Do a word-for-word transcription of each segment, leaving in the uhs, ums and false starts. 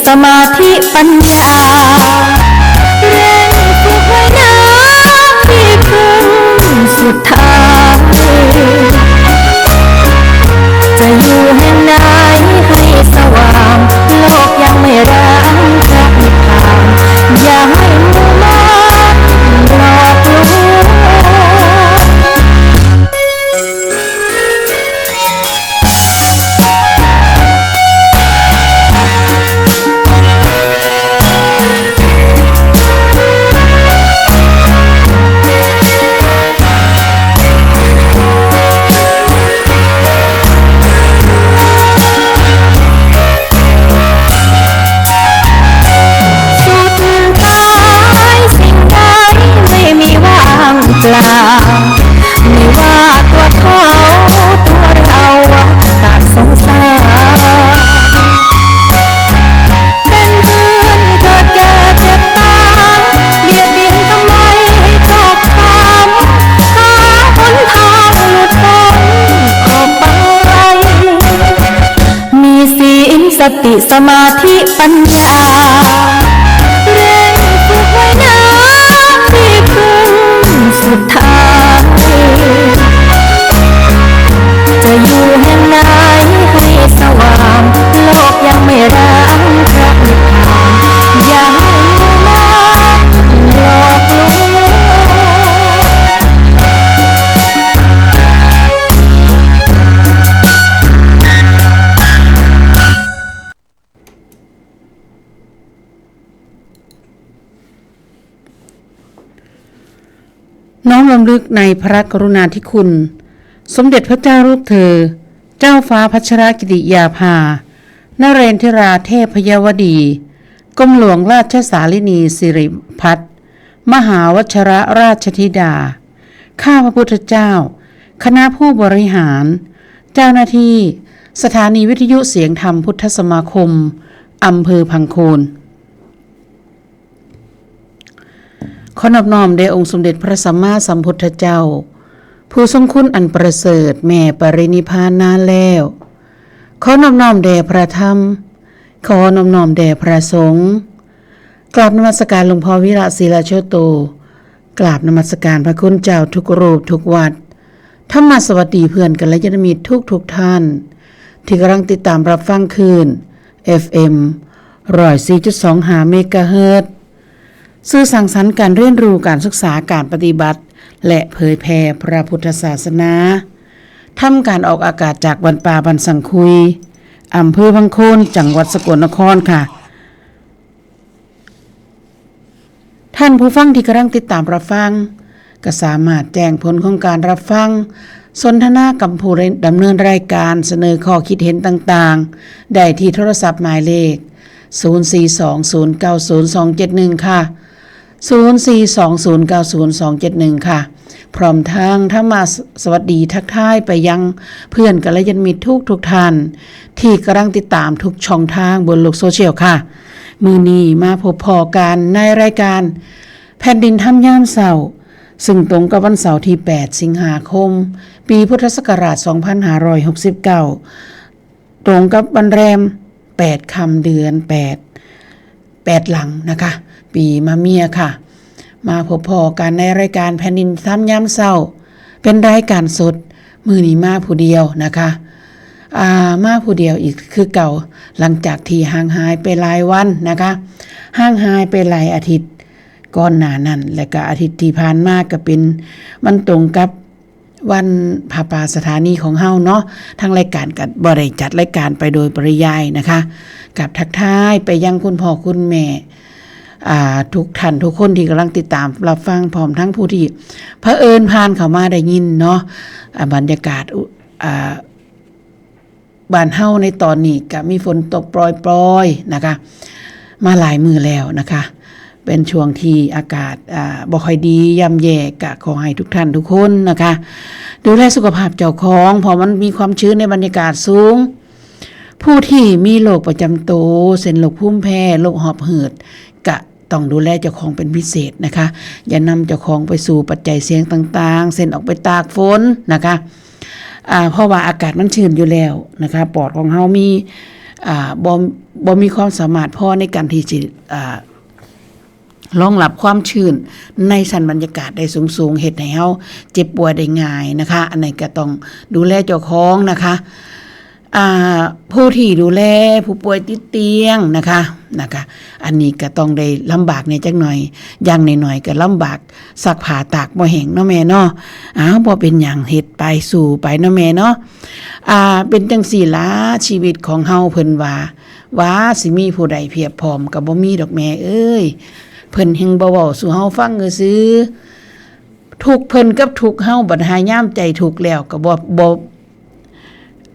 สมาธิปัญญา เร่งฝึกไว้นะที่พึ่งสุดท้าย จะอยู่แห่งไหนให้สว่าง โลกยังไม่ร้างพระนิพพาน อย่าให้หมู่มารหลอกลวง สุดท้ายสิ่งใดไม่มีว่างเปล่า ไม่ว่าตัวเขาตัวเรา ต่างสงสาร เป็นเพื่อนเกิดแก่เจ็บตาย เบียดเบียนทำไมให้ตกต่ำ หาหนทางหลุดพ้นออกไป มีศีลสติสมาธิปัญญา เร่งฝึกไว้นะที่พึ่งสุดท้าย จะอยู่แห่งไหนให้สว่าง โลกยังไม่ร้างพระนิพพาน อย่าให้หมู่มารหลอกลวง น้อมรำลึกในพระกรุณาธิคุณ สมเด็จพระเจ้าลูกเธอ เจ้าฟ้าพัชรกิติยาภา นเรนทิราเทพยวดี กรมหลวงราชสาลินีสิริพัฒน์ มหาวัชรราชธิดา ข้าพระพุทธเจ้า คณะผู้บริหาร เจ้าหน้าที่ สถานีวิทยุเสียงธรรมพุทธสมาคม อำเภอพังโคน ขอนอบน้อมแด่องค์สมเด็จพระสัมมาสัมพุทธเจ้า ผู้ทรงคุณอันประเสริฐ แม้ปรินิพพานนานแล้ว ขอนอบน้อมแด่พระธรรม ขอนอบน้อมแด่พระสงฆ์ กราบนมัสการหลวงพ่อวิระศิลาโชโต กราบนมัสการพระคุณเจ้าทุกรูปทุกวัด ธรรมะสวัสดีเพื่อนกัลยาณมิตรทุกทุกท่าน ที่กำลังติดตามรับฟังคลื่น เอฟเอ็ม ร้อยสี่จุดสองห้า เมกะเฮิรตซ์ สื่อสร้างสรรค์การเรียนรู้ การศึกษา การปฏิบัติ และเผยแผ่พระพุทธศาสนา ทำการออกอากาศจากบ้านป่าบ้านสังคุย อำเภอพังโคน จังหวัดสกลนครค่ะ ท่านผู้ฟังที่กำลังติดตามรับฟัง ก็สามารถแจ้งผลของการรับฟัง สนทนากับผู้ดำเนินรายการ เสนอข้อคิดเห็นต่างๆ ได้ที่โทรศัพท์หมายเลข ศูนย์สี่สองศูนย์เก้าศูนย์สองเจ็ดหนึ่ง ค่ะ ศูนย์สี่สองศูนย์เก้าศูนย์สองเจ็ดหนึ่ง ค่ะ พร้อมทั้งธรรมะสวัสดีทักทายไปยังเพื่อนกัลยาณมิตรทุกทุกท่าน ที่กำลังติดตามทุกช่องทางบนโลกโซเชียลค่ะ มื้อนี้มาพบพ้อกันในรายการแผ่นดินธรรมยามเช้า ซึ่งตรงกับวันเสาร์ที่ แปด สิงหาคม ปีพุทธศักราช สองพันห้าร้อยหกสิบเก้า ตรงกับวันแรม แปด ค่ำเดือน แปด แปด หลังนะคะ ปีมะเมียค่ะ มาพบพ้อกันในรายการแผ่นดินธรรมยามเช้า เป็นรายการสด มื้อนี้มาผู้เดียวนะคะ อ่า มาผู้เดียวอีกคือเก่า หลังจากที่ห่างหายไปหลายวันนะคะ ห่างหายไปหลายอาทิตย์ก่อนหน้านั้น และก็อาทิตย์ที่ผ่านมาก็เป็น มันตรงกับวันผ้าป่าสถานีของเฮาเนาะ ทางรายการก็บ่ได้จัดรายการไปโดยปริยายนะคะ กับทักทายไปยังคุณพ่อคุณแม่ อ่า ทุกท่านทุกคนที่กำลังติดตามรับฟัง พร้อมทั้งผู้ที่เผอิญผ่านเข้ามาได้ยินเนาะ อ่า บรรยากาศอุ อ่า บ้านเฮาในตอนนี้ก็มีฝนตกปรอยๆ นะคะ มาหลายมื้อแล้วนะคะ เป็นช่วงที่อากาศ อ่า บ่ค่อยดี ย่ำแย่ ก็ขอให้ทุกท่านทุกคนนะคะ ดูแลสุขภาพเจ้าของ เพราะมันมีความชื้นในบรรยากาศสูง ผู้ที่มีโรคประจำตัว เช่นโรคภูมิแพ้ โรคหอบหืด ก็ต้องดูแลเจ้าของเป็นพิเศษนะคะ อย่านำเจ้าของไปสู่ปัจจัยเสี่ยงต่างๆ เช่นออกไปตากฝนนะคะ อ่า เพราะว่าอากาศมันชื้นอยู่แล้วนะคะ ปอดของเฮามี อ่าบ่บ่มีความสามารถพอในการที่สิอ่ารองรับความชื้นในชั้นบรรยากาศได้สูงๆ เฮ็ดให้เฮาเจ็บป่วยได้ง่ายนะคะ อันนี้ก็ต้องดูแลเจ้าของนะคะ อ่าผู้ที่ดูแลผู้ป่วยติดเตียงนะคะนะคะ อันนี้ก็ต้องได้ลำบากแหน่จักหน่อย อย่างน้อยๆก็ลำบากซักผ้าตากบ่แห้งเนาะแม่เนาะ อ้าว บ่เป็นหยัง เฮ็ดไปสู้ไปเนาะแม่เนาะ อ่าเป็นจั่งซี้ล่ะ ชีวิตของเฮา เพิ่นว่า ว่าสิมีผู้ใดเพียบพร้อมก็บ่มีดอกแม่เอ้ย เพิ่นแฮ่งบ่เว้าสู่เฮาฟังซื่อๆ ทุกข์เพิ่นกับทุกข์เฮา บัดหายามใจทุกข์แล้วก็บ่บ่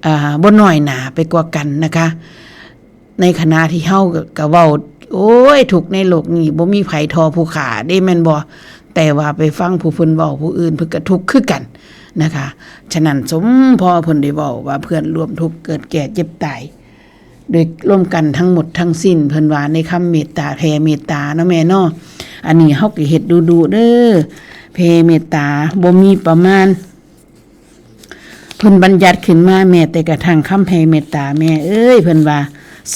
อ่าบ่น้อยหน้าไปกว่ากันนะคะ ในขณะที่เฮาก็ก็เว้า โอ้ย ทุกข์ในโลกนี้บ่มีไผท่อผู้ข้าเด้ แม่นบ่ แต่ว่าไปฟังผู้เพิ่นเว้า ผู้อื่นเพิ่นก็ทุกข์คือกันนะคะ ฉะนั้นสมพอเพิ่นได้เว้าว่าเพื่อนร่วมทุกข์เกิดแก่เจ็บตาย โดยรวมกันทั้งหมดทั้งสิ้น เพิ่นว่าในคำเมตตา แผ่เมตตาเนาะแม่เนาะ อันนี้เฮาก็เฮ็ดดูๆเด้อ แผ่เมตตาบ่มีประมาณ เพิ่นบัญญัติขึ้นมาแม้แต่กระทั่งคำแผ่เมตตา แม่เอ้ย เพิ่นว่า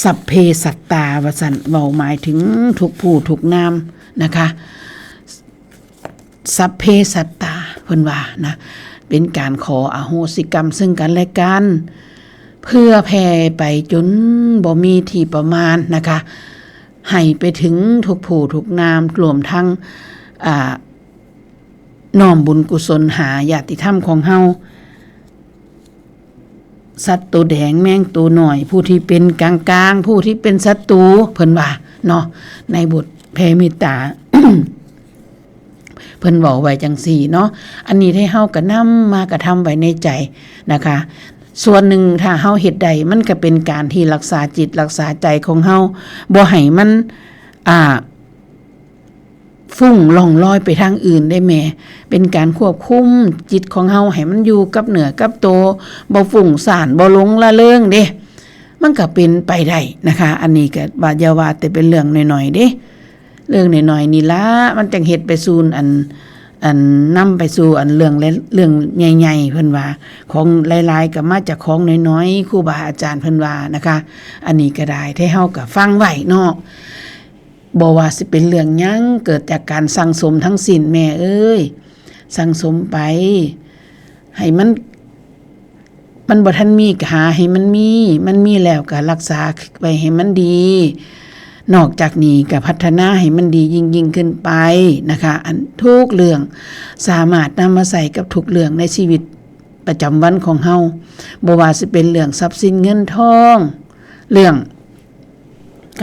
สัพเพสัตตา ว่าซั่น เว้าหมายถึงทุกผู้ทุกนามนะคะ สัพเพสัตตา เพิ่นว่านะ เป็นการขออโหสิกรรมซึ่งกันและกัน เพื่อแผ่ไปจนบ่มีที่ประมาณนะคะ ให้ไปถึงทุกผู้ทุกนาม รวมทั้ง อ่า น้อมบุญกุศลหาญาติธรรมของเฮา สัตว์ตัวแดงแมงตัวน้อย ผู้ที่เป็นกลางๆ ผู้ที่เป็นศัตรู เพิ่นว่าเนาะ ในบทแผ่เมตตา เพิ่นเว้าไว้จั่งซี้เนาะ อันนี้ให้เฮากะนำมากระทำไว้ในใจนะคะ ส่วนหนึ่งถ้าเฮาเฮ็ดได้ มันก็เป็นการที่รักษาจิตรักษาใจของเฮา บ่ให้มัน อ่า ฟุ้งล่องลอยไปทางอื่นได้แม่ เป็นการควบคุมจิตของเฮาให้มันอยู่กับเนื้อกับตัว บ่ฟุ้งซ่าน บ่หลงละเริงเด้ มันก็เป็นไปได้นะคะ อันนี้ก็ว่าอย่าว่าแต่เป็นเรื่องน้อยๆเด้ เรื่องน้อยๆนี่ละ มันจั่งเฮ็ดไปสู่อัน อันนำไปสู่อันเรื่องและเรื่องใหญ่ๆ เพิ่นว่า ของหลายๆก็มาจากของน้อยๆ ครูบาอาจารย์เพิ่นว่านะคะ อันนี้ก็ได้ ให้เฮาก็ฟังไว้เนาะ บ่ว่าสิเป็นเรื่องหยัง เกิดจากการสั่งสมทั้งสิ้น แม่เอ้ย สั่งสมไป ให้มัน มันบ่ทันมีก็หาให้มันมี มันมีแล้วก็รักษาไว้ให้มันดี นอกจากนี้ก็พัฒนาให้มันดียิ่งๆขึ้นไปนะคะ อันทุกเรื่องสามารถนำมาใช้กับทุกเรื่องในชีวิตประจำวันของเฮา บ่ว่าสิเป็นเรื่องทรัพย์สินเงินทอง เรื่อง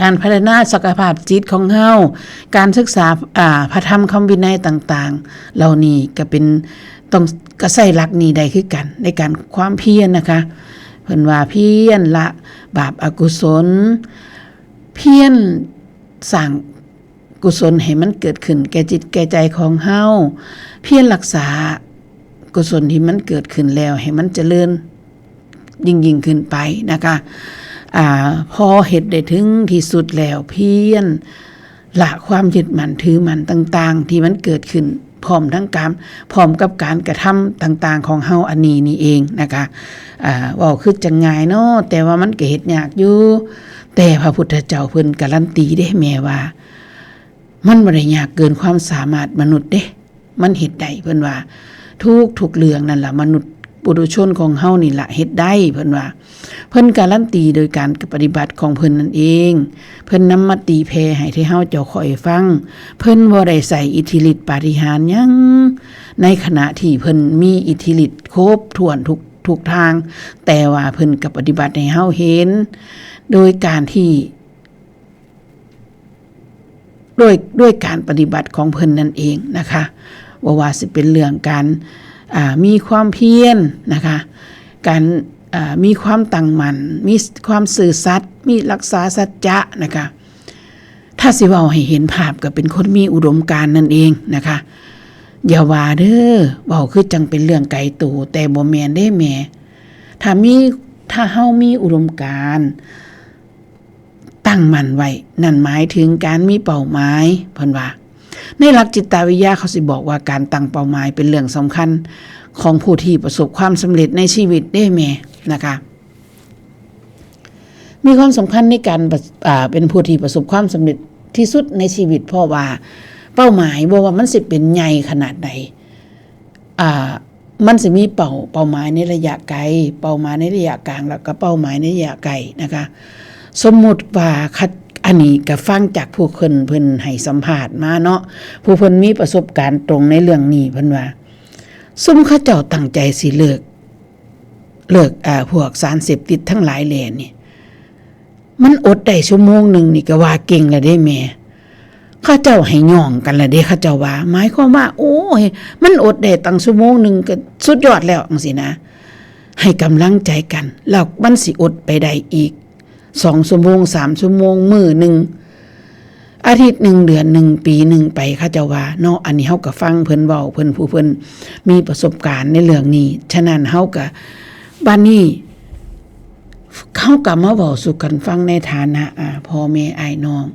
การพัฒนาศักยภาพจิตของเฮา การศึกษา อ่า พระธรรมคำวินัยต่างๆ เหล่านี้ก็เป็น ต้อง ก็ใช้หลักนี้ได้คือกัน ในการความเพียรนะคะ เพิ่นว่าเพียรละบาปอกุศล เพียรสร้างกุศลให้มันเกิดขึ้นแก่จิตแก่ใจของเฮา เพียรรักษากุศลที่มันเกิดขึ้นแล้วให้มันเจริญ ยิ่งๆขึ้นไปนะคะ อ่า พอเฮ็ดได้ถึงที่สุดแล้ว เพียรละความยึดมั่นถือมั่นต่างๆ ที่มันเกิดขึ้น พร้อมทั้งการ พร้อมกับการกระทำต่างๆของเฮาอันนี้นี่เองนะคะ อ่า เว้าคือจั่งง่ายเนาะ แต่ว่ามันก็เฮ็ดยากอยู่ แต่พระพุทธเจ้าเพิ่นการันตีเด้แม่ว่า มันบ่ได้ยากเกินความสามารถมนุษย์เด้ มันเฮ็ดได้ เพิ่นว่า ทุกๆเรื่องนั่นล่ะ มนุษย์ปุถุชนของเฮานี่ล่ะเฮ็ดได้ เพิ่นว่า เพิ่นการันตีโดยการปฏิบัติของเพิ่นนั่นเอง เพิ่นนำมาตีแผ่ให้ที่เฮาเจ้าข้อยฟัง เพิ่นบ่ได้ใช้อิทธิฤทธิ์ปาฏิหาริย์หยัง ในขณะที่เพิ่นมีอิทธิฤทธิ์ครบถ้วนทุก ทุกทาง แต่ว่าเพิ่นก็ปฏิบัติให้เฮาเห็น โดยการที่ ด้วย ด้วยการปฏิบัติของเพิ่นนั่นเองนะคะ บ่ว่าสิเป็นเรื่องการ อ่า มีความเพียรนะคะ การ อ่า มีความตั้งมั่น มีความซื่อสัตย์ มีรักษาสัจจะนะคะ ถ้าสิเว้าให้เห็นภาพก็เป็นคนมีอุดมการณ์นั่นเองนะคะ อย่าว่าเด้อ เว้าคือจั่งเป็นเรื่องไกลตัว แต่บ่แม่นเด้แม่ ถ้ามี ถ้าเฮามีอุดมการณ์ ตั้งมั่นไว้ นั่นหมายถึงการมีเป้าหมาย เพิ่นว่า ในหลักจิตวิทยาเขาสิบอกว่าการตั้งเป้าหมายเป็นเรื่องสำคัญของผู้ที่ประสบความสำเร็จในชีวิตเด้แม่ นะคะ มีความสำคัญในการประ- อ่า เป็นผู้ที่ประสบความสำเร็จที่สุดในชีวิต เพราะว่าเป้าหมาย บ่ว่ามันสิเป็นใหญ่ขนาดใด อ่า มันสิมีเป้า- เป้าหมายในระยะไกล เป้าหมายในระยะกลาง แล้วก็เป้าหมายในระยะไกลนะคะ สมมุติว่าคัด- อันนี้ก็ฟังจากผู้เพิ่น- เพิ่นให้สัมภาษณ์มาเนาะ ผู้เพิ่นมีประสบการณ์ตรงในเรื่องนี้ เพิ่นว่า ซุมเขาเจ้าตั้งใจสิเลิก เลิก อ่า พวกสารเสพติดทั้งหลายแหล่นี่ มันอดได้ชั่วโมงหนึ่งนี่ก็ว่าเก่งแล้วเด้แม่ เขาเจ้าให้ย่องกันแล้วเด้ เขาเจ้าว่า หมายความว่า โอ้ย มันอดได้ตั้งชั่วโมงหนึ่งก็สุดยอดแล้วจังซี้นะ ให้กำลังใจกัน แล้วมันสิอดไปได้อีก สองชั่วโมง สามชั่วโมง มื้อหนึ่ง อาทิตย์หนึ่ง เดือนหนึ่ง ปีหนึ่งไป เขาเจ้าว่าเนาะ อันนี้เฮาก็ฟังเพิ่นเว้า เพิ่นผู้เพิ่นมีประสบการณ์ในเรื่องนี้ ฉะนั้นเฮาก็ บัดนี้ เฮาก็มาเว้าสู่กันฟังในฐานะ อ่า พ่อแม่อ้ายน้อง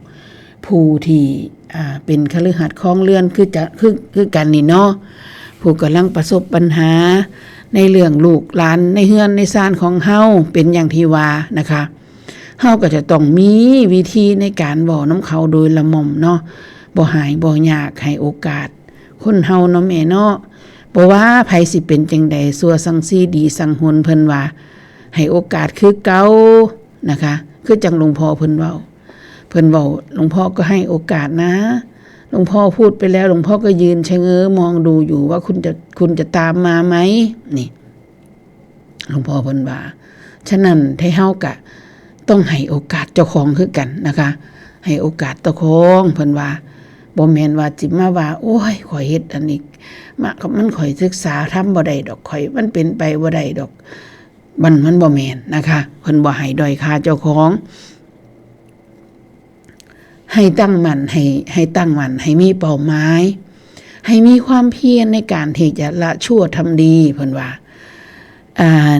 ผู้ที่ อ่า เป็นคฤหัสถ์ครองเรือนคือจะ- คือ- คือกันนี่เนาะ ผู้กำลังประสบปัญหาในเรื่องลูกหลานในเฮือนในซานของเฮา เป็นอย่างที่ว่านะคะ เฮาก็จะต้องมีวิธีในการเว้านำเขาโดยละม่อมเนาะ บ่หายบ่ยาก ให้โอกาสคนเฮาเนาะแม่เนาะ บ่ว่าไผสิเป็นจั่งใด ชั่วซังซี้ดีซังฮน เพิ่นว่า ให้โอกาสคือเก่านะคะ คือจั่งหลวงพ่อเพิ่นเว้า เพิ่นเว้า หลวงพ่อก็ให้โอกาสนะ หลวงพ่อพูดไปแล้ว หลวงพ่อก็ยืนชะเง้อมองดูอยู่ว่าคุณจะ- คุณจะตามมาไหม นี่ หลวงพ่อเพิ่นว่า ฉะนั้นไทเฮากะต้องให้โอกาสเจ้าของคือกันนะคะ ให้โอกาสเจ้าของ เพิ่นว่า บ่แม่นว่าสิมาว่า โอ้ย ข้อยเฮ็ดอันนี้ มา- มัน ข้อยศึกษาธรรมบ่ได้ดอก ข้อย มันเป็นไปบ่ได้ดอก มัน- มันบ่แม่นนะคะ เพิ่นบ่ให้ด้อยค่าเจ้าของ ให้ตั้งมั่น ให้- ให้ตั้งมั่น ให้มีเป้าหมาย ให้มีความเพียรในการที่จะละชั่วทำดี เพิ่นว่า อ่า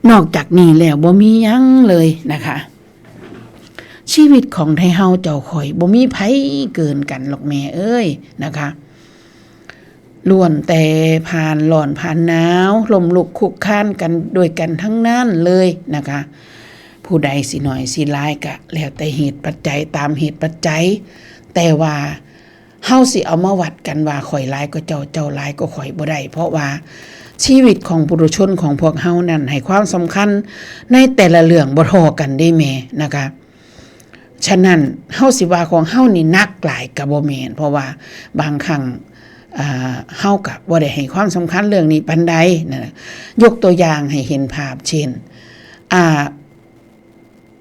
นอกจากนี้แล้วบ่มีหยังเลยนะคะ ชีวิตของไทเฮาเจ้าข้อยบ่มีไผเกินกันหรอกแม่เอ้ยนะคะ ล้วนแต่ผ่านร้อนผ่านหนาว ล้มลุกคลุกคลานกันด้วยกันทั้งนั้นเลยนะคะ ผู้ใดสิน้อยสิหลายก็แล้วแต่เหตุปัจจัย ตามเหตุปัจจัย แต่ว่าเฮาสิเอามาวัดกันว่าข้อยหลายกว่าเจ้า เจ้าหลายกว่าข้อยบ่ได้ เพราะว่าชีวิตของปุถุชนของพวกเฮานั้นให้ความสำคัญในแต่ละเรื่องบ่เท่ากันเด้แม่นะคะ ฉะนั้นเฮาสิว่าของเฮานี่หนักหลายก็บ่แม่น เพราะว่าบางครั้ง อ่า เฮาก็บ่ได้ให้ความสำคัญเรื่องนี้ปานใดนะ ยกตัวอย่างให้เห็นภาพ เช่น อ่า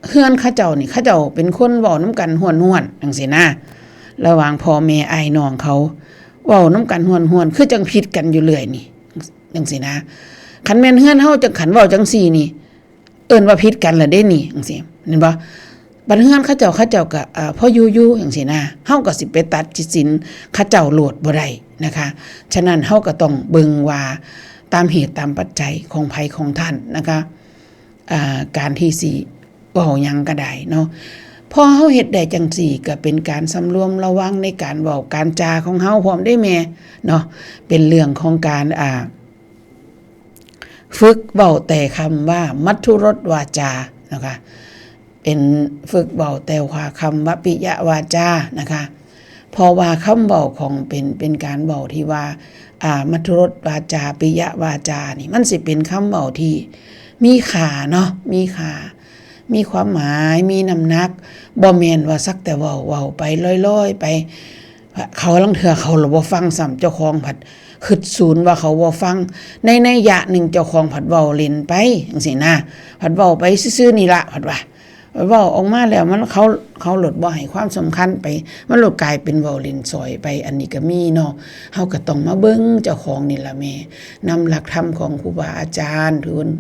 เฮือนเขาเจ้านี่ เขาเจ้าเป็นคนเว้านำกันห้วนๆ จั่งซี้นะ ระหว่างพ่อแม่อ้ายน้องเขา เว้านำกันห้วนๆ คือจั่งผิดกันอยู่เรื่อยนี่ จั่งซี้นะ คันแม่นเฮือนเฮาจั่ง คันเว้าจั่งซี้นี่ เอิ้นว่าผิดกันละเด้นี่ จั่งซี้ เห็นบ่ บัดเฮือนเขาเจ้า เขาเจ้าก็ อ่า พออยู่ๆ จั่งซี้นะ เฮาก็สิไปตัดสินเขาเจ้าโลดบ่ได้นะคะ ฉะนั้นเฮาก็ต้องเบิ่งว่าตามเหตุตามปัจจัยของไผของท่านนะคะ อ่า การที่สิเว้าหยังก็ได้เนาะ พอเฮาเฮ็ดได้จั่งซี้ ก็เป็นการสำรวมระวังในการเว้าการจาของเฮาพร้อมเด้แม่เนาะ เป็นเรื่องของการ อ่า ฝึกเว้าแต่คำว่ามัทธุรสวาจานะคะ เป็นฝึกเว้าแต่ว่าคำว่าปิยวาจานะคะ เพราะว่าคำเว้าของเป็น- เป็นการเว้าที่ว่า อ่า มัทธุรสวาจา ปิยวาจานี่ มันสิเป็นคำเว้าที่มีค่าเนาะ มีค่า มีความหมาย มีน้ำหนัก บ่แม่นว่าสักแต่เว้า- เว้าไปลอยๆ ไป เขาลางเทื่อเขาละบ่ฟังซ้ำ เจ้าของผัดคิดศูนย์ว่าเขาบ่ฟัง ในนัยยะหนึ่งเจ้าของผัดเว้าเล่นไปจั่งซี้นะ ผัดเว้าไปซื่อๆ นี่ละ ผัดว่า ผัดเว้าออกมาแล้วมัน เขา- เขาโลดบ่ให้ความสำคัญไป มันโลดกลายเป็นเว้าเล่นสอยไป อันนี้ก็มีเนาะ เฮาก็ต้องมาเบิ่งเจ้าของนี่ล่ะแม่ นำหลักธรรมของครูบาอาจารย์ที่เพิ่น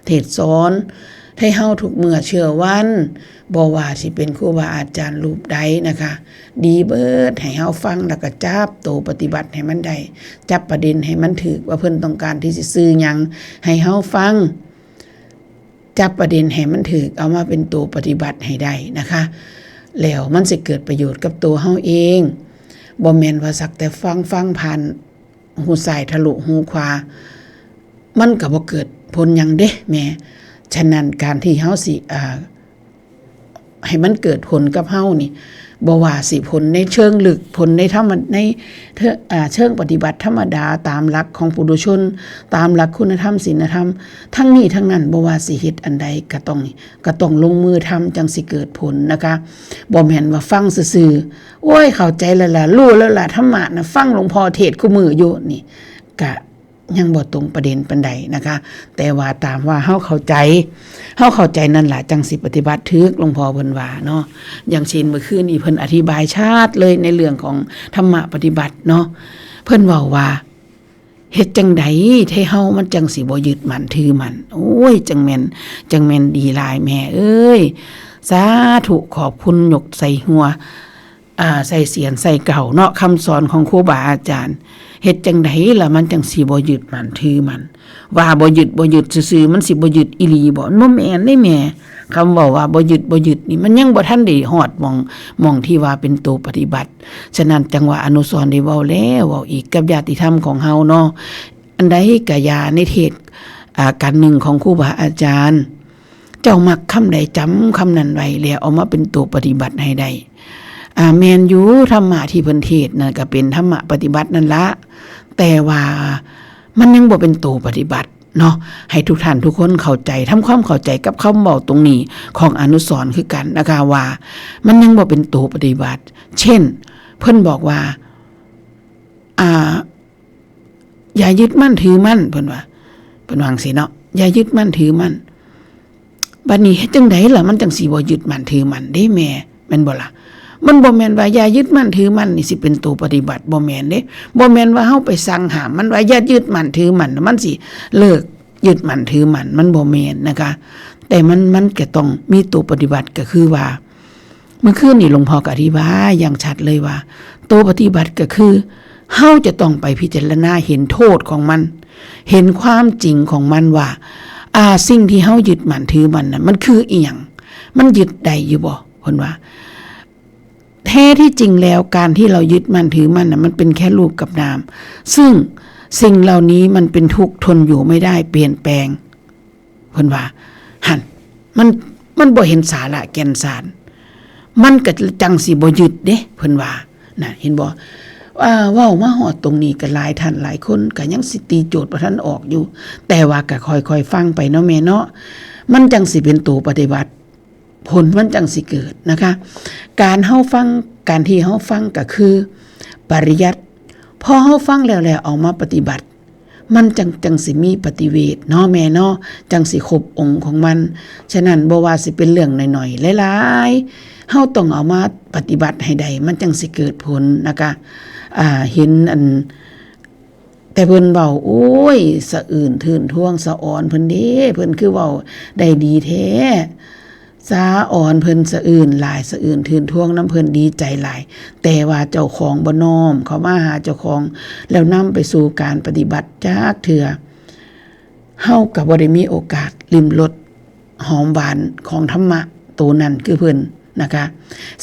เทศน์สอน ให้เฮาทุกเมื่อเช้าวัน บ่ว่าสิเป็นครูบาอาจารย์รูปใดนะคะ ดีเบิด ให้เฮาฟังแล้วก็จับโตปฏิบัติให้มันได้ จับประเด็นให้มันถืก ว่าเพิ่นต้องการที่สิสื่อหยังให้เฮาฟัง จับประเด็นให้มันถืก เอามาเป็นโตปฏิบัติให้ได้นะคะ แล้วมันสิเกิดประโยชน์กับตัวเฮาเอง บ่แม่นว่าสักแต่ฟัง- ฟังผ่านหูซ้ายทะลุหูขวา มันก็บ่เกิดผลหยังเด้แม่ ฉะนั้นการที่เฮาสิ อ่า ให้มันเกิดผลกับเฮานี่ บ่ว่าสิผลในเชิงลึก ผลในธรรม- ในเทิ- อ่า เชิงปฏิบัติธรรมดา ตามหลักของปุถุชน ตามหลักคุณธรรมศีลธรรม ทั้งนี้ทั้งนั้น บ่ว่าสิเฮ็ดอันใดก็ต้อง ก็ต้องลงมือทำจั่งสิเกิดผลนะคะ บ่แม่นว่าฟังซื่อๆ โอ้ย เข้าใจแล้วล่ะ รู้แล้วล่ะ ธรรมะน่ะ ฟังหลวงพ่อเทศน์คู่มื้ออยู่ นี่ ก็ยังบ่ตรงประเด็นปานใดนะคะ แต่ว่าตามว่าเฮาเข้าใจ เฮาเข้าใจนั่นล่ะ จั่งสิปฏิบัติถูก หลวงพ่อเพิ่นว่าเนาะ อย่างเช่นมื้อคืนนี้เพิ่นอธิบายชัดเลยในเรื่องของธรรมะปฏิบัติเนาะ เพิ่นเว้าว่า เฮ็ดจั่งใดไทเฮามันจั่งสิบ่ยึดมั่นถือมั่น โอ้ย จั่งแม่น จั่งแม่นดีหลายแม่เอ้ย สาธุ ขอบคุณ ยกใส่หัว อ่า ใส่เศียรใส่เกล้าเนาะ คำสอนของครูบาอาจารย์ เฮ็ดจั่งใดล่ะมันจั่งสิบ่ยึดมั่นถือมั่น ว่าบ่ยึดบ่ยึดซื่อๆ มันสิบ่ยึดอีหลีบ่ มันบ่แม่นเด้แม่ คำเว้าว่าบ่ยึดบ่ยึดนี่ มันยังบ่ทันได้ฮอดหม่อง หม่องที่ว่าเป็นตัวปฏิบัติ ฉะนั้นจั่งว่าอนุสรณ์ได้เว้าแล้วเว้าอีกกับญาติธรรมของเฮาเนาะ อันใดกะยาในเทศน์ อ่า กันหนึ่งของครูบาอาจารย์ เจ้ามักคำใดจำคำนั้นไว้แล้วเอามาเป็นตัวปฏิบัติให้ได้ อ่า แม่นอยู่ ธรรมะที่เพิ่นเทศน์นั่นก็เป็นธรรมะปฏิบัตินั่นละ แต่ว่ามันยังบ่เป็นตัวปฏิบัติเนาะ ให้ทุกท่านทุกคนเข้าใจ ทำความเข้าใจกับคำเว้าตรงนี้ของอนุสรณ์คือกันนะคะ ว่ามันยังบ่เป็นตัวปฏิบัติ เช่น เพิ่นบอกว่า อ่า อย่ายึดมั่นถือมั่น เพิ่นว่า เพิ่นว่าจั่งซี้เนาะ อย่ายึดมั่นถือมั่น บัดนี้เฮ็ดจั่งใดล่ะ มันจั่งสิบ่ยึดมั่นถือมั่นเด้แม่ แม่นบ่ล่ะ มันบ่แม่นว่าอย่ายึดมั่นถือมั่นนี่สิเป็นตัวปฏิบัติ บ่แม่นเด้ บ่แม่นว่าเฮาไปสั่งห้ามมันว่าอย่ายึดมั่นถือมั่น มันสิเลิกยึดมั่นถือมั่น มันบ่แม่นนะคะ แต่มัน มันก็ต้องมีตัวปฏิบัติ ก็คือว่า เมื่อคืนนี้หลวงพ่อก็อธิบายอย่างชัดเลยว่า ตัวปฏิบัติก็คือ เฮาจะต้องไปพิจารณาเห็นโทษของมัน เห็นความจริงของมันว่า อ่า สิ่งที่เฮายึดมั่นถือมั่นน่ะ มันคืออีหยัง มันยึดได้อยู่บ่ เพิ่นว่า แท้ที่จริงแล้วการที่เรายึดมั่นถือมั่นน่ะ มันเป็นแค่รูปกับนาม ซึ่งสิ่งเหล่านี้มันเป็นทุกข์ทนอยู่ไม่ได้ เปลี่ยนแปลง เพิ่นว่า หั่น มัน มันบ่เห็นสาระแก่นสาร มันก็จั่งสิบ่ยึดเด้ เพิ่นว่า น่ะ เห็นบ่ อ่า เว้ามาฮอดตรงนี้ก็หลายท่านหลายคนก็ยังสิตีโจทย์บ่ทันออกอยู่ แต่ว่าก็ค่อยๆฟังไปเนาะแม่เนาะ มันจั่งสิเป็นตัวปฏิบัติ ผลมันจั่งสิเกิดนะคะ การเฮาฟัง การที่เฮาฟังก็คือปริยัติ พอเฮาฟังแล้ว แล้วเอามาปฏิบัติ มันจั่ง จั่งสิมีปฏิเวทเนาะแม่เนาะ จั่งสิครบองค์ของมัน ฉะนั้นบ่ว่าสิเป็นเรื่องน้อยๆ หลายๆ เฮาต้องเอามาปฏิบัติให้ได้ มันจั่งสิเกิดผลนะคะ อ่า เห็นอัน แต่เพิ่นเว้า โอ้ย สะอื้นทื่นท้วง สะออนเพิ่นเด้ เพิ่นคือเว้าได้ดีแท้ สะออนเพิ่นสะอื้นหลาย สะอื้นทื่นท้วงนำเพิ่น ดีใจหลาย แต่ว่าเจ้าของบ่น้อมเข้ามาหาเจ้าของ แล้วนำไปสู่การปฏิบัติจักเทื่อ เฮาก็บ่ได้มีโอกาสลิ้มรสหอมหวานของธรรมะโตนั้นคือเพิ่นนะคะ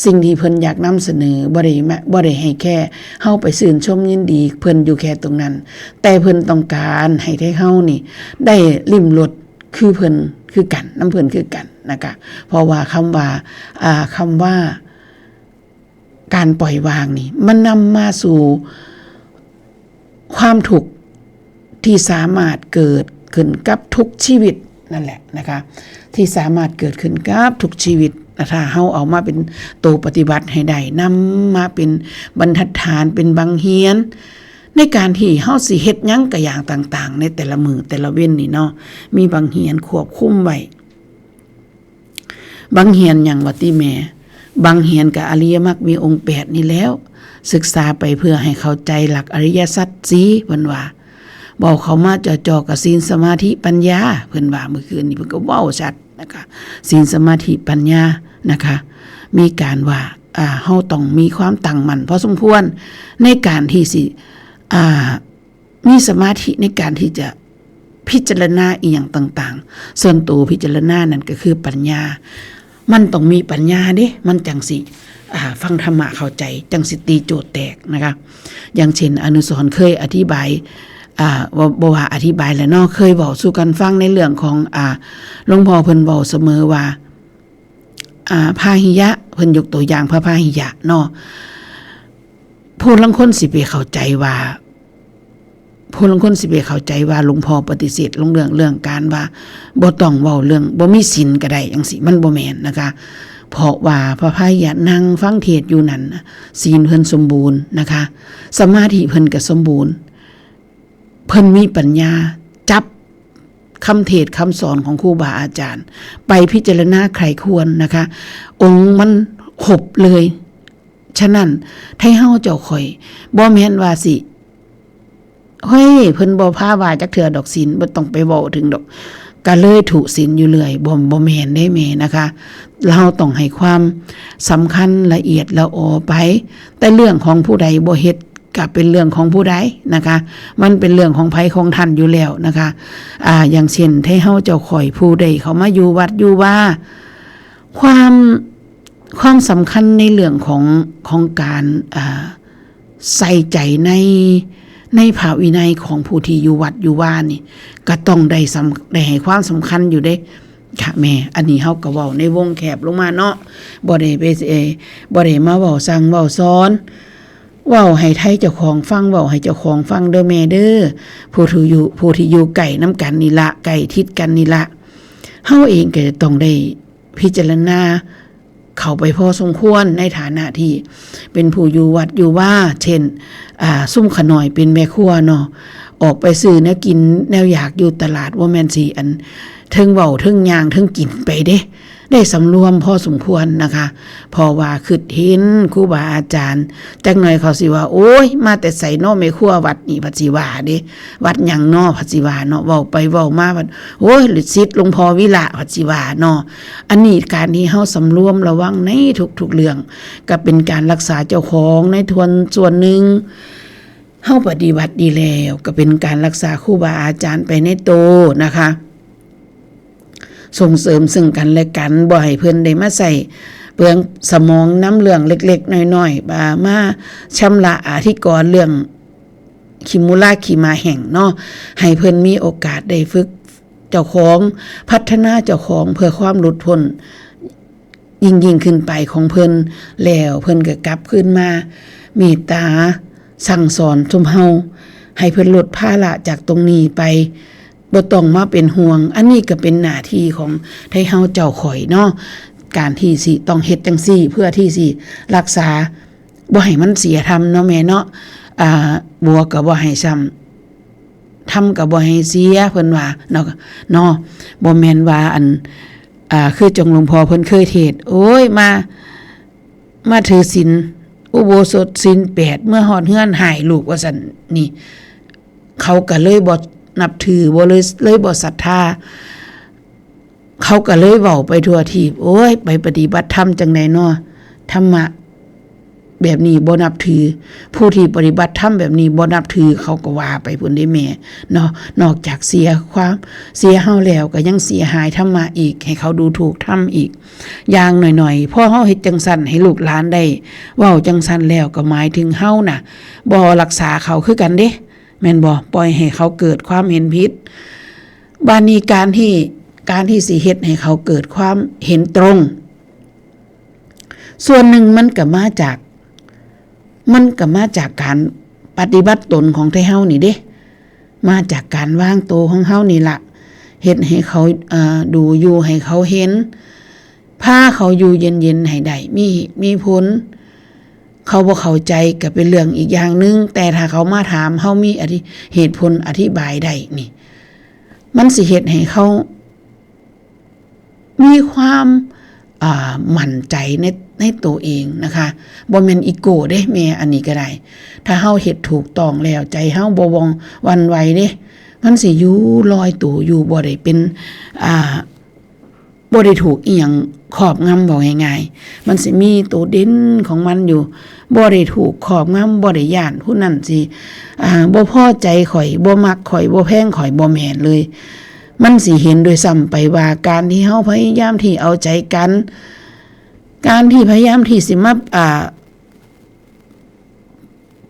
สิ่งที่เพิ่นอยากนำเสนอ บ่ได้มา บ่ได้ให้แค่เฮาไปชื่นชมยินดีเพิ่นอยู่แค่ตรงนั้น แต่เพิ่นต้องการให้ไทเฮานี่ได้ลิ้มรสคือเพิ่นคือกัน นำเพิ่นคือกันนะคะ เพราะว่าคำว่า อ่า คำว่า การปล่อยวางนี่ มันนำมาสู่ความทุกข์ที่สามารถเกิดขึ้นกับทุกชีวิตนั่นแหละนะคะ ที่สามารถเกิดขึ้นกับทุกชีวิต ถ้าเฮาเอามาเป็นตัวปฏิบัติให้ได้ นำมาเป็นบรรทัดฐาน เป็นบังเหียน ในการที่เฮาสิเฮ็ดหยังกะอย่างต่างๆ ในแต่ละมื้อแต่ละเว็นนี่เนาะ มีบังเหียนควบคุมไว้ บังเหียนหยังวะติแม่ บังเหียนกะอริยมรรคมีองค์แปดนี่แล้ว ศึกษาไปเพื่อให้เข้าใจหลักอริยสัจสี่ เพิ่นว่า เว้าเข้ามาจ่อๆ กะศีล สมาธิ ปัญญา เพิ่นว่า มื้อคืนนี้เพิ่นก็เว้าชัดนะคะ ศีล สมาธิ ปัญญานะคะ มีการว่า อ่า เฮาต้องมีความตั้งมั่นพอสมควร ในการที่สิ อ่า มีสมาธิในการที่จะพิจารณาอีหยังต่างๆ ส่วนตัวพิจารณานั่นก็คือปัญญา มันต้องมีปัญญาเด้ มันจั่งสิ อ่า ฟังธรรมะเข้าใจ จั่งสิตีโจทย์แตกนะคะ อย่างเช่น อนุสรณ์เคยอธิบาย อ่า บ่ บ่ว่าอธิบายแหละเนาะ เคยเว้าสู่กันฟังในเรื่องของ อ่า หลวงพ่อเพิ่นเว้าเสมอว่า อ่า พาหิยะ เพิ่นยกตัวอย่างพระพาหิยะเนาะ ผู้ลางคนสิไปเข้าใจว่า ผู้ลางคนสิไปเข้าใจว่าหลวงพ่อปฏิเสธลงเรื่อง เรื่องการว่าบ่ต้องเว้าเรื่องบ่มีศีลก็ได้จังซี้ มันบ่แม่นนะคะ เพราะว่าพระพาหิยะนั่งฟังเทศน์อยู่นั่นน่ะ ศีลเพิ่นสมบูรณ์นะคะ สมาธิเพิ่นก็สมบูรณ์ เพิ่นมีปัญญาจับคำเทศน์คำสอนของครูบาอาจารย์ ไปพิจารณาใคร่ครวญนะคะ องค์มันครบเลย ฉะนั้นไทเฮาเจ้าข่อย บ่แม่นว่าสิ เฮ้ย เพิ่นบ่พาว่าจักเทื่อดอกศีล บ่ต้องไปเว้าถึงดอก ก็เลยทุศีลอยู่เรื่อย บ่ บ่แม่นเด้แม่นะคะ เฮาต้องให้ความสำคัญละเอียดละออไป แต่เรื่องของผู้ใดบ่เฮ็ด ก็เป็นเรื่องของผู้ใดนะคะ มันเป็นเรื่องของไผของท่านอยู่แล้วนะคะ อ่า อย่างเช่น ไทเฮาเจ้าข่อยผู้ใดเข้ามาอยู่วัดอยู่วา ความ ความสำคัญในเรื่องของ ของการ อ่า ใส่ใจใน ในพระวินัยของผู้ที่อยู่วัดอยู่วานี่ ก็ต้องได้สำ ได้ให้ความสำคัญอยู่เด้ ค่ะแม่ อันนี้เฮาก็เว้าในวงแคบลงมาเนาะ บ่ได้ไป เอ่อ บ่ได้มาเว้าสั่งเว้าสอน เว้าให้ไทเจ้าของฟัง เว้าให้เจ้าของฟังเด้อแม่เด้อ ผู้ที่อยู่ ผู้ที่อยู่ใกล้นำกันนี่ละ ใกล้ชิดกันนี่ละ เฮาเองก็จะต้องได้พิจารณาเข้าไปพอสมควร ในฐานะที่เป็นผู้อยู่วัดอยู่วา เช่น อ่า ซุมข้าน้อยเป็นแม่ครัวเนาะ ออกไปซื้อแนวกินแนวอยากอยู่ตลาด บ่แม่นสิอัน เทิงเว้าเทิงย่างเทิงกินไปเด้ ได้สำรวมพอสมควรนะคะ เพราะว่าคิดเห็นครูบาอาจารย์ จักหน่อยเขาสิว่า โอ้ย มาแต่ไสน้อแม่ครัววัดนี่ พัดสิว่าเด้ วัดหยังน้อ พัดสิว่าเนาะ เว้าไปเว้ามา พัด โอ้ย ลูกศิษย์หลวงพ่อวิระ พัดสิว่าเนาะ อันนี้การที่เฮาสำรวมระวังในทุกๆเรื่อง ก็เป็นการรักษาเจ้าของในทวนส่วนหนึ่ง เฮาปฏิบัติดีแล้ว ก็เป็นการรักษาครูบาอาจารย์ไปในโตนะคะ ส่งเสริมซึ่งกันและกัน บ่ให้เพิ่นได้มาใส่เปลืองสมองนำเรื่องเล็กๆน้อยๆ บ่ามาชำระอธิกรณ์เรื่องขี้มูลาขี้หมาแห้งเนาะ ให้เพิ่นมีโอกาสได้ฝึกเจ้าของ พัฒนาเจ้าของเพื่อความหลุดพ้น ยิ่งๆขึ้นไปของเพิ่น แล้วเพิ่นก็กลับคืนมาเมตตาสั่งสอนซุมเฮา ให้เพิ่นลดภาระจากตรงนี้ไป บ่ต้องมาเป็นห่วง อันนี้ก็เป็นหน้าที่ของไทเฮาเจ้าข่อยเนาะ การที่สิต้องเฮ็ดจังซี่ เพื่อที่สิรักษาบ่ให้มันเสียธรรมเนาะแม่เนาะ อ่า บัวก็บ่ให้ซ้ำ ธรรมก็บ่ให้เสีย เพิ่นว่าเนาะ เนาะ บ่แม่นว่าอัน อ่า คือจังหลวงพ่อเพิ่นเคยเทศน์ โอ้ย มา มาถือศีลอุโบสถศีลแปด เมื่อฮอดเฮือนหายลูกว่าซั่น นี่ เขาก็เลยบ่นับถือ บ่เลย เลยบ่ศรัทธา เขาก็เลยเว้าไปทั่วทีป โอ้ย ไปปฏิบัติธรรมจังใดน้อ ธรรมะแบบนี้บ่นับถือ ผู้ที่ปฏิบัติธรรมแบบนี้บ่นับถือ เขาก็ว่าไปพุ้นเด้แม่เนาะ นอกจากเสียความ เสียเฮาแล้วก็ยังเสียหายธรรมะอีก ให้เขาดูถูกธรรมอีก อย่างน้อยๆ พอเฮาเฮ็ดจังซั่นให้ลูกหลานได้เว้าจังซั่นแล้ว ก็หมายถึงเฮาน่ะ บ่รักษาเขาคือกันเด้ แม่นบ่ ปล่อยให้เขาเกิดความเห็นผิด บาดนี้การที่ การที่สิเฮ็ดให้เขาเกิดความเห็นตรง ส่วนหนึ่งมันก็มาจาก มันก็มาจากการปฏิบัติตนของไทเฮานี่เด้ มาจากการวางโตของเฮานี่ละ เฮ็ดให้เขา เอ่อ ดูอยู่ให้เขาเห็น พาเขาอยู่เย็นๆให้ได้ มี มีผล เขาบ่เข้าใจก็เป็นเรื่องอีกอย่างหนึ่ง แต่ถ้าเขามาถาม เฮามีอธิ เหตุผลอธิบายได้นี่ มันสิเฮ็ดให้เขา มีความ อ่า มั่นใจใน ในตัวเองนะคะ บ่แม่นอีโก้เด้แม่ อันนี้ก็ได้ ถ้าเฮาเฮ็ดถูกต้องแล้ว ใจเฮาบ่หวั่น หวั่นไหวเด้ มันสิอยู่ลอยตัวอยู่ บ่ได้เป็น อ่า บ่ได้ถูกอิหยังครอบงำ เว้าง่ายๆ มันสิมีตัวเด่นของมันอยู่ บ่ได้ถูกครอบงำ บ่ได้ย้านผู้นั้นสิ อ่า บ่พอใจข่อย บ่มักข่อย บ่แพงข่อย บ่แม่นเลย มันสิเห็นด้วยซ้ำไปว่าการที่เฮาพยายามที่เอาใจกัน การที่พยายามที่สิมา อ่า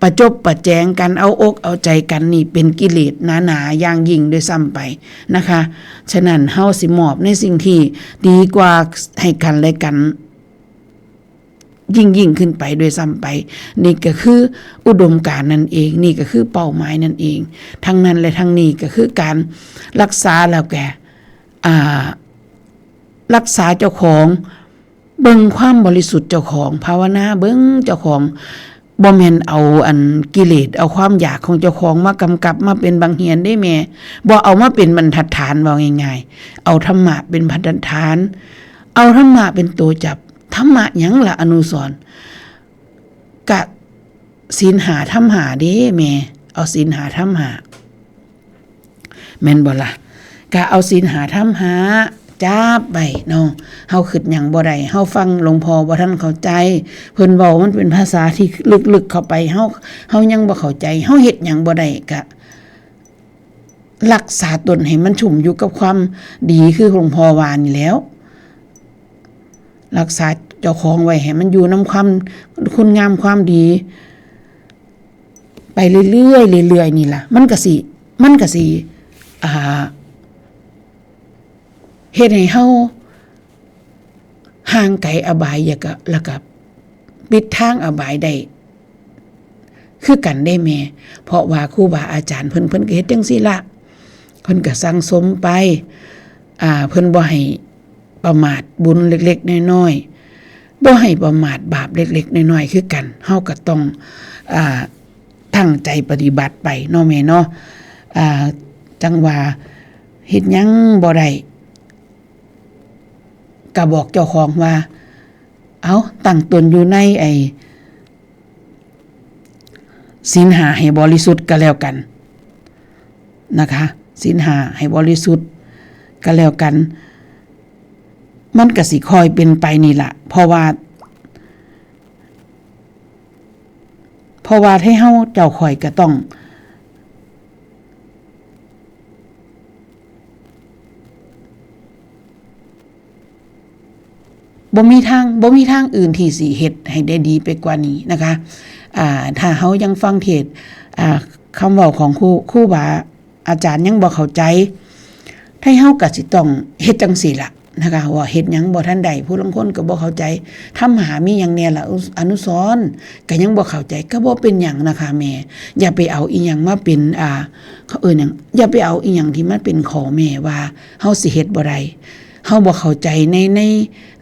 ประจบประแจงกัน เอาอกเอาใจกันนี่เป็นกิเลสหนาๆอย่างยิ่งด้วยซ้ำไปนะคะ ฉะนั้นเฮาสิมอบในสิ่งที่ดีกว่าให้กันและกัน ยิ่งๆขึ้นไปด้วยซ้ำไป นี่ก็คืออุดมการณ์นั่นเอง นี่ก็คือเป้าหมายนั่นเอง ทั้งนั้นและทั้งนี้ก็คือการรักษาแล้วแก่ อ่า รักษาเจ้าของ เบิ่งความบริสุทธิ์เจ้าของ ภาวนาเบิ่งเจ้าของ บ่แม่นเอาอันกิเลส เอาความอยากของเจ้าของมากำกับ มาเป็นบังเหียนเด้แม่ บ่เอามาเป็นบรรทัดฐาน เว้าง่ายๆ เอาธรรมะเป็นบรรทัดฐาน เอาธรรมะเป็นตัวจับ ธรรมะหยังล่ะ อนุสรณ์ กะศีลห้าธรรมห้าเด้แม่ เอาศีลห้าธรรมห้า แม่นบ่ล่ะ กะเอาศีลห้าธรรมห้าจับไว้เนาะ เฮาคิดหยังบ่ได้ เฮาฟังหลวงพ่อบ่ทันเข้าใจ เพิ่นเว้ามันเป็นภาษาที่ลึกๆเข้าไป เฮา เฮายังบ่เข้าใจ เฮาเฮ็ดหยังบ่ได้ กะรักษาตนให้มันชุ่มอยู่กับความดี คือหลวงพ่อว่านี่แหล้ว รักษาเจ้าของไว้ให้มันอยู่นำความคุณงามความดี ไปเรื่อยๆเรื่อยๆนี่ล่ะ มันก็สิ มันก็สิ อ่า เฮ็ดให้เฮาห่างไกลอบาย แล้วก็ แล้วก็ปิดทางอบายได้ คือกันเด้แม่ เพราะว่าครูบาอาจารย์เพิ่น เพิ่นก็เฮ็ดจั่งซี้ล่ะ เพิ่นก็สั่งสมไป อ่า เพิ่นบ่ให้ประมาทบุญเล็กๆน้อยๆ บ่ให้ประมาทบาปเล็กๆน้อยๆคือกัน เฮาก็ต้อง อ่า ตั้งใจปฏิบัติไปเนาะแม่เนาะ อ่า จั่งว่าเฮ็ดหยังบ่ได้ ก็บอกเจ้าของว่า เอา ตั้งตนอยู่ในไอ้ศีลห้าให้บริสุทธิ์ก็แล้วกันนะคะ ศีลห้าให้บริสุทธิ์ก็แล้วกัน มันก็สิค่อยเป็นไปนี่ล่ะ เพราะว่า เพราะว่าให้เฮา เจ้าข้อยก็ต้อง บ่มีทาง บ่มีทางอื่นที่สิเฮ็ดให้ได้ดีไปกว่านี้นะคะ อ่า ถ้าเฮายังฟังเทศน์ อ่า คำเว้าของครู ครูบาอาจารย์ยังบ่เข้าใจ ไทเฮาก็สิต้องเฮ็ดจั่งซี้ล่ะนะคะ ว่าเฮ็ดหยังบ่ทันได้ ผู้ลางคนก็บ่เข้าใจ ธรรมห้ามีหยังแน่ล่ะ อนุ อนุสรณ์ ก็ยังบ่เข้าใจ ก็บ่เป็นหยังนะคะแม่ อย่าไปเอาอิหยังมาเป็น อ่า เขาเอิ้นหยัง อย่าไปเอาอิหยังที่มันเป็นข้อแม้ว่าเฮาสิเฮ็ดบ่ได้ เฮาบ่เข้าใจใน ใน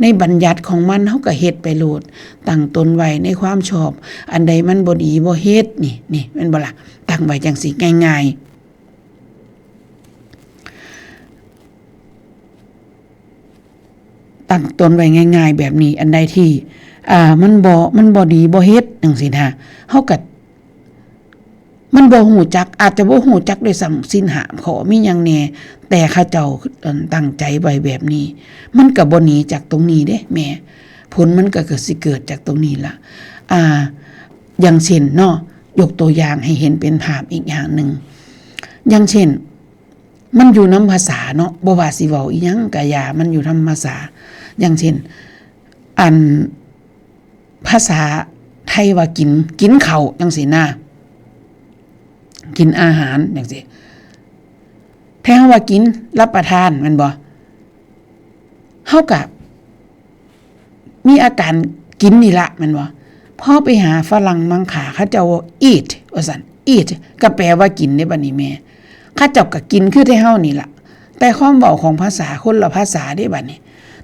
ในบัญญัติของมัน เฮาก็เฮ็ดไปโลด ตั้งตนไว้ในความชอบ อันใดมันบ่ดีบ่เฮ็ด นี่ นี่ แม่นบ่ล่ะ ตั้งไว้จั่งซี้ง่ายๆ ตั้งตนไว้ง่ายๆแบบนี้ อันใดที่ อ่า มันบ่ มันบ่ดีบ่เฮ็ดจั่งซี้นะ เฮาก็ มันบ่ฮู้จัก อาจจะบ่ฮู้จักด้วยซ้ำ ศีลห้าข้อมีหยังแน่ แต่เขาเจ้า เอิ่ม ตั้งใจไว้แบบนี้ มันก็บ่หนีจากตรงนี้เด้แม่ ผลมันก็ ก็สิเกิดจากตรงนี้ล่ะ อ่า อย่างเช่นเนาะ ยกตัวอย่างให้เห็นเป็นภาพอีกอย่างหนึ่ง อย่างเช่น มันอยู่นำภาษาเนาะ บ่ว่าสิเว้าอิหยังก็อย่า มันอยู่นำภาษา อย่างเช่น อัน ภาษาไทยว่ากิน กินข้าวจั่งซี้นะ กินอาหารจั่งซี้ ไทเฮาว่ากิน รับประทาน แม่นบ่ เฮาก็ มีอาการกินนี่ละแม่นบ่ พอไปหาฝรั่งมังค่า เขาเจ้าว่า eat ว่าซั่น eat ก็แปลว่ากินเด้บัดนี้แม่ เขาเจ้าก็กินคือไทเฮานี่ล่ะ แต่ความเว้าของภาษาคนละภาษาเด้บัดนี้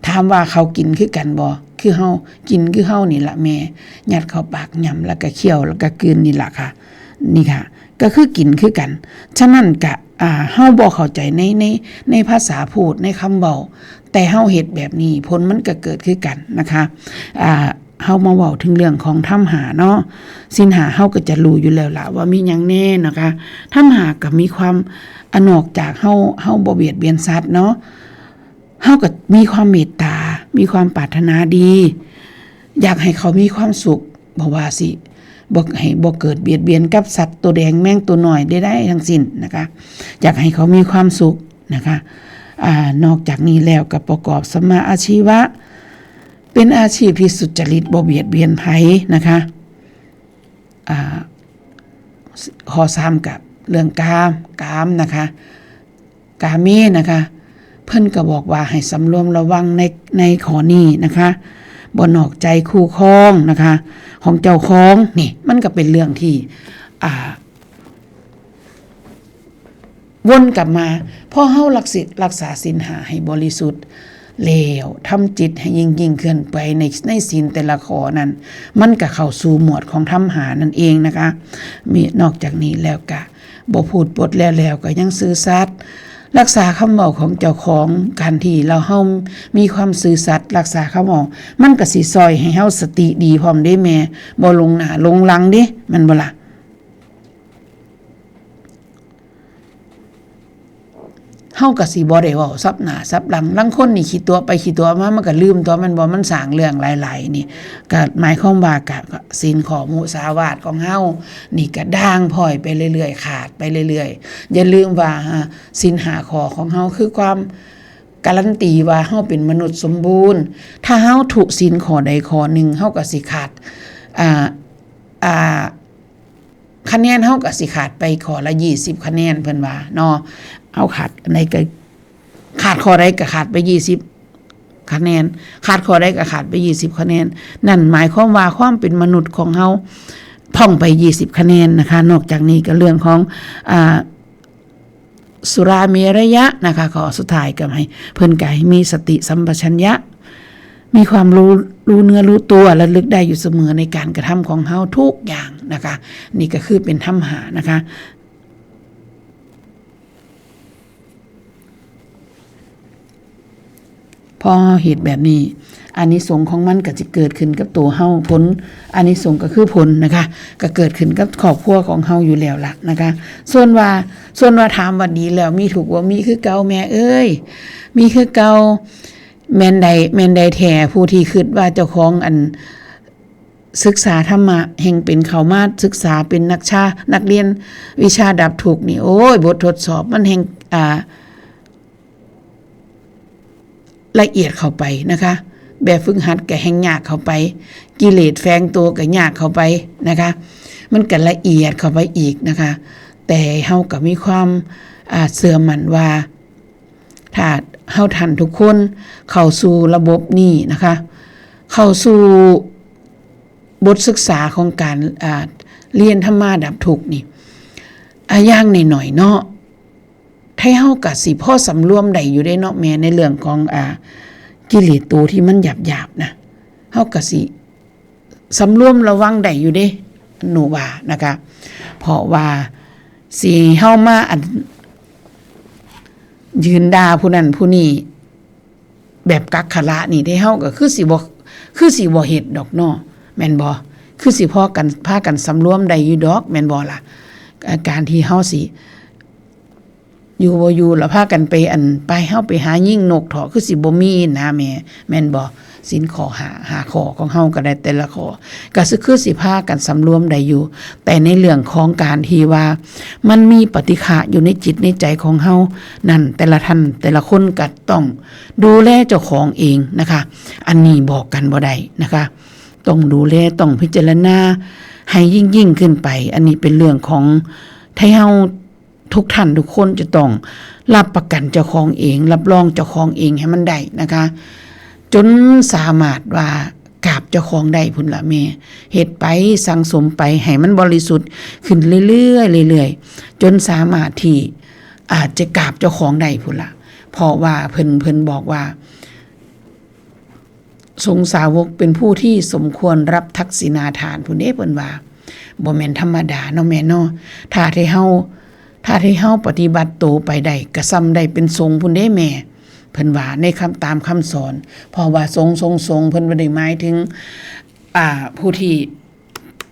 ถามว่าเขากินคือกันบ่ คือเฮา กินคือเฮานี่ล่ะแม่ ยัดเข้าปาก หย่ำแล้วก็เคี้ยว แล้วก็กลืนนี่ล่ะค่ะ นี่ค่ะ ก็คือกินคือกัน ฉะนั้นก็ อ่า เฮาบ่เข้าใจใน ใน ในภาษาพูด ในคำเว้า แต่เฮาเฮ็ดแบบนี้ ผลมันก็เกิดคือกันนะคะ อ่า เฮามาเว้าถึงเรื่องของธรรมห้าเนาะ ศีลห้าเฮาก็จะรู้อยู่แล้วล่ะว่ามีหยังแน่นะคะ ธรรมห้าก็มีความ อ่ะ นอกจากเฮา เฮาบ่เบียดเบียนสัตว์เนาะ เฮาก็มีความเมตตา มีความปรารถนาดี อยากให้เขามีความสุข บ่ว่าสิ บ่ให้ บ่เกิดเบียดเบียนกับสัตว์ตัวแดงแมงตัวน้อยใดๆทั้งสิ้นนะคะ อยากให้เขามีความสุขนะคะ อ่า นอกจากนี้แล้วก็ประกอบสัมมาอาชีวะ เป็นอาชีพที่สุจริต บ่เบียดเบียนไผนะคะ อ่า ข้อสาม กับเรื่องกาม กามนะคะ กาเมนะคะ เพิ่นก็บอกว่าให้สำรวมระวังใน ในข้อนี้นะคะ บ่นอกใจคู่ครองนะคะ ของเจ้าของนี่ มันก็เป็นเรื่องที่ อ่า วนกลับมา พอเฮารักสิรักษาศีลห้าให้บริสุทธิ์ แล้วทำจิตให้ยิ่งยิ่งขึ้นไปในในศีลแต่ละข้อนั้น มันก็เข้าสู่หมวดของธรรมห้านั่นเองนะคะ มีนอกจากนี้แล้วก็บ่พูดปดแล้วแล้วก็ยังซื่อสัตย์ รักษาคำเว้าของเจ้าของ การที่เราเฮามีความซื่อสัตย์ รักษาคำเว้า มันก็สิซ่อยให้เฮาสติดีพร้อมเด้แม่ บ่หลงหน้าหลงหลังเด้ แม่นบ่ล่ะ? เฮาก็สิบ่ได้เว้าสับหน้าสับหลัง ลางคนนี่ขี้ตั๋วไปขี้ตั๋วมา มันก็ลืมตั๋ว แม่นบ่ มันสร้างเรื่องหลายๆ นี่ ก็หมายความว่าก็ ก็ศีลข้อมุสาวาทของเฮานี่ก็ด่างพร้อยไปเรื่อยๆ ขาดไปเรื่อยๆ อย่าลืมว่า อ่า ศีลห้าข้อของเฮาคือความการันตีว่าเฮาเป็นมนุษย์สมบูรณ์ ถ้าเฮาทุศีลข้อใดข้อหนึ่ง เฮาก็สิขาด อ่า อ่า คะแนนเฮาก็สิขาดไปข้อละยี่สิบคะแนน เพิ่นว่าเนาะ เอาขาดอันใดก็ ขาดข้อใดก็ขาดไปยี่สิบคะแนน ขาดข้อใดก็ขาดไปยี่สิบคะแนน นั่นหมายความว่าความเป็นมนุษย์ของเฮาพร่องไปยี่สิบคะแนนนะคะ นอกจากนี้ก็เรื่องของ อ่า สุราเมรยะนะคะ ข้อสุดท้ายก็ให้เพิ่นก็ให้มีสติสัมปชัญญะ มีความรู้ รู้เนื้อรู้ตัว ระลึกได้อยู่เสมอในการกระทำของเฮาทุกอย่างนะคะ นี่ก็คือเป็นธรรมห้านะคะ พอเฮาเฮ็ดแบบนี้ อานิสงส์ของมันก็สิเกิดขึ้นกับตัวเฮา ผล อานิสงส์ก็คือผลนะคะ ก็เกิดขึ้นกับครอบครัวของเฮาอยู่แล้วล่ะนะคะ ส่วนว่า ส่วนว่าถามว่าดีแล้วมีทุกข์บ่ มีคือเก่าแม่เอ้ย มีคือเก่า แม่นใด แม่นใดแท้ ผู้ที่คิดว่าเจ้าของอันศึกษาธรรมะ แฮ่งเป็นเข้ามาศึกษาเป็นนักชา นักเรียนวิชาดับทุกข์นี่ โอ้ย บททดสอบมันแฮ่ง อ่า ละเอียดเข้าไปนะคะ แบบฝึกหัดก็แฮ่งยากเข้าไป กิเลสแฝงตัวก็ยากเข้าไปนะคะ มันก็ละเอียดเข้าไปอีกนะคะ แต่เฮาก็มีความ อ่า เชื่อมั่นว่า ถ้าเฮาท่านทุกคนเข้าสู่ระบบนี้นะคะ เข้าสู่บทศึกษาของการ อ่า เรียนธรรมาดับทุกข์นี่ อ่า อย่างน้อยๆ เนาะ ไทเฮาก็สิพอสำรวมได้อยู่เด้เนาะแม่ ในเรื่องของ อ่า กิเลสตัวที่มันหยาบๆ นะ เฮาก็สิสำรวมระวังได้อยู่เด้ หนูว่านะคะ เพราะว่าสิเฮามาอัน ยืนด่าผู้นั้นผู้นี้ แบบกักขระนี่เด้ เฮาก็คือสิบ่ คือสิบ่เฮ็ดดอกเนาะ แม่นบ่ คือสิพอกัน พากันสำรวมได้อยู่ดอก แม่นบ่ล่ะ อ่า การที่เฮาสิ อยู่บ่อยู่แล้วพากันไป อัน ไป เฮาไปหายิงนกเถาะ คือสิบ่มีนะแม่ แม่นบ่ ศีลข้อห้า ห้าข้อของเฮาก็ได้แต่ละข้อ ก็สิ คือสิพากันสำรวมได้อยู่ แต่ในเรื่องของการที่ว่ามันมีปฏิฆะอยู่ในจิตในใจของเฮานั่น แต่ละท่านแต่ละคนก็ต้องดูแลเจ้าของเองนะคะ อันนี้บอกกันบ่ได้นะคะ ต้องดูแล ต้องพิจารณาให้ยิ่งๆ ขึ้นไป อันนี้เป็นเรื่องของไทเฮา ทุกท่านทุกคนจะต้องรับประกันเจ้าของเอง รับรองเจ้าของเองให้มันได้นะคะ จนสามารถว่ากราบเจ้าของได้พุ้นละแม่ เฮ็ดไปสั่งสมไปให้มันบริสุทธิ์ขึ้นเรื่อยๆ เรื่อยๆ จนสามารถที่อาจจะกราบเจ้าของได้พุ้นละ เพราะว่าเพิ่น เพิ่นบอกว่า สงฆ์สาวกเป็นผู้ที่สมควรรับทักษิณาทานพุ้นเด้ เพิ่นว่า บ่แม่นธรรมดาเนาะแม่เนาะ ถ้าที่เฮา ถ้าที่เฮาปฏิบัติโตไปได้ ก็ส่ำได้เป็นสงฆ์พุ้นเด้แม่ เพิ่นว่าในคำ ตามคำสอน เพราะว่าสงฆ์ สงฆ์ สงฆ์ เพิ่นบ่ได้หมายถึง อ่า ผู้ที่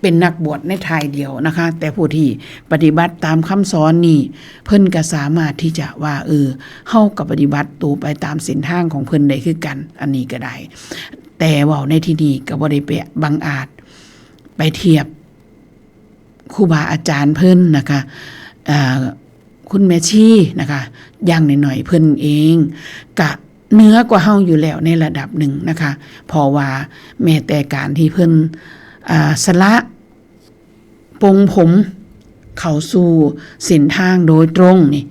เป็นนักบวชในท่ายเดียวนะคะ แต่ผู้ที่ปฏิบัติตามคำสอนนี่ เพิ่นก็สามารถที่จะว่า เออ เฮาก็ปฏิบัติโตไปตามเส้นทางของเพิ่นได้คือกัน อันนี้ก็ได้ แต่เว้าในที่นี้ก็บ่ได้ไปบังอาจไปเทียบครูบาอาจารย์เพิ่นนะคะ อ่า คุณแม่ชีนะคะ อย่างน้อยๆ เพิ่นเองกะเหนือกว่าเฮาอยู่แล้วในระดับหนึ่งนะคะ เพราะว่าแม้แต่การที่เพิ่น อ่า สละปลงผมเข้าสู่เส้นทางโดยตรงนี่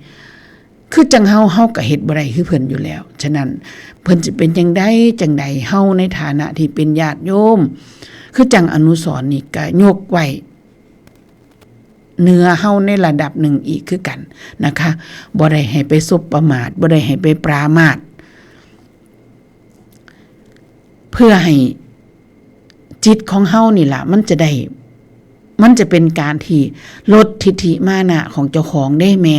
คือจั่งเฮา เฮาก็เฮ็ดบ่ได้คือเพิ่นอยู่แล้ว ฉะนั้นเพิ่นสิเป็นจั่งใดจั่งใด เฮาในฐานะที่เป็นญาติโยม คือจั่งอนุสรณ์นี่ก็ยกไว้เหนือเฮาในระดับหนึ่งอีกคือกันนะคะ บ่ได้ให้ไปสบประมาท บ่ได้ให้ไปปรามาส เพื่อให้จิตของเฮานี่ล่ะ มันจะได้ มันจะเป็นการที่ลดทิฐิมานะของเจ้าของเด้แม่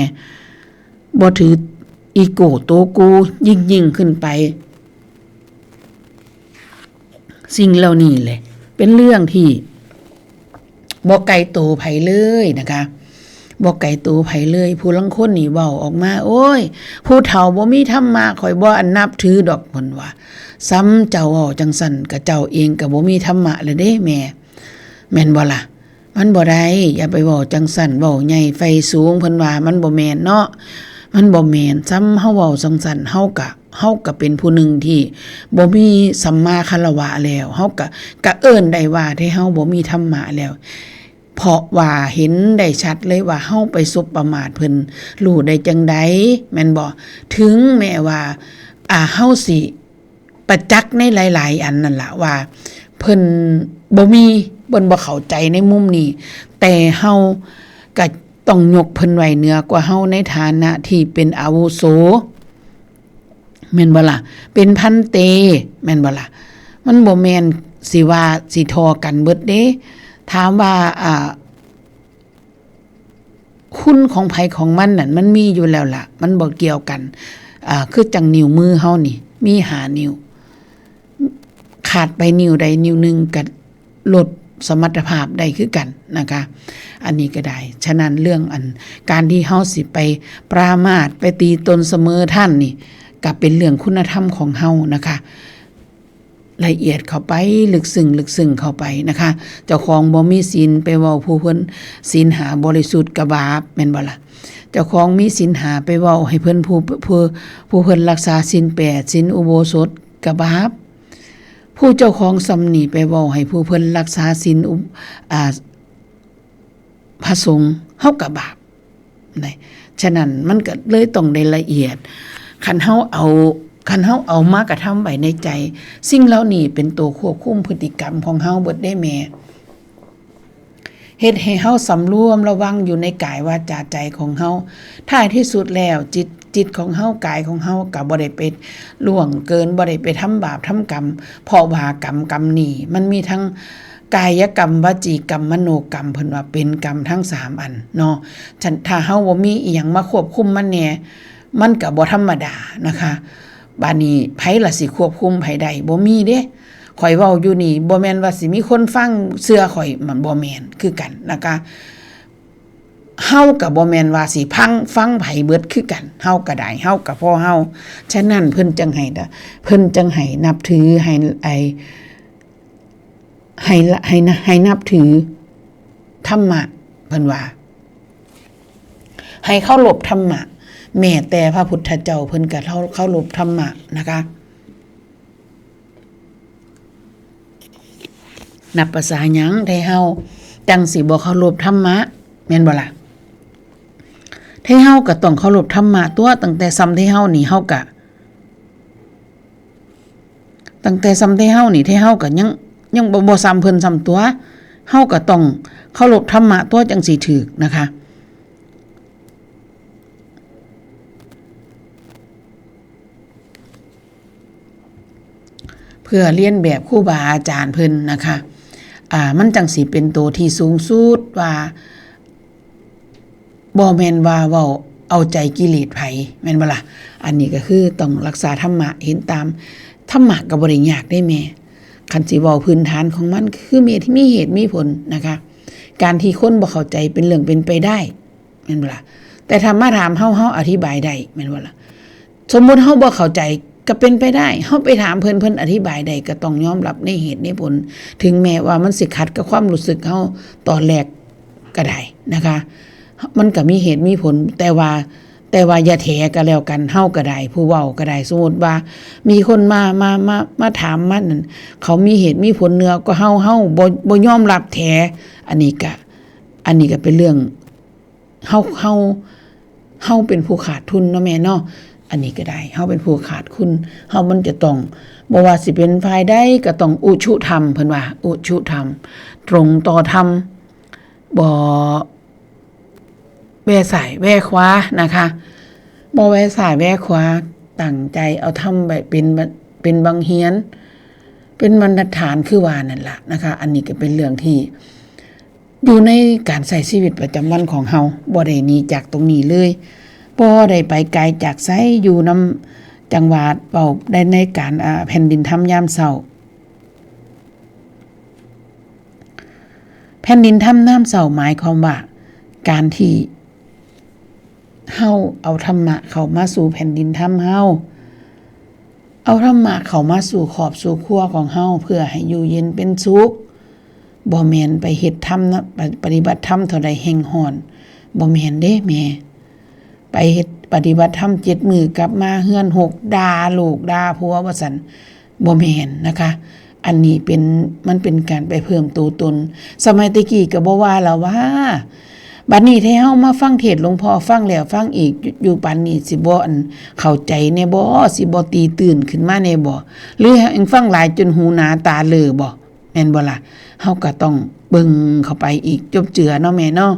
บ่ถืออีโก้โตกูยิ่งๆขึ้นไป สิ่งเหล่านี้แหละ เป็นเรื่องที่บ่ไกลตัวไผเลยนะคะ บ่ไกลตัวไผเลย ผู้ลางคนนี่เว้าออกมา โอ้ย ผู้เฒ่าบ่มีธรรมะ ข้อยบ่อันนับถือดอก เพิ่นว่า ซ้ำเจ้าเว้าจั่งซั้น กะเจ้าเองกะบ่มีธรรมะแล้วเด้แม่ แม่นบ่ล่ะ มันบ่ได้ อย่าไปเว้าจั่งซั้น เว้าใหญ่ไฟสูง เพิ่นว่ามันบ่แม่นเนาะ มันบ่แม่น ซ้ำเฮาเว้าจั่งซั้น เฮากะ เฮากะเป็นผู้หนึ่งที่บ่มีสัมมาคารวะแล้ว เฮากะ กะเอิ้นได้ว่าที่เฮาบ่มีธรรมะแล้ว เพราะว่าเห็นได้ชัดเลยว่าเฮาไปสบประมาทเพิ่น รู้ได้จั่งใด แม่นบ่ ถึงแม้ว่า อ่า เฮาสิประจักษ์ในหลายๆอันนั่นล่ะว่า เพิ่นบ่มี เพิ่นบ่เข้าใจในมุมนี้ แต่เฮากะต้องยกเพิ่นไว้เหนือกว่าเฮาในฐานะที่เป็นอาวุโส แม่นบ่ล่ะ เป็นพันเต แม่นบ่ล่ะ มันบ่แม่นสิว่าสิท่อกันเบิดเด้ ถามว่า อ่า คุณของไผของมันนั่น มันมีอยู่แล้วล่ะ มันบ่เกี่ยวกัน อ่า คือจั่งนิ้วมือเฮานี่ มีห้านิ้ว ขาดไปนิ้วใดนิ้วหนึ่งก็ลดสมรรถภาพได้คือกันนะคะ อันนี้ก็ได้ ฉะนั้นเรื่องอัน การที่เฮาสิไปปรามาส ไปตีตนเสมอท่านนี่ ก็เป็นเรื่องคุณธรรมของเฮานะคะ ละเอียดเข้าไป ลึกซึ้ง ลึกซึ้งเข้าไปนะคะ เจ้าของบ่มีศีลไปเว้าผู้เพิ่นศีลห้าบริสุทธิ์ก็บาป แม่นบ่ล่ะ เจ้าของมีศีลห้าไปเว้าให้เพิ่นผู้ ผู้ ผู้เพิ่นรักษาศีลแปด ศีลอุโบสถก็บาป ผู้เจ้าของส่ำนี้ไปเว้าให้ผู้เพิ่นรักษาศีลอุ อ่า พระสงฆ์ เฮาก็บาป นะ ฉะนั้นมันก็เลยต้องได้ละเอียด คันเฮาเอา คันเฮาเอามากระทำไว้ในใจ สิ่งเหล่านี้เป็นตัวควบคุมพฤติกรรมของเฮาเบิดเด้แม่ เฮ็ดให้เฮาสำรวมระวังอยู่ในกายวาจาใจของเฮา ท้ายที่สุดแล้วจิต จิตของเฮา กายของเฮาก็บ่ได้ไปล่วงเกิน บ่ได้ไปทำบาปทำกรรม เพราะว่ากรรม กรรมนี้มันมีทั้งกายกรรม วจีกรรม มโนกรรม เพิ่นว่าเป็นกรรมทั้งสามอันเนาะ ฉะนั้นถ้าเฮาบ่มีอิหยังมาควบคุมมันแน่ มันก็บ่ธรรมดานะคะ บาดนี้ไผล่ะสิควบคุมไผได้ บ่มีเด้ ข้อยเว้าอยู่นี่ บ่แม่นว่าสิมีคนฟังเชื่อข้อย มันบ่แม่นคือกันนะคะ เฮาก็บ่แม่นว่าสิพัง ฟังไผเบิดคือกัน เฮาก็ได้ เฮาก็พอเฮา ฉะนั้นเพิ่นจั่งให้ เพิ่นจั่งให้นับถือ ให้ ไอ้ ให้ละ ให้นะ ให้นับถือธรรมะ เพิ่นว่า ให้เคารพธรรมะ แม้แต่พระพุทธเจ้าเพิ่นก็เคารพธรรมะนะคะ นับประสาหยังไทเฮาจั่งสิบ่เคารพธรรมะ แม่นบ่ล่ะ ไทเฮาก็ต้องเคารพธรรมะตั๊ว ตั้งแต่ส่ำไทเฮานี่เฮาก็ ตั้งแต่ส่ำไทเฮานี่ ไทเฮาก็ยัง ยังบ่ บ่ส่ำเพิ่นส่ำตั๊ว เฮาก็ต้องเคารพธรรมะตั๊วจั่งสิถูกนะคะ เพื่อเลียนแบบครูบาอาจารย์เพิ่นนะคะ อ่า มันจั่งสิเป็นตัวที่สูงสุดว่า บ่แม่นว่าเว้าเอาใจกิเลสไผ แม่นบ่ล่ะ อันนี้ก็คือต้องรักษาธรรมะ เห็นตามธรรมะก็บ่ได้ยากเด้แม่ คันสิเว้าพื้นฐานของมันคือมี มีเหตุมีผลนะคะ การที่คนบ่เข้าใจเป็นเรื่องเป็นไปได้ แม่นบ่ล่ะ แต่ถ้ามาถามเฮา เฮาอธิบายได้ แม่นบ่ล่ะ สมมุติเฮาบ่เข้าใจก็เป็นไปได้ เฮาไปถามเพิ่น เพิ่นอธิบายได้ ก็ต้องยอมรับในเหตุในผล ถึงแม้ว่ามันสิขัดกับความรู้สึกเฮาตอนแรกก็ได้นะคะ มันก็มีเหตุมีผล แต่ว่า แต่ว่าอย่าแถก็แล้วกัน เฮาก็ได้ ผู้เว้าก็ได้ สมมุติว่ามีคนมา มา มา มาถามมานั่น เขามีเหตุมีผลเหนือกว่าเฮา เฮาบ่ บ่ยอมรับแถ อันนี้ก็ อันนี้ก็เป็นเรื่อง เฮา เฮา เฮาเป็นผู้ขาดทุนเนาะแม่เนาะ อันนี้ก็ได้ เฮาเป็นผู้ขาดทุน เฮามันจะต้อง บ่ว่าสิเป็นฝ่ายใดก็ต้องอุชุธรรม เพิ่นว่า อุชุธรรม ตรงต่อธรรม บ่แว่ซ้ายแว่ขวานะคะ บ่แว่ซ้ายแว่ขวา ตั้งใจเอาธรรมไว้เป็น เป็นบั้งเฮียน เป็นบรรทัดฐานคือว่านั่นล่ะนะคะ อันนี้ก็เป็นเรื่องที่ อยู่ในการใช้ชีวิตประจำวันของเฮา บ่ได้หนีจากตรงนี้เลย บ่ได้ไปไกลจากไส อยู่นำจังหวัด เว้าได้ในการ อ่า แผ่นดินธรรมยามเช้า แผ่นดินธรรมยามเช้าหมายความว่า การที่เฮาเอาธรรมะเข้ามาสู่แผ่นดินธรรมเฮา เอาธรรมะเข้ามาสู่ครอบสู่ครัวของเฮา เพื่อให้อยู่เย็นเป็นสุข บ่แม่นไปเฮ็ดธรรมนะ ปะ- ปฏิบัติธรรมเท่าใดแฮ่งฮ้อน บ่แม่นเด้แม่ ไปเฮ็ดปฏิบัติธรรมเจ็ดมื้อกลับมาเฮือนหก ด่าลูกด่าผัวว่าซั่น บ่แม่นนะคะ อันนี้เป็น มันเป็นการไปเพิ่มตัวตน สมัยแต่กี้ก็บ่ว่าแล้วว่า บัดนี้ถ้าเฮามาฟังเทศน์หลวงพ่อฟังแล้วฟังอีก อยู่ อยู่ปานนี้สิบ่ อัน เข้าใจแน่บ่ สิบ่ตีตื่นขึ้นมาแน่บ่ หรือแฮ่งฟังหลายจนหูหนาตาเหล่อบ่ แม่นบ่ล่ะ เฮาก็ต้องเบิ่งเข้าไปอีก จบเจือเนาะแม่เนาะ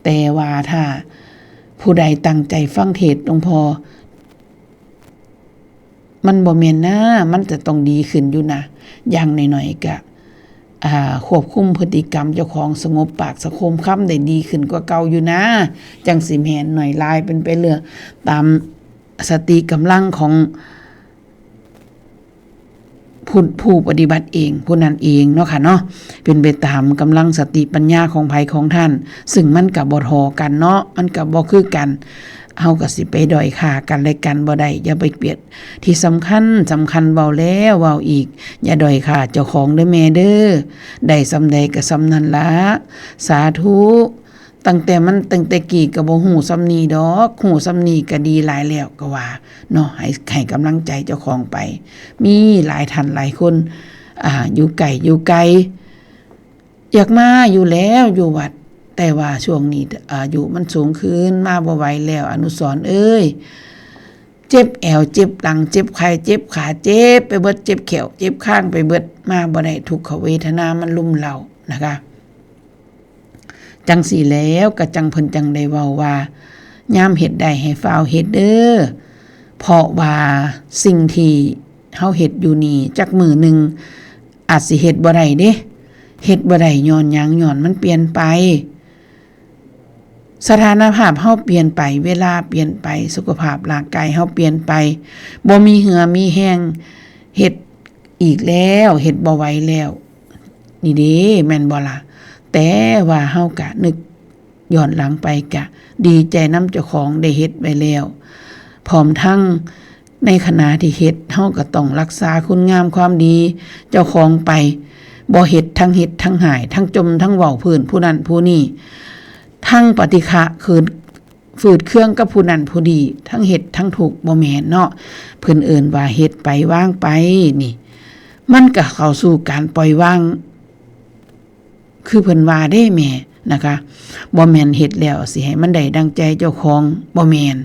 แต่ว่าถ้าผู้ใดตั้งใจฟังเทศน์หลวงพ่อ มันบ่แม่นนะ มันจะต้องดีขึ้นอยู่นะ อย่างน้อยๆ ก็ อ่า ควบคุมพฤติกรรมเจ้าของ สงบปากสงบคำได้ดีขึ้นกว่าเก่าอยู่นะ จั่งสิแม่น น้อยหลายเป็นไปเรื่องตามสติกำลังของผู้ ผู้ปฏิบัติเอง ผู้นั้นเองเนาะค่ะเนาะ เป็นไปตามกำลังสติปัญญาของไผของท่าน ซึ่งมันก็บ่เท่ากันเนาะ มันก็บ่คือกัน เฮาก็สิไปด้อยค่ากันและกันบ่ได้ อย่าไปเบียด ที่สำคัญ สำคัญ เว้าแล้วเว้าอีก อย่าด้อยค่าเจ้าของเด้อแม่เด้อ ได้ส่ำใดก็ส่ำนั้นละ สาธุ ตั้งแต่มัน ตั้งแต่กี้ก็บ่ฮู้ส่ำนี้ดอก ฮู้ส่ำนี้ก็ดีหลายแล้วก็ว่าเนาะ ให้ ให้กำลังใจเจ้าของไป มีหลายท่านหลายคน อ่า อยู่ไกล อยู่ไกล อยากมาอยู่แล้วอยู่วัด แต่ว่าช่วงนี้อายุมันสูงขึ้น มาบ่ไหวแล้ว อนุสรณ์เอ้ย เจ็บแอว เจ็บหลัง เจ็บไข้ เจ็บขา เจ็บไปเบิด เจ็บแข้ว เจ็บคางไปเบิด มาบ่ได้ ทุกขเวทนามันรุมเร้านะคะ จั่งซี้แล้ว ก็จั่งเพิ่นจั่งได้เว้าว่า ยามเฮ็ดได้ให้ฟ้าวเฮ็ดเด้อ เพราะว่าสิ่งที่เฮาเฮ็ดอยู่นี่ จักมื้อหนึ่งอาจสิเฮ็ดบ่ได้เด้ เฮ็ดบ่ได้ย้อนหยัง ย้อนมันเปลี่ยนไป สถานภาพเฮาเปลี่ยนไป เวลาเปลี่ยนไป สุขภาพร่างกายเฮาเปลี่ยนไป บ่มีเหื่อมีแฮงเฮ็ดอีกแล้ว เฮ็ดบ่ไหวแล้ว นี่เด้ แม่นบ่ล่ะ แต่ว่าเฮากะนึกย้อนหลังไปกะดีใจนำเจ้าของได้เฮ็ดไว้แล้ว พร้อมทั้งในขณะที่เฮ็ด เฮาก็ต้องรักษาคุณงามความดีเจ้าของไป บ่เฮ็ดทั้งเฮ็ดทั้งฮ้าย ทั้งจ่มทั้งเว้าพื้นผู้นั้นผู้นี้ ทั้งปฏิฆะคืน ฝืดเคืองกับผู้นั้นผู้นี้ ทั้งเฮ็ดทั้งทุกข์ บ่แม่นเนาะ เพิ่นเอิ้นว่าเฮ็ดไปวางไปนี่ มันก็เข้าสู่การปล่อยวาง คือเพิ่นว่าเด้แม่นะคะ บ่แม่นเฮ็ดแล้วสิให้มันได้ดังใจเจ้าของ บ่แม่น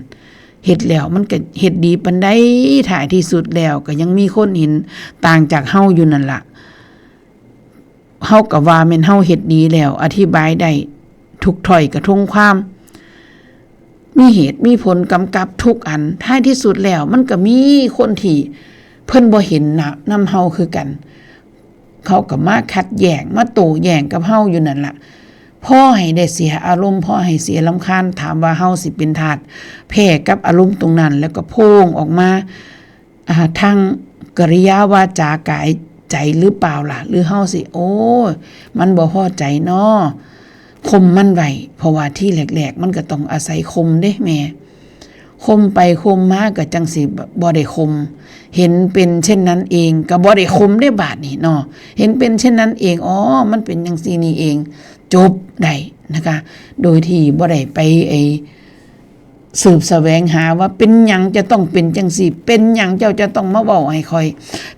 เฮ็ดแล้วมันก็เฮ็ดดีปานใด ท้ายที่สุดแล้วก็ยังมีคนเห็นต่างจากเฮาอยู่นั่นล่ะ เฮาก็ว่าแม่นเฮาเฮ็ดดีแล้ว อธิบายได้ทุกถ้อยกระทงความ มีเหตุมีผลกำกับทุกอัน ท้ายที่สุดแล้วมันก็มีคนที่เพิ่นบ่เห็นนะ นำเฮาคือกัน เขาก็มาขัดแย้ง มาโต้แย้งกับเฮาอยู่นั่นล่ะ พอให้ได้เสียอารมณ์ พอให้เสียรำคาญ ถามว่าเฮาสิเป็นทาสแพ้กับอารมณ์ตรงนั้น แล้วก็โพ่งออกมา อ่า ทางกิริยาวาจากายใจหรือเปล่าล่ะ หรือเฮาสิ โอ้ย มันบ่พอใจน้อ ข่มมันไว้ เพราะว่าที่แรกๆ มันก็ต้องอาศัยข่มเด้แม่ ข่มไปข่มมาก็จั่งสิบ่ได้ข่ม เห็นเป็นเช่นนั้นเอง ก็บ่ได้ข่มได้บาดนี้เนาะ เห็นเป็นเช่นนั้นเอง อ๋อ มันเป็นจั่งซี้นี่เอง จบได้นะคะ โดยที่บ่ได้ไปไอ้ สืบแสวงหาว่าเป็นหยังจะต้องเป็นจั่งซี้ เป็นหยังเจ้าจะต้องมาเว้าให้ข้อย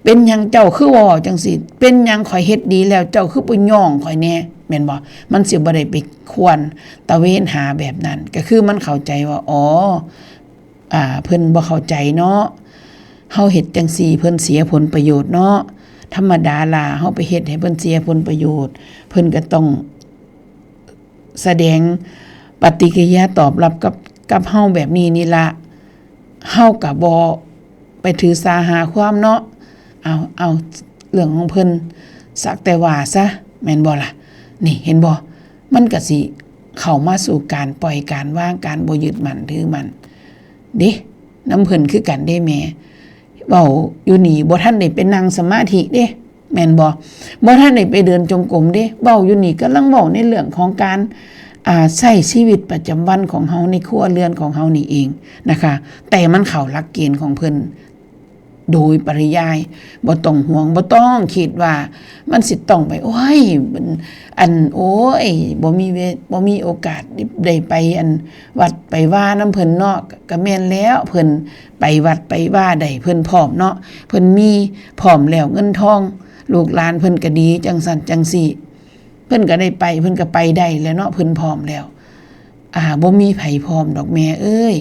เป็นหยังเจ้าคือเว้าจั่งซี้ เป็นหยังข้อยเฮ็ดดีแล้วเจ้าคือบ่ย่องข้อยแหน่ แม่นบ่? มันสิบ่ได้ไปควนตะเวนหาแบบนั้น ก็คือมันเข้าใจว่า อ๋อ อ่า เพิ่นบ่เข้าใจเนาะ เฮาเฮ็ดจั่งซี้เพิ่นเสียผลประโยชน์เนาะ ธรรมดาล่ะ เฮาไปเฮ็ดให้เพิ่นเสียผลประโยชน์ เพิ่นก็ต้องแสดงปฏิกิริยาตอบรับกับ กับเฮาแบบนี้นี่ล่ะ เฮาก็บ่ไปถือสาหาความเนาะ เอา เอาเรื่องของเพิ่น สักแต่ว่าซะ แม่นบ่ล่ะ? นี่เห็นบ่? มันก็สิเข้ามาสู่การปล่อย การวาง การบ่ยึดมั่นถือมั่นเด้ นำเพิ่นคือกันเด้แม่ เว้าอยู่นี่บ่ทันได้ไปนั่งสมาธิเด้ แม่นบ่? บ่ทันได้ไปเดินจงกรมเด้ เว้าอยู่นี่กำลังเว้าในเรื่องของการ อ่า ใช้ชีวิตประจำวันของเฮาในครัวเรือนของเฮานี่เองนะคะ แต่มันเข้าหลักเกณฑ์ของเพิ่นโดยปริยาย บ่ต้องห่วง บ่ต้องคิดว่ามันสิต้องไป โอ้ย มัน อัน โอ้ย บ่มีเว- บ่มีโอกาสได้ไป อัน วัดไปวานำเพิ่นเนาะ ก็แม่นแล้ว เพิ่นไปวัดไปวาได้ เพิ่นพร้อมเนาะ เพิ่นมีพร้อมแล้ว เงินทอง ลูกหลานเพิ่นก็ดี จั่งซั้นจั่งซี้ เพิ่นก็ได้ไป เพิ่นก็ไปได้แหละเนาะ เพิ่นพร้อมแล้ว อ่า บ่มีไผพร้อมดอกแม่เอ้ย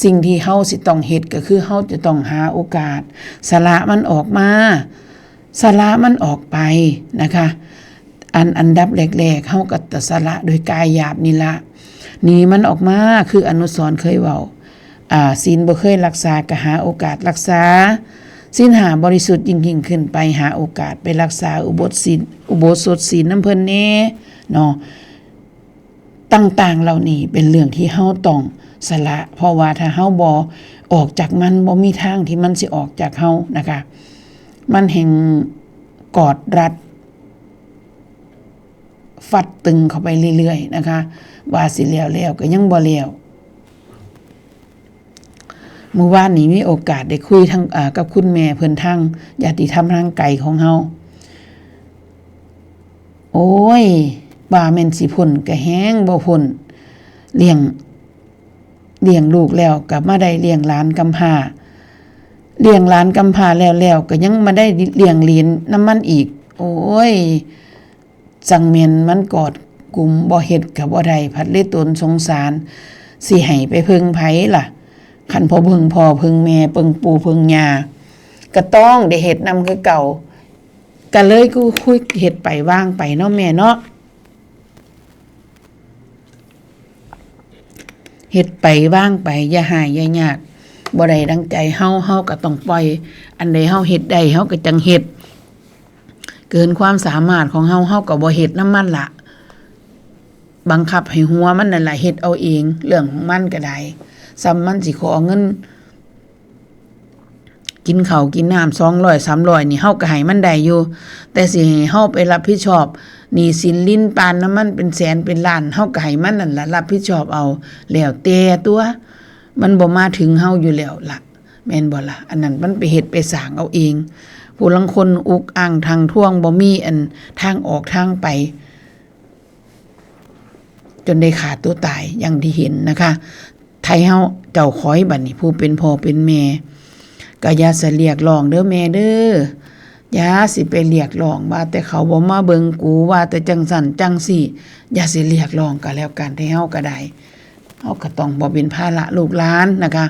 สิ่งที่เฮาสิต้องเฮ็ดก็คือเฮาจะต้องหาโอกาส สละมันออกมา สละมันออกไปนะคะ อัน อันดับแรกๆ เฮาก็จะสละโดยกายหยาบนี่ละ หนีมันออกมา คืออนุสรณ์เคยเว้า อ่า ศีลบ่เคยรักษา ก็หาโอกาสรักษา ศีลห้าบริสุทธิ์ยิ่งๆ ขึ้นไป หาโอกาสไปรักษาอุโบสถศีล อุโบสถศีลนำเพิ่นแหน่เนาะ ต่างๆ เหล่านี้เป็นเรื่องที่เฮาต้องสละ เพราะว่าถ้าเฮาบ่ออกจากมัน บ่มีทางที่มันสิออกจากเฮานะคะ มันแฮ่งกอดรัดฟัดตึงเข้าไปเรื่อยๆ นะคะ ว่าสิแล้วๆ ก็ยังบ่แล้ว มื้อวานนี้มีโอกาสได้คุยทาง อ่า กับคุณแม่เพิ่นทางญาติธรรมทางไกลของเฮา โอ้ย ว่าแม่นสิพ้นก็แฮ่งบ่พ้น เลี้ยง เลี้ยงลูกแล้วก็มาได้เลี้ยงหลานกำพร้า เลี้ยงหลานกำพร้าแล้วๆ ก็ยังมาได้เลี้ยงเหลนนำมันอีก โอ้ย จั่งแม่นมันกอดกุม บ่เฮ็ดก็บ่ได้ พัดเลยตนสงสาร สิให้ไปเพิ่งไผล่ะ คันบ่เพิ่งพ่อเพิ่งแม่ เพิ่งปู่เพิ่งย่า ก็ต้องได้เฮ็ดนำคือเก่า ก็เลยกูคุยเฮ็ดไปวางไปเนาะแม่เนาะ เฮ็ดไปวางไป อย่าฮ้ายอย่ายาก บ่ได้ดังใจเฮา เฮาก็ต้องปล่อย อันใดเฮาเฮ็ดได้ เฮาก็จั่งเฮ็ด เกินความสามารถของเฮา เฮาก็บ่เฮ็ดนำมันล่ะ บังคับให้หัวมันนั่นล่ะเฮ็ดเอาเอง เรื่องของมันก็ได้ ส่ำมันสิขอเงิน กินข้าวกินน้ำ สองร้อย สามร้อย นี่ เฮาก็ให้มันได้อยู่ แต่สิให้เฮาไปรับผิดชอบหนี้สินลิ้นปานน้ำมันเป็นแสนเป็นล้าน เฮาก็ให้มันนั่นล่ะรับผิดชอบเอา แล้วแต่ตั่ว มันบ่มาถึงเฮาอยู่แล้วล่ะ แม่นบ่ล่ะ? อันนั้นมันไปเฮ็ดไปสร้างเอาเอง ผู้ลางคนอุกอั่งทังท้วง บ่มีอันทางออกทางไป จนได้ฆ่าตัวตายอย่างที่เห็นนะคะ ไทเฮาเจ้าขอยบัดนี้ ผู้เป็นพ่อเป็นแม่ ก็อย่าสิเรียกร้องเด้อแม่เด้อ อย่าสิไปเรียกร้องว่าแต่เขาบ่มาเบิ่งกู ว่าแต่จั่งซั้นจั่งซี้ อย่าสิเรียกร้องก็แล้วกัน ไทเฮาก็ได้ เฮาก็ต้องบ่เป็นภาระลูกหลานนะคะ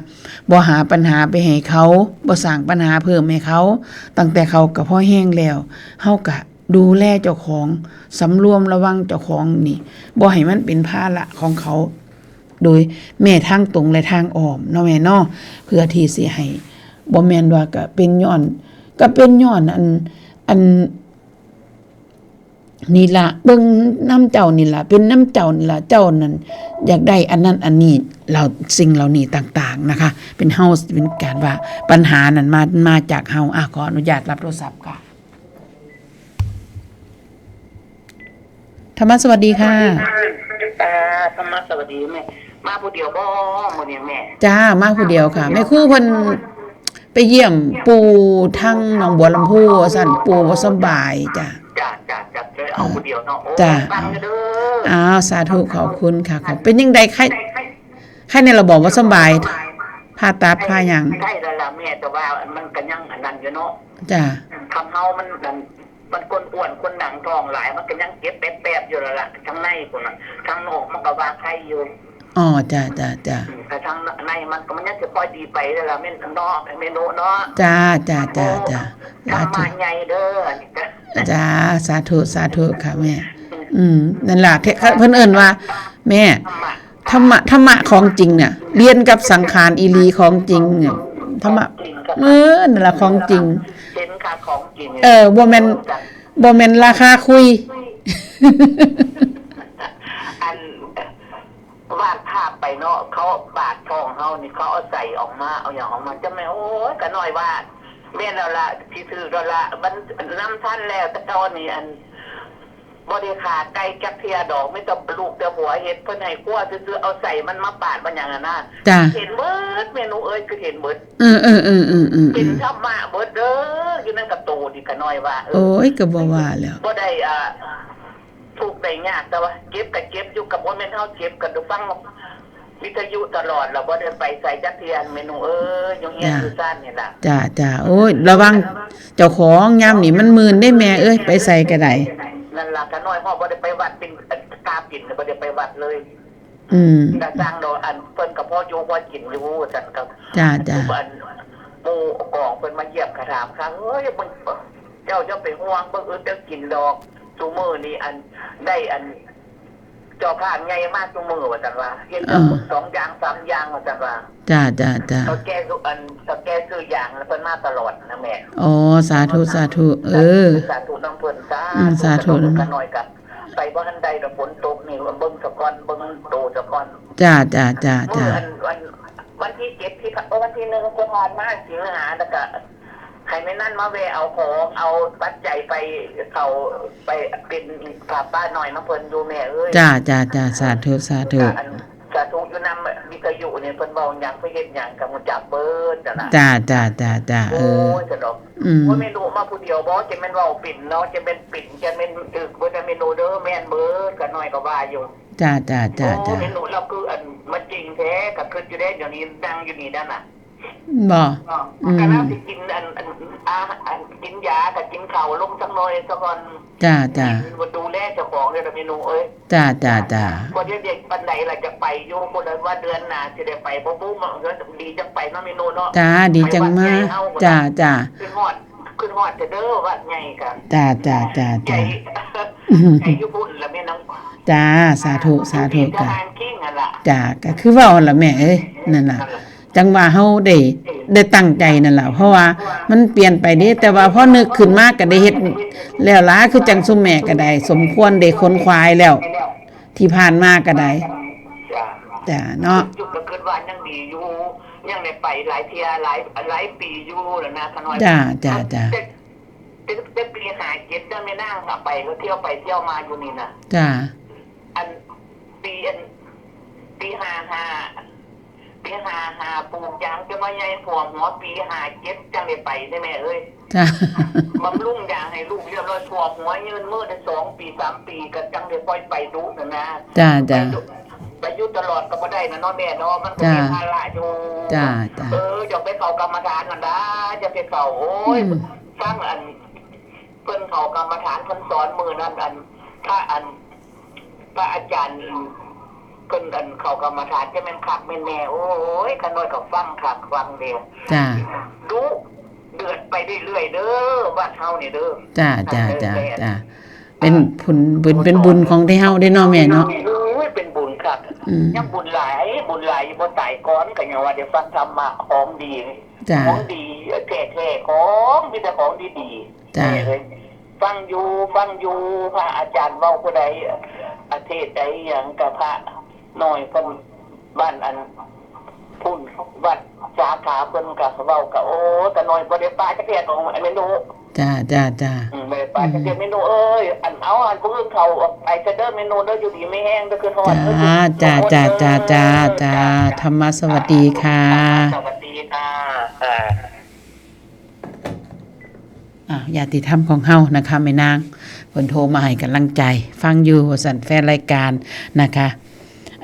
บ่หาปัญหาไปให้เขา บ่สร้างปัญหาเพิ่มให้เขา ตั้งแต่เขาก็พอแฮงแล้ว เฮาก็ ดูแลเจ้าของ สำรวมระวังเจ้าของนี่ บ่ให้มันเป็นภาระของเขา โดยแม่ทางตรงและทางอ้อมเนาะแม่เนาะ เพื่อที่สิให้ บ่แม่นว่าก็เป็นย้อน ก็เป็นย้อนอัน อัน นี่ล่ะ เบิ่งนำเจ้านี่ล่ะ เป็นนำเจ้านี่ล่ะ เจ้านั่นอยากได้อันนั้นอันนี้ เหล่า สิ่งเหล่านี้ต่างๆ นะคะ เป็นเฮา เป็นการว่าปัญหานั้นมา มาจากเฮา อ่ะ ขออนุญาตรับโทรศัพท์ค่ะ ธรรมะสวัสดีค่ะ จ้า ธรรมะสวัสดีแม่ มาผู้เดียวบ่มื้อนี้แม่ จ้า มาผู้เดียวค่ะ แม่ครูเพิ่นไปเยี่ยมปู่ทางหนองบัวลำพูว่าซั่น ปู่บ่สำบายจ้ะ จ้า จ้า จ้า เลยเอาผู้เดียวเนาะ โอ้ จ้า ฟังเด้อ อ้าว สาธุ ขอบคุณค่ะ ขอบ เป็นจั่งใด ไข้ ไข้แหน่ละบ่ บ่สำบาย ผ่าตัด ผ่าหยัง ไข้แล้วล่ะแม่ แต่ว่ามันก็ยังอันนั้นอยู่เนาะ จ้า คันเฮามันอัน มันคนอ้วนคนหนังท้องหลาย มันก็ยังเจ็บแป๊บๆอยู่แล้วล่ะ ทั้งในพุ้นน่ะ ทั้งนอกมันก็ว่าไข้อยู่ อ๋อ จ้า จ้า จ้า อืม แต่ทั้งในมันก็ มันยังสิค่อยดีไปแล้วล่ะ แม่นเนาะ แม่นุเนาะ จ้า จ้า จ้า โอ้ จ้า ธรรมะ สาธุ ใหญ่เด้อ อันนี้ก็ จ้า สาธุ สาธุค่ะแม่ อืม นั่นล่ะ เท- เพิ่นเอิ้นว่า แม่ ธรรมะ ธรรมะ ธรรมะของจริงเนี่ย เรียนกับสังขารอีหลีของจริงเนี่ย ธรรมะ ของจริงค่ะ เออ นั่นล่ะของจริง เห็นค่ะ ของจริง เออ บ่แม่น เออ จ้ะ บ่แม่นราคาคุย อัน วาดภาพไปเนาะ เขาบาดท้องเฮานี่ เขาเอาไส้ออกมา เอาหยังออกมา จะแม่น โอ้ย กะน้อยว่า แม่นแล้วล่ะ สิถืกแล้วล่ะ มันนำทันแล้ว แต่ตอนนี้อัน บ่ได้ฆ่าไก่จักเทื่อดอก มีแต่ลูกแต่ผัวเฮ็ด เพิ่นให้ครัวซื่อๆ เอาไส้มันมาปาด มันหยังอะนะ จ้ะ เห็นเบิด แม่นุเอ้ย คือเห็นเบิด เออ เออ เออ เออ เออ เป็นธรรมะเบิดเด้อ อยู่นั่นกะโตดี กะน้อยว่า เออ โอ้ย ก็บ่ว่าแล้ว บ่ได้ อ่า ทุกข์ได้ยาก แต่ว่าเจ็บกะเจ็บอยู่ กะบ่แม่นเฮาเจ็บ กะได้ฟังวิทยุตลอด แล้วบ่ได้ไปไสจักเทื่อ แม่นุเอ้ย อยู่เฮือน จ้ะ อยู่ซ่านนี่ล่ะ จ้ะ จ้ะ โอ้ย ระวังเจ้าของ ยามนี้มันมื่นเด้แม่เอ้ย ไปไสก็ได้ นั่นล่ะ กะน้อยฮอดบ่ได้ไปวัด เป็นกาปิ่น บ่ได้ไปวัดเลย อืม กะสร้างดอก อันเพิ่นกะพออยู่พอกินอยู่ ซั่นกะ จ้า จ้า อันหมู่กองเพิ่นมาเยี่ยมกะถามค่ะ เฮ้ย มึง เจ้าอย่าไปห่วง บ่อึดเจ้ากินดอก ซุมื้อนี้อัน ได้อัน เจ้าภาพใหญ่มาซุมื้อ ว่าซั่นว่า เฮ็ด เออ สองอย่างสามอย่าง ว่าซั่นว่า จ้า จ้า จ้า เฒ่าแก่ซุ- อันเฒ่าแก่ซื้อยางแล้วเพิ่นมาตลอดนะแม่ อ๋อ สาธุ สาธุ เออ สาธุนำเพิ่น สา อืม ธุ สาธุ นำเพิ่น นำ กะน้อยกะ ไปบ่ทันได้ดอก ฝนตกนี่ เบิ่งซะก่อน เบิ่งโตซะก่อน จ้า จ้า จ้า มื้อ จ้า อัน วัน วันที่เจ็ดที่ผ่าน- เอ้อ วันที่หนึ่งที่ผ่านมา สิงหา แล้วกะ ให้แม่นั่นมาแวะเอาของ เอาปัจจัยไป เข้าไปเป็นผ้าป่าน้อยนำเพิ่นอยู่แม่เอ้ย จ้า จ้า จ้า สาธุ สาธุ กะอัน สาธุอยู่นำวิทยุนี่ เพิ่นเว้าหยัง เพิ่นเฮ็ดหยังกะฮู้จักเบิดนั่นล่ะ จ้า จ้า จ้า จ้า เออ โอ้ย สะดอก อืม โอ้ย แม่นุมาผู้เดียวบ่ จะแม่นเว้าเป็นเนาะ จะแม่นเป็น จะแม่นถืกเบิดนะแม่นุเด้อ แม่นเบิด กะน้อยกะว่าอยู่ จ้า จ้า จ้า โอ้ จ้า แม่นุลาวคืออันมาจริงแท้ กะคิดอยู่เด้ เดี๋ยวนี้นั่งอยู่นี่นั่นน่ะ บ่ อืม กะลาวสิกินอัน อัน อา- อัน กินยากะกินข้าวลงจักหน่อยซะก่อน จ้า จ้า กิน ดูแลเจ้าของเด้อแม่นุเอ้ย จ้า จ้า จ้า บ่ได้เด็กปานใดล่ะ จะไปอยู่ บ่ได้ว่าเดือนหน้าสิได้ไป บ่ฮู้ มันก็ดีจังไปเนาะแม่นุเนาะ จ้า ดีจังมา ไปวัดใหญ่เฮา จ้า จ้า คิดฮอด คิดฮอดเด้อ วัดใหญ่กะ จ้า จ้า จ้า ใหญ่ จ้า ใหญ่อยู่พุ้นล่ะแม่น้อง จ้า สาธุ สาธุ ท ค่ะ หารคิงนั่นล่ะ จ้า กะคือเว้าหั่นล่ะแม่เอ้ย นั่นล่ะ นั่นล่ะ จังว่าเฮาได้ ได้ตั้งใจนั่นล่ะ เพราะว่ามันเปลี่ยนไปเด้ แต่ว่าพอนึกขึ้นมาก็ได้เฮ็ดแล้วล่ะ คือจังซุมแม่ก็ได้ สมควรได้ขนขวายแล้ว ที่ผ่านมาก็ได้ จ้า จ้า เนาะ จุดก็คิดว่ายังดีอยู่ ยังได้ไปหลายเทื่อ หลาย หลายปีอยู่แล้วนะ ขะน้อย จ้า จ้า จ้า แต่ แต่ แต่ปีห้าเจ็ด เด้อแม่นาง ไปก็เที่ยวไปเที่ยวมาอยู่นี่นะ จ้า อัน ปีอัน ปีห้าห้า ปีห้าห้า ปลูกยางจนว่าใหญ่ท่วมหัว ปีห้าเจ็ด จังได้ไปเด้อแม่เอ้ย จ้า บำรุงยางให้ลูกเรียบร้อย ท่วมหัว ยื่นมือได้สองปีสามปี ก็จังได้ค่อยไปดุนั่นนะ จ้า จ้า ไปดุ ไปอยู่ตลอดก็บ่ได้นะเนาะแม่เนาะ มันก็ จ้า มีภาระอยู่ จ้า จ้า เออ อยากไปเข้ากรรมฐานนั่นล่ะ อยากไปเข้า โอ้ย อืม ฟังอัน เพิ่นเข้ากรรมฐาน เพิ่นสอนมื้อนั้น อัน พระอัน พระอาจารย์ เพิ่นอันเข้ากรรมฐาน จะแม่นคักแม่นแน่ โอ้ย ขะน้อยก็ฟังคักฟังแน่ จ้า ดุเดือดไปเรื่อยๆเด้อ วัดเฮานี่เด้อ จ้า จ้า จ้า แม่น จ้า เป็นบุญ เป็น เป็นบุญของที่เฮาได้เนาะแม่เนาะ โอ้ย เป็นบุญคัก อืม ยังบุญหลาย บุญหลาย บ่ตายก่อนก็ยังว่าได้ฟังธรรมะของดี จ้า ของดีแท้ๆ ของ มีแต่ของดีๆ จ้า แม่เอ้ย ฟังอยู่ ฟังอยู่ พระอาจารย์เว้าผู้ใด อาเทศน์ใดหยังกับพระน้อยเพิ่น บ้านอันพุ้น วัดสาขาเพิ่นก็เว้าก็ โอ้ ตาน้อยบ่ได้ปะจักเทื่อของแม่นุ จ้า จ้า จ้า อืม บ่ได้ปะจักเทื่อ อืม แม่นุเอ้ย อัน เอา อันผู้อื่นเขาออกไปซะเด้อแม่นุเด้อ อยู่ดีมีแฮงเด้อ คือฮอด จ้า เด้อ จ้า ทุกคน จ้า เด้อ จ้า จ้า จ้า ธรรมะสวัสดีค่ะ ธรรมะสวัสดีค่ะ อ่า อ่า ญาติธรรมของเฮานะคะ แม่นาง เพิ่นโทรมาให้กำลังใจ ฟังอยู่ว่าซั่น แฟนรายการนะคะ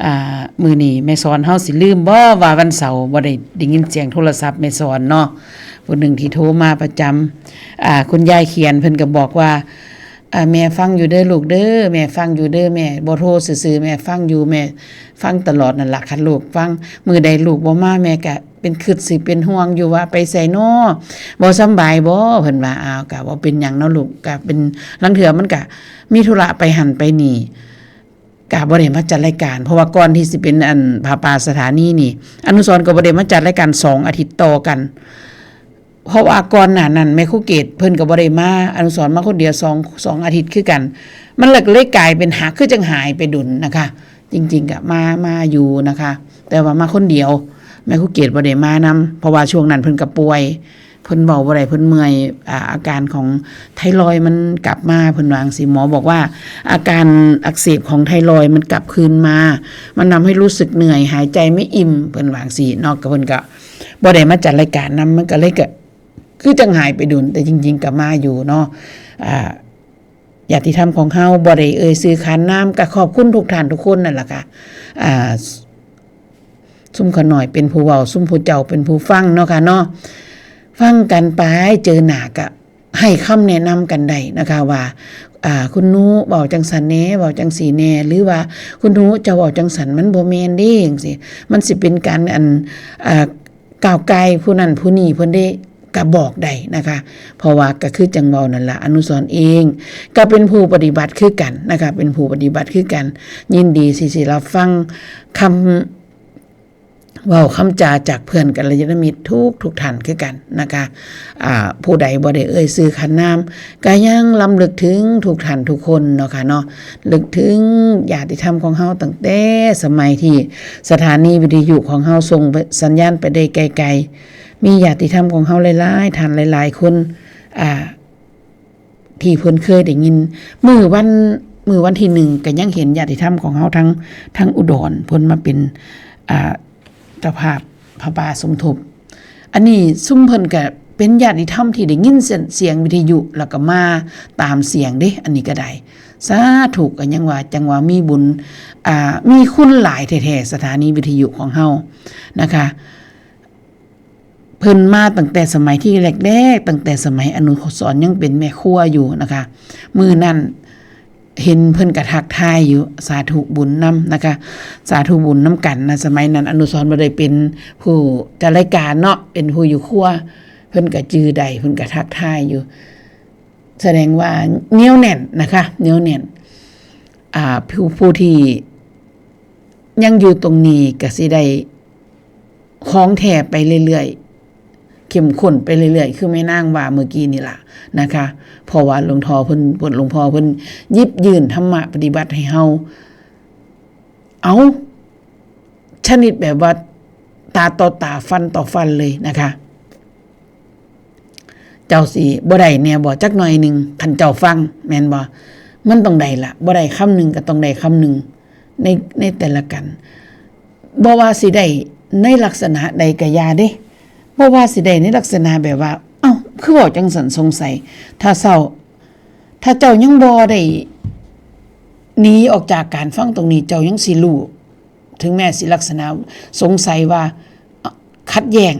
อ่า มื้อนี้แม่สอนเฮาสิลืมบ่ว่าวันเสาร์บ่ได้ ได้ยินเสียงโทรศัพท์แม่สอนเนาะ ผู้หนึ่งที่โทรมาประจำ อ่า คุณยายเขียนเพิ่นก็บอกว่า อ่า แม่ฟังอยู่เด้อลูกเด้อ แม่ฟังอยู่เด้อ แม่บ่โทรซื่อๆ แม่ฟังอยู่ แม่ฟังตลอดนั่นล่ะ คันลูกฟัง มื้อใดลูกบ่มา แม่ก็เป็นคิดสิเป็นห่วงอยู่ว่าไปไสน้อ บ่สำบายบ่ เพิ่นว่า อ้าว ก็บ่เป็นหยังเนาะลูก ก็เป็น ลางเทื่อมันก็มีธุระไปหั้นไปนี่ ก็บ่ได้มาจัดรายการ เพราะว่าก่อนที่สิเป็นอันผาป่าสถานีนี่ อนุสรณ์ก็บ่ได้มาจัดรายการสองอาทิตย์ต่อกัน เพราะว่าก่อนหน้านั้นแม่ครูเกตเพิ่นก็บ่ได้มา อนุสรณ์มาคนเดียวสอง สองอาทิตย์คือกัน มันเลย เลยกลายเป็นหา คือจั่งหายไปดุลนะคะ จริงๆก็มา มาอยู่นะคะ แต่ว่ามาคนเดียว แม่ครูเกตบ่ได้มานำ เพราะว่าช่วงนั้นเพิ่นก็ป่วย เพิ่นเว้าบ่ได้ เพิ่นเมื่อย อ่า อาการของไทรอยด์มันกลับมา เพิ่นว่าจั่งซี้ หมอบอกว่าอาการอักเสบของไทรอยด์มันกลับคืนมา มันทำให้รู้สึกเหนื่อย หายใจไม่อิ่ม เพิ่นว่าจั่งซี้เนาะ ก็เพิ่นก็บ่ได้มาจัดรายการนำ มันก็เลยก็ คือจั่งหายไปดุล แต่จริงๆก็มาอยู่เนาะ อ่า ญาติธรรมของเฮา บ่ได้เอ่ยชื่อขานนาม ก็ขอบคุณทุกท่านทุกคนนั่นล่ะค่ะ อ่า ซุมข้าน้อยเป็นผู้เว้า ซุมผู้เจ้าเป็นผู้ฟังเนาะค่ะเนาะ ฟังกันไป เจอหน้าก็ให้คำแนะนำกันได้นะคะว่า อ่า คุณหนูเว้าจั่งซั้นแหน่ เว้าจั่งซี้แหน่ หรือว่าคุณหนูเจ้าเว้าจั่งซั้นมันบ่แม่นเด้ จั่งซี้ มันสิเป็นการอัน อ่า ก้าวก่ายผู้นั้นผู้นี้เพิ่นเด้ ก็บอกได้นะคะ เพราะว่าก็คือจั่งเว้านั่นล่ะ อนุสรณ์เองก็เป็นผู้ปฏิบัติคือกันนะคะ เป็นผู้ปฏิบัติคือกัน ยินดีที่สิรับฟังคำเว้าคำจาจากเพื่อนกัลยาณมิตรทุกทุกท่านคือกันนะคะ อ่า ผู้ใดบ่ได้เอ่ยชื่อขานนาม ก็ยังรำลึกถึงทุกท่านทุกคนเนาะค่ะเนาะ นึกถึงญาติธรรมของเฮาตั้งแต่สมัยที่สถานีวิทยุของเฮาส่งสัญญาณไปได้ไกลๆ มีญาติธรรมของเฮาหลายๆ ท่านหลายๆ คน อ่า ที่เพิ่นเคยได้ยิน มื้อวัน มื้อวันที่หนึ่งก็ยังเห็นญาติธรรมของเฮาทั้ง ทั้งอุดร เพิ่นมาเป็น อ่า เจ้าภาพผาป่าสมทบ อันนี้ซุมเพิ่นก็เป็นญาติธรรมที่ได้ยินเสียง เสียงวิทยุ แล้วก็มาตามเสียงเด้ อันนี้ก็ได้ สาธุ ก็ยังว่า จั่งว่ามีบุญ อ่า มีคุณหลายแท้ๆ สถานีวิทยุของเฮานะคะ เพิ่นมาตั้งแต่สมัยที่แรกๆ ตั้งแต่สมัยอนุสรณ์ยังเป็นแม่ครัวอยู่นะคะ มื้อนั้นเห็นเพิ่นก็ทักทายอยู่ สาธุบุญนำนะคะ สาธุบุญนำกันนะ สมัยนั้นอนุสรณ์บ่ได้เป็นผู้จัดรายการเนาะ เป็นผู้อยู่ครัว เพิ่นก็จื่อได้ เพิ่นก็ทักทายอยู่ แสดงว่าเหนียวแน่นนะคะ เหนียวแน่น อ่า ผู้ ผู้ที่ยังอยู่ตรงนี้ก็สิได้ของแท้ไปเรื่อยๆ เข้มข้นไปเรื่อยๆ คือแม่นางว่าเมื่อกี้นี่ล่ะนะคะ เพราะว่าหลวงพ่อเพิ่น หลวงพ่อเพิ่นหยิบยื่นธรรมะปฏิบัติให้เฮา เอา ชนิดแบบว่าตาต่อตาฟันต่อฟันเลยนะคะ เจ้าสิบ่ได้แหน่บ่ จักหน่อยหนึ่ง คันเจ้าฟัง แม่นบ่ มันต้องได้ละ บ่ได้คำหนึ่งก็ต้องได้คำหนึ่ง ใน ในแต่ละกัน บ่ว่าสิได้ในลักษณะใดก็อย่าเด้ บ่ว่าสิได้ในลักษณะแบบว่า เอ้า คือเว้าจั่งซั้น สงสัย ถ้าเซา ถ้าเจ้ายังบ่ได้หนีออกจากการฟังตรงนี้ เจ้ายังสิรู้ ถึงแม้สิลักษณะสงสัยว่า เอ้า ขัดแย้ง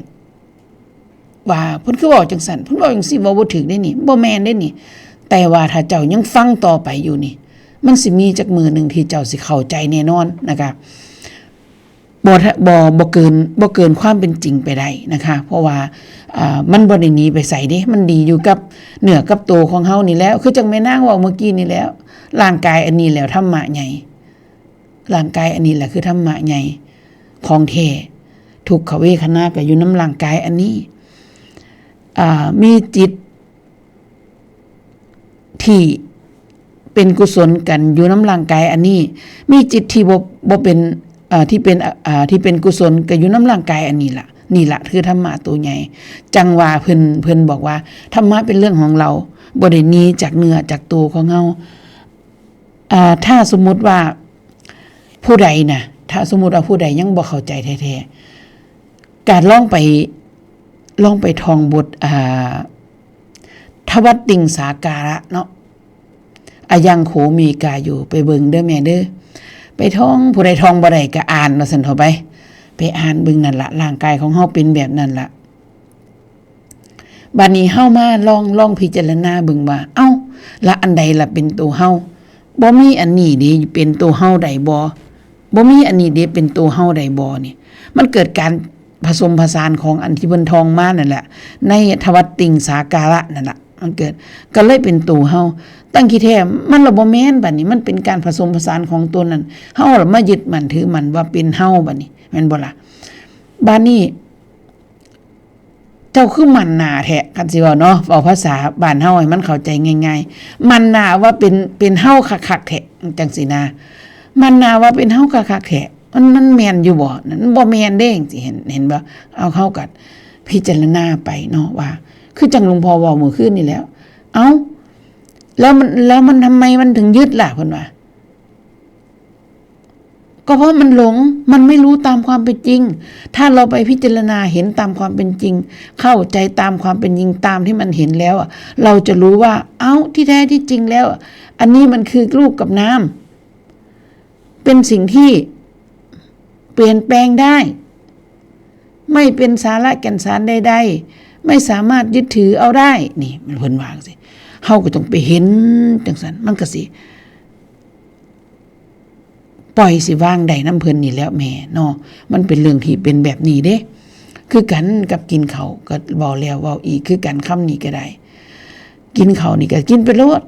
ว่าเพิ่นคือเว้าจั่งซั้น เพิ่นเว้าจั่งซี้ เว้าบ่ถูกเด้นี่ บ่แม่นเด้นี่ แต่ว่าถ้าเจ้ายังฟังต่อไปอยู่นี่ มันสิมีจักมื้อหนึ่งที่เจ้าสิเข้าใจแน่นอนนะคะ บ่ทะ บ่ บ่เกิน บ่เกินความเป็นจริงไปได้นะคะ เพราะว่า อ่า มันบ่ได้หนีไปไสเด้ มันดีอยู่กับเนื้อกับตัวของเฮานี่แหละ คือจั่งแม่นางเว้าเมื่อกี้นี่แหละ ร่างกายอันนี้แหละธรรมะใหญ่ ร่างกายอันนี้แหละคือธรรมะใหญ่ของแท้ ทุกขเวทนาก็อยู่นำร่างกายอันนี้ อ่า มีจิตที่เป็นกุศลกันอยู่นำร่างกายอันนี้ มีจิตที่บ่ บ่เป็น อ่า ที่เป็น อ่า ที่เป็นกุศลก็อยู่นำร่างกายอันนี้ล่ะ นี่ล่ะคือธรรมะตัวใหญ่ จั่งว่าเพิ่น เพิ่นบอกว่าธรรมะเป็นเรื่องของเรา บ่ได้หนีจากเนื้อจากตัวของเฮา อ่า ถ้าสมมุติว่าผู้ใดนะ ถ้าสมมุติว่าผู้ใดยังบ่เข้าใจแท้ๆ ก็ลองไป ลองไปท่องบท อ่า ทวัตติงสาการะเนาะ อะยังโขเมกาโย ไปเบิ่งเด้อแม่เด้อ ไปท่อง ผู้ใดท่องบ่ได้ก็อ่านว่าซั่นเถาะไป ไปอ่านเบิ่งนั่นละ ร่างกายของเฮาเป็นแบบนั้นละ บัดนี้เฮามาลอง ลองพิจารณาเบิ่งว่า เอ้า ละอันใดละเป็นตัวเฮา บ่มีอันนี้เด้เป็นตัวเฮาได้บ่ บ่มีอันนี้เด้เป็นตัวเฮาได้บ่นี่ มันเกิดการผสมผสานของอันที่เพิ่นท่องมานั่นแหละ ในทวัตติงสาการะนั่นแหละ มันเกิด ก็เลยเป็นตัวเฮา ตั้งขี้แท้ มันละบ่แม่น บัดนี้มันเป็นการผสมผสานของตัวนั้น เฮาละมายึดมั่นถือมั่นว่าเป็นเฮา บัดนี้ แม่นบ่ล่ะ บัดนี้ เจ้าคือมั่นหน้าแท้ คันสิเว้าเนาะ เว้าภาษาบ้านเฮาให้มันเข้าใจง่ายๆ มั่นหน้าว่าเป็น เป็นเฮาคักๆแท้ จังซี้นะ มั่นหน้าว่าเป็นเฮาคักๆแท้ มัน มันแม่นอยู่บ่ นั่นบ่แม่นเด้ จังซี้ เห็น เห็นบ่ เอา เฮาก็พิจารณาไปเนาะว่า คือจั่งหลวงพ่อเว้ามื้อคืนนี่แหล้ว เอ้า แล้วมัน แล้วมันทำไมมันถึงยึดล่ะ เพิ่นว่า ก็เพราะมันหลง มันไม่รู้ตามความเป็นจริง ถ้าเราไปพิจารณาเห็นตามความเป็นจริง เข้าใจตามความเป็นจริง ตามที่มันเห็นแล้วอะ เราจะรู้ว่า เอ้า ที่แท้ที่จริงแล้วอะ อันนี้มันคือรูปกับนาม เป็นสิ่งที่เปลี่ยนแปลงได้ ไม่เป็นสาระแก่นสารใดๆ ไม่สามารถยึดถือเอาได้ นี่ มันเพิ่นว่าจั่งซี้ เฮาก็ต้องไปเห็นจั่งซั่น มันก็สิ ปล่อยสิวางได้นำเพิ่นนี่แหล้วแม่เนาะ มันเป็นเรื่องที่เป็นแบบนี้เด้ คือกันกับกินข้าว ก็เว้าแล้วเว้าอีก คือกันคำนี้ก็ได้ กินข้าวนี่ก็กินไปโลด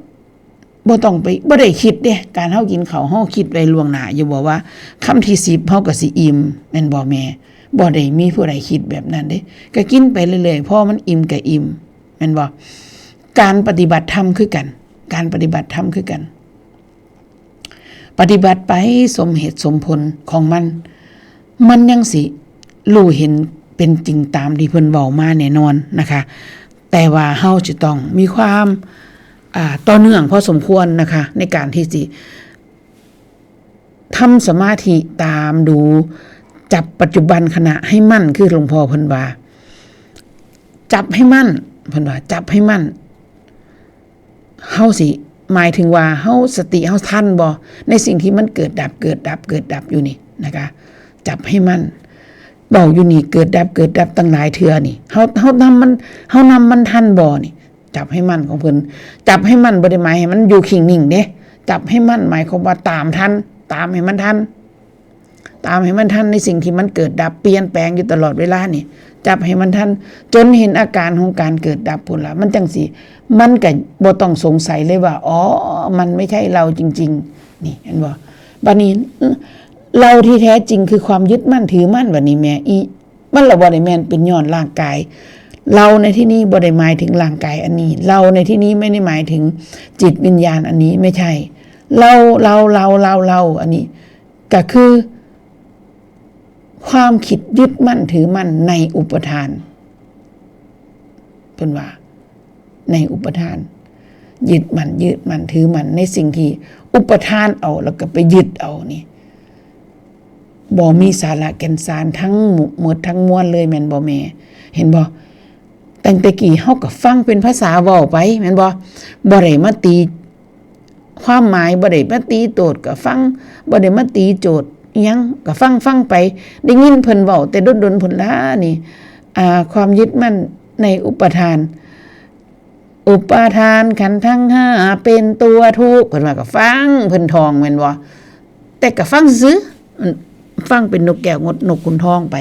บ่ต้องไป บ่ได้คิดเด้ การเฮากินข้าว เฮาคิดไว้ล่วงหน้าอยู่บ่ว่า คำที่สิบเฮาก็สิอิ่ม แม่นบ่แม่ บ่ได้มีผู้ใดคิดแบบนั้นเด้ ก็กินไปเรื่อยๆ พอมันอิ่มก็อิ่ม แม่นบ่ การปฏิบัติธรรมคือกัน การปฏิบัติธรรมคือกัน ปฏิบัติไปสมเหตุสมผลของมัน มันยังสิรู้เห็นเป็นจริงตามที่เพิ่นเว้ามาแน่นอนนะคะ แต่ว่าเฮาจะต้องมีความ อ่า ต่อเนื่องพอสมควรนะคะ ในการที่สิทำสมาธิตามดู จับปัจจุบันขณะให้มั่น คือหลวงพ่อเพิ่นว่า จับให้มั่น เพิ่นว่า จับให้มั่น เฮาสิ หมายถึงว่าเฮาสติเฮาทันบ่ ในสิ่งที่มันเกิดดับ เกิดดับ เกิดดับอยู่นี่นะคะ จับให้มั่น เว้าอยู่นี่ เกิดดับ เกิดดับตั้งหลายเทื่อนี่ เฮา เฮานำมัน เฮานำมันทันบ่นี่ จับให้มั่นของเพิ่น จับให้มั่นบ่ได้หมายให้มันอยู่คิ่งนิ่งเด้ จับให้มั่นหมายความว่าตามทัน ตามให้มันทัน ตามให้มันทันในสิ่งที่มันเกิดดับเปลี่ยนแปลงอยู่ตลอดเวลานี่ จับให้มันทัน จนเห็นอาการของการเกิดดับพุ้นละ มันจั่งสิ มันก็บ่ต้องสงสัยเลยว่า อ๋อ มันไม่ใช่เราจริงๆ นี่ เห็นบ่ บัดนี้ เราที่แท้จริงคือความยึดมั่นถือมั่น บัดนี้แม่ อี มันละบ่ได้แม่นเป็นย้อนร่างกาย เราในที่นี้บ่ได้หมายถึงร่างกายอันนี้ เราในที่นี้ไม่ได้หมายถึงจิตวิญญาณอันนี้ ไม่ใช่ เรา เรา เรา เรา เรา อันนี้ ก็คือ ความคิดยึดมั่นถือมั่นในอุปาทาน เพิ่นว่า ในอุปาทาน ยึดมั่น ยึดมั่นถือมั่นในสิ่งที่อุปาทานเอา แล้วก็ไปยึดเอานี่ บ่มีสาระแก่นสารทั้งหมดทั้งมวลเลย แม่นบ่แม่ เห็นบ่ ตั้งแต่กี้เฮาก็ฟังเป็นภาษาเว้าไป แม่นบ่ บ่ได้มาตีความหมาย บ่ได้มาตีโจทย์ ก็ฟัง บ่ได้มาตีโจทย์อิหยัง ก็ฟัง ฟังไป ได้ยินเพิ่นเว้าแต่ดนๆ พุ้นล่ะนี่ อ่า ความยึดมั่นในอุปาทาน อุปาทานขันธ์ทั้งห้าเป็นตัวทุกข์ เพิ่นว่าก็ฟังเพิ่นท่องแม่นบ่ แต่ก็ฟังซื่อๆ ฟังเป็นนกแก้วนกขุนทองไป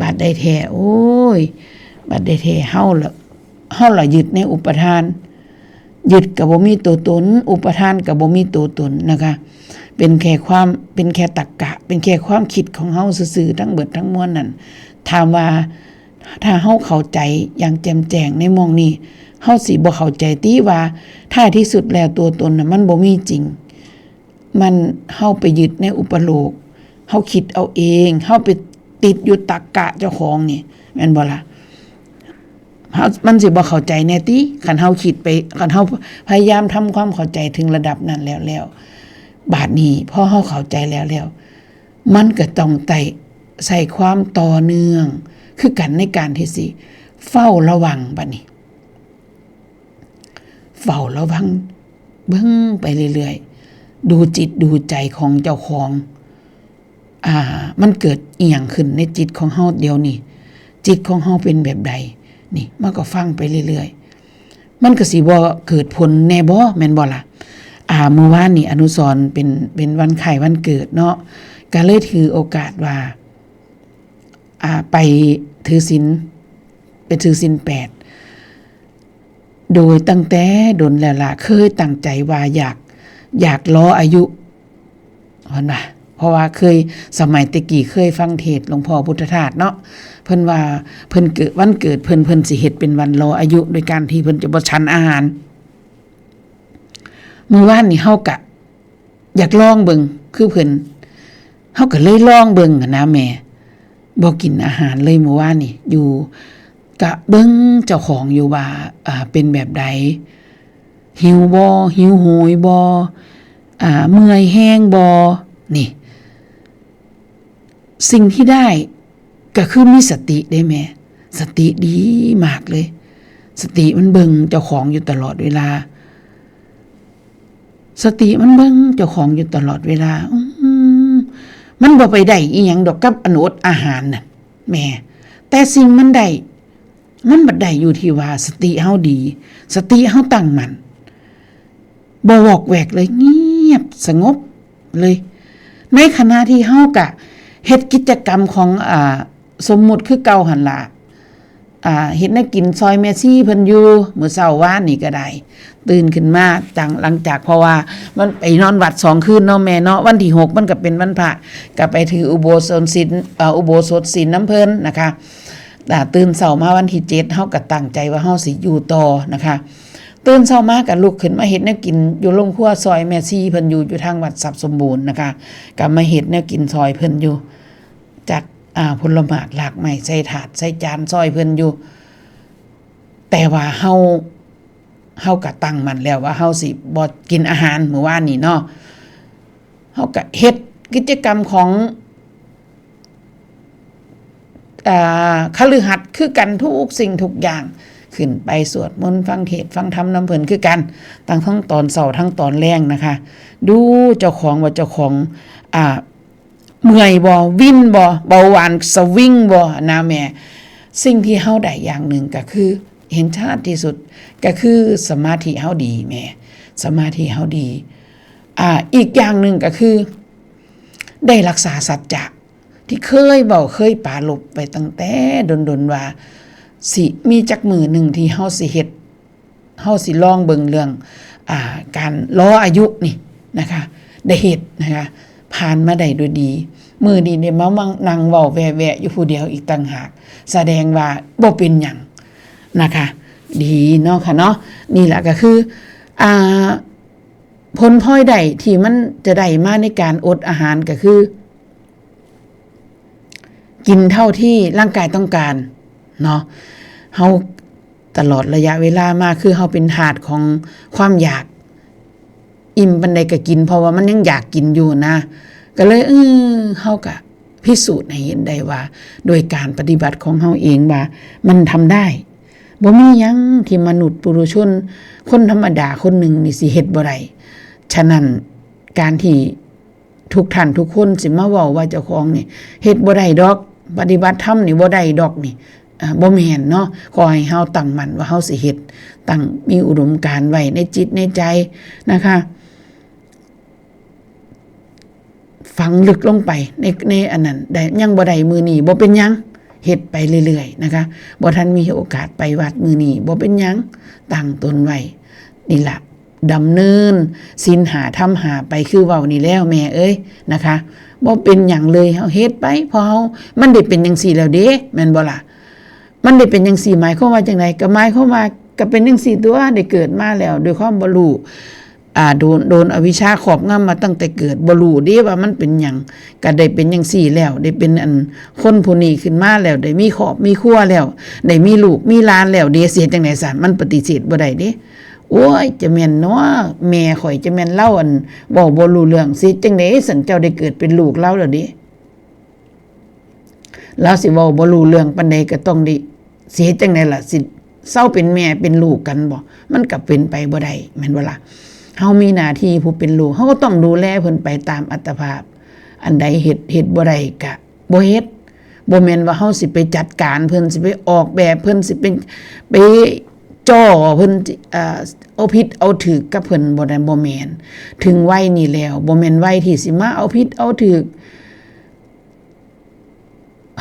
บาดได้แท้ โอ้ย บาดได้แท้ เฮาละ เฮาละยึดในอุปาทาน ยึดก็บ่มีตัวตน อุปาทานก็บ่มีตัวตนนะคะ เป็นแค่ความ เป็นแค่ตรรกะ เป็นแค่ความคิดของเฮาซื่อๆ ทั้งเบิดทั้งมวลนั่น ถามว่า ถ้าเฮาเข้าใจอย่างแจ่มแจ้งในหม่องนี้ เฮาสิบ่เข้าใจติว่าท้ายที่สุดแล้วตัวตนน่ะมันบ่มีจริง มัน เฮาไปยึดในอุปโลก เฮาคิดเอาเอง เฮาไปติดอยู่ตรรกะเจ้าของนี่ แม่นบ่ล่ะ เฮา มันสิบ่เข้าใจแน่ติ คันเฮาคิดไป คันเฮาพยายามทำความเข้าใจถึงระดับนั้นแล้ว แล้ว บาดนี้พอเฮาเข้าใจแล้ว แล้ว มันก็ต้องไต่ ใส่ความต่อเนื่อง คือกันในการที่สิเฝ้าระวังบัดนี้ เฝ้าระวัง เบิ่งไปเรื่อยๆ ดูจิตดูใจของเจ้าของ อ่า มันเกิดอิหยังขึ้นในจิตของเฮาเดี๋ยวนี้ จิตของเฮาเป็นแบบใด นี่มันก็ฟังไปเรื่อยๆ มันก็สิบ่เกิดผลแน่บ่ แม่นบ่ล่ะ อ่า มื้อวานนี่อนุสรณ์เป็น เป็นวันคล้ายวันเกิดเนาะ ก็เลยถือโอกาสว่า อ่า ไปถือศีล ไปถือศีลแปด โดยตั้งแต่ดนแล้วล่ะ เคยตั้งใจว่าอยาก อยากรออายุ เพิ่นว่า เพราะว่าเคย สมัยแต่กี้เคยฟังเทศน์หลวงพ่อพุทธทาสเนาะ เพิ่นว่าเพิ่นเกิด วันเกิดเพิ่น เพิ่นสิเฮ็ดเป็นวันรออายุ โดยการที่เพิ่นจะบ่ฉันอาหาร มื้อวานนี่เฮากะอยากลองเบิ่งคือเพิ่น เฮาก็เลยลองเบิ่งหั้นนะแม่ บ่กินอาหารเลยมื้อวานนี่ อยู่ กะเบิ่งเจ้าของอยู่ว่า อ่า เป็นแบบใด หิวบ่ หิวโหยบ่ อ่า เมื่อยแฮงบ่ นี่ สิ่งที่ได้ก็คือมีสติได้แม่ สติดีมากเลย สติมันเบิ่งเจ้าของอยู่ตลอดเวลา สติมันเบิ่งเจ้าของอยู่ตลอดเวลา อืม มันบ่ไปได้อีหยังดอกกับอันอดอาหารน่ะ แม่ แต่สิ่งมันได้ มันบัดได้อยู่ที่ว่าสติเฮาดี สติเฮาตั้งมั่น บ่วอกแวกเลย เงียบสงบเลย ในขณะที่เฮากะเฮ็ดกิจกรรมของ อ่า สมมุติคือเก่าหั่นล่ะ อ่า เฮ็ดแนวกินซอยแม่ชีเพิ่นอยู่ มื้อเช้าวานนี่ก็ได้ ตื่นขึ้นมาจัง หลังจาก เพราะว่ามันไปนอนวัดสองคืนเนาะแม่เนาะ วันที่หกมันก็เป็นวันพระ ก็ไปถืออุโบสถศีล เอ่อ อุโบสถศีลนำเพิ่นนะคะ อ่า ตื่นเช้ามาวันที่เจ็ด เฮาก็ตั้งใจว่าเฮาสิอยู่ต่อนะคะ ตื่นเช้ามาก็ลุกขึ้นมาเฮ็ดแนวกินอยู่โรงครัวซอยแม่ชีเพิ่นอยู่ อยู่ทางวัดทรัพย์สมบูรณ์นะคะ ก็มาเฮ็ดแนวกินซอยเพิ่นอยู่ จัด อ่า ผลหมากหลากไม้ใส่ถาดใส่จานซอยเพิ่นอยู่ แต่ว่าเฮา เฮาก็ตั้งมั่นแล้วว่าเฮาสิบ่กินอาหารมื้อวานนี้เนาะ เฮาก็เฮ็ดกิจกรรมของ อ่า คฤหัสถ์คือกันทุกสิ่งทุกอย่าง ขึ้นไปสวดมนต์ฟังเทศน์ฟังธรรมนำเพิ่นคือกัน ตั้งทั้งตอนเช้าทั้งตอนแลงนะคะ ดูเจ้าของว่าเจ้าของ อ่า เมื่อยบ่ วินบ่ เบาหวานสวิงบ่นะแม่ สิ่งที่เฮาได้อย่างหนึ่งก็คือ เห็นชัดที่สุดก็คือสมาธิเฮาดีแม่ สมาธิเฮาดี อ่า อีกอย่างหนึ่งก็คือ ได้รักษาสัจจะที่เคยเว้าเคยปรารภไว้ตั้งแต่ดนๆว่า สิมีจักมื้อหนึ่งที่เฮาสิเฮ็ด เฮาสิลองเบิ่งเรื่อง อ่า การรออายุนี่นะคะ ได้เฮ็ดนะคะ ผ่านมาได้ด้วยดี มื้อนี้ได้มานั่งเว้าแวะๆอยู่ผู้เดียวอีกต่างหาก แสดงว่าบ่เป็นหยังนะคะ ดีเนาะค่ะเนาะ นี่แหละก็คือ อ่า ผลพลอยได้ที่มันจะได้มาในการอดอาหารก็คือ กินเท่าที่ร่างกายต้องการเนาะ เฮาตลอดระยะเวลามาคือเฮาเป็นทาสของความอยาก อิ่มปานใดก็กิน เพราะว่ามันยังอยากกินอยู่นะ ก็เลย เออ เฮาก็พิสูจน์ให้เห็นได้ว่า โดยการปฏิบัติของเฮาเองว่ามันทำได้ บ่มีหยังที่มนุษย์ปุถุชน คนธรรมดาคนหนึ่งนี่สิเฮ็ดบ่ได้ ฉะนั้นการที่ทุกท่านทุกคนสิมาเว้าว่าเจ้าของนี่เฮ็ดบ่ได้ดอก ปฏิบัติธรรมนี่บ่ได้ดอกนี่ อ่า บ่แม่นเนาะ ขอให้เฮาตั้งมั่นว่าเฮาสิเฮ็ด ตั้งมีอุดมการณ์ไว้ในจิตในใจนะคะ ฝังลึกลงไปใน ในอันนั้นได้ ยังบ่ได้มื้อนี้บ่เป็นหยัง เฮ็ดไปเรื่อยๆนะคะ บ่ทันมีโอกาสไปวัดมื้อนี้บ่เป็นหยัง ตั้งตนไว้ นี่ล่ะ ดำเนินศีลห้าธรรมห้าไปคือเว้านี่แล้วแม่เอ้ยนะคะ บ่เป็นหยังเลย เฮาเฮ็ดไป เพราะเฮา มันได้เป็นจั่งซี้แล้วเด้ แม่นบ่ล่ะ มันได้เป็นจั่งซี้หมายความว่าจั่งใด ก็หมายความว่าก็เป็นจั่งซี้ตั๊ว ได้เกิดมาแล้วด้วยความบ่รู้ อ่า โดน โดนอวิชชาครอบงำมาตั้งแต่เกิด บ่รู้เด้ว่ามันเป็นหยัง ก็ได้เป็นจั่งซี้แล้ว ได้เป็นอันคนผู้นี้ขึ้นมาแล้ว ได้มีครอบมีครัวแล้ว ได้มีลูกมีหลานแล้วเด้ สิเฮ็ดจั่งใดซั้น มันปฏิเสธบ่ได้เด้ โอ้ย จะแม่นเนาะ แม่ข้อยจะแม่นลาวอันเว้าบ่รู้เรื่อง สิเฮ็ดจั่งใดซั้น เจ้าได้เกิดเป็นลูกลาวแล้วเด้ ลาวสิเว้าบ่รู้เรื่องปานใดก็ต้องได้ สิเฮ็ดจั่งใดล่ะ สิเซาเป็นแม่เป็นลูกกันบ่ มันก็เป็นไปบ่ได้ แม่นบ่ล่ะ เฮามีหน้าที่ผู้เป็นลูก เฮาก็ต้องดูแลเพิ่นไปตามอัตภาพ อันใดเฮ็ด เฮ็ดบ่ได้ก็บ่เฮ็ด บ่แม่นว่าเฮาสิไปจัดการเพิ่น สิไปออกแบบเพิ่น สิไป ไปจ่อเพิ่น เอ่อ เอาผิดเอาถูกกับเพิ่น บ่ได้ บ่แม่น ถึงวัยนี้แล้ว บ่แม่นวัยที่สิมาเอาผิดเอาถูก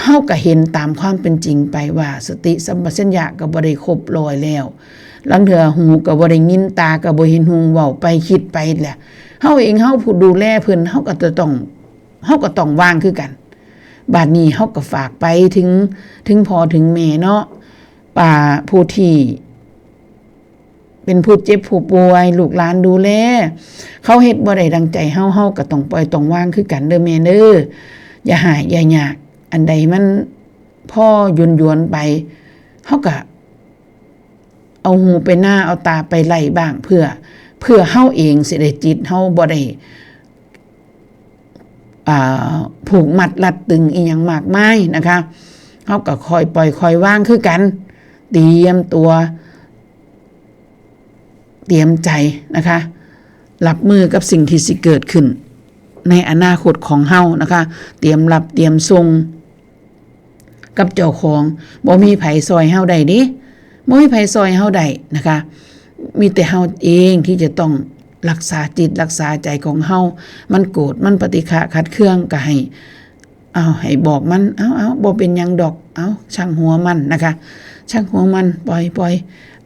เฮาก็เห็นตามความเป็นจริงไปว่าสติสัมปชัญญะก็บ่ได้ครบร้อยแล้ว ลางเทื่อหูก็บ่ได้ยิน ตาก็บ่เห็นหุง เว้าไปคิดไปแหละ เฮาเองเฮาผู้ดูแลเพิ่น เฮาก็จะต้อง เฮาก็ต้องวางคือกัน บาดนี้เฮาก็ฝากไปถึง ถึงพ่อถึงแม่เนาะ ป้าผู้ที่ เป็นผู้เจ็บผู้ป่วย ลูกหลานดูแล เขาเฮ็ดบ่ได้ดังใจเฮา เฮาก็ต้องปล่อยต้องวางคือกันเด้อแม่เด้อ อย่าฮ้ายอย่ายาก อันใดมันพอหยวนๆไป เฮาก็เอาหูไปนา เอาตาไปไร่บ้าง เพื่อ เพื่อเฮาเองสิได้ จิตเฮาบ่ได้ อ่า ผูกมัดรัดตึงอีหยังมากมายนะคะ เฮาก็ค่อยปล่อยค่อยวางคือกัน เตรียมตัว เตรียมใจนะคะ รับมือกับสิ่งที่สิเกิดขึ้น ในอนาคตของเฮานะคะ เตรียมรับเตรียมส่งกับเจ้าของ บ่มีไผซ่อยเฮาได้เด้ บ่มีไผซ่อยเฮาได้นะคะ มีแต่เฮาเองที่จะต้องรักษาจิตรักษาใจของเฮา มันโกรธ มันปฏิฆะขัดเคืองก็ให้ เอา ให้บอกมัน เอา เอา บ่เป็นหยังดอก เอา ช่างหัวมันนะคะ ช่างหัวมัน ปล่อย ปล่อย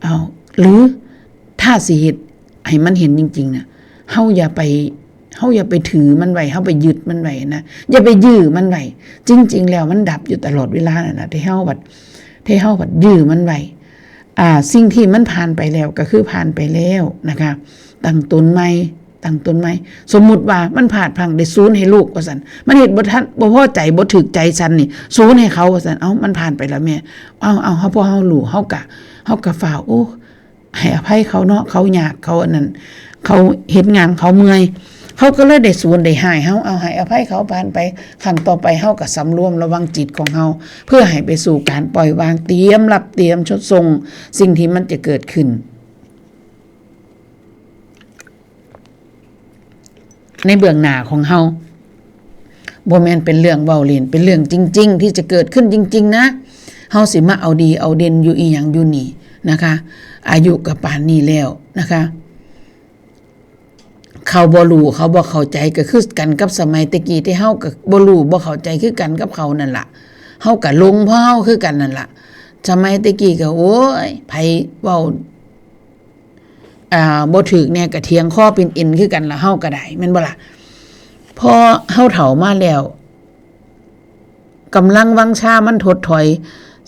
เอา หรือถ้าสิเฮ็ดให้มันเห็นจริงๆน่ะ เฮาอย่าไป เฮาอย่าไปถือมันไว้ เฮาไปยึดมันไว้นะ อย่าไปยื้อมันไว้ จริงๆแล้วมันดับอยู่ตลอดเวลานั่นน่ะ ที่เฮาบัด ที่เฮาบัดยื้อมันไว้ อ่า สิ่งที่มันผ่านไปแล้วก็คือผ่านไปแล้วนะคะ ตั้งต้นใหม่ ตั้งต้นใหม่ สมมุติว่ามันพลาดพลั้งได้ศูนย์ให้ลูกว่าซั่น มันเฮ็ดบ่ทัน บ่พอใจ บ่ถูกใจฉันนี่ ศูนย์ให้เขาว่าซั่น เอ้า มันผ่านไปแล้วแม่ เอ้า เอ้า เฮา พอเฮารู้ เฮากะ เฮากะฟ้าว โอ้ ให้อภัยเขาเนาะ เขายาก เขาอันนั้น เขาเฮ็ดงาน เขาเมื่อย เขาก็เลยได้ศูนย์ได้ฮ้ายเฮา เอา ให้อภัยเขา ผ่านไป ครั้งต่อไปเฮาก็สำรวมระวังจิตของเฮา เพื่อให้ไปสู่การปล่อยวาง เตรียมรับ เตรียมชดส่งสิ่งที่มันจะเกิดขึ้น ในเบื้องหน้าของเฮา บ่แม่นเป็นเรื่องเว้าเล่น เป็นเรื่องจริงๆ ที่จะเกิดขึ้นจริงๆ นะ เฮาสิมาเอาดีเอาเด่นอยู่อีหยังอยู่นี่นะคะ อายุก็ปานนี้แล้วนะคะ เขาบ่รู้ เขาบ่เข้าใจ ก็คือกันกับสมัยแต่กี้ที่เฮาก็บ่รู้บ่เข้าใจคือกันกับเขานั่นล่ะ เฮาก็หลงเพราะเฮาคือกันนั่นล่ะ สมัยแต่กี้ก็ โอ้ย ไผเว้า อ่า บ่ถูกแหน่ก็เถียงคอเป็นเอ็นคือกันล่ะ เฮาก็ได้ แม่นบ่ล่ะ พอเฮาเฒ่ามาแล้ว กำลังวังชามันถดถอย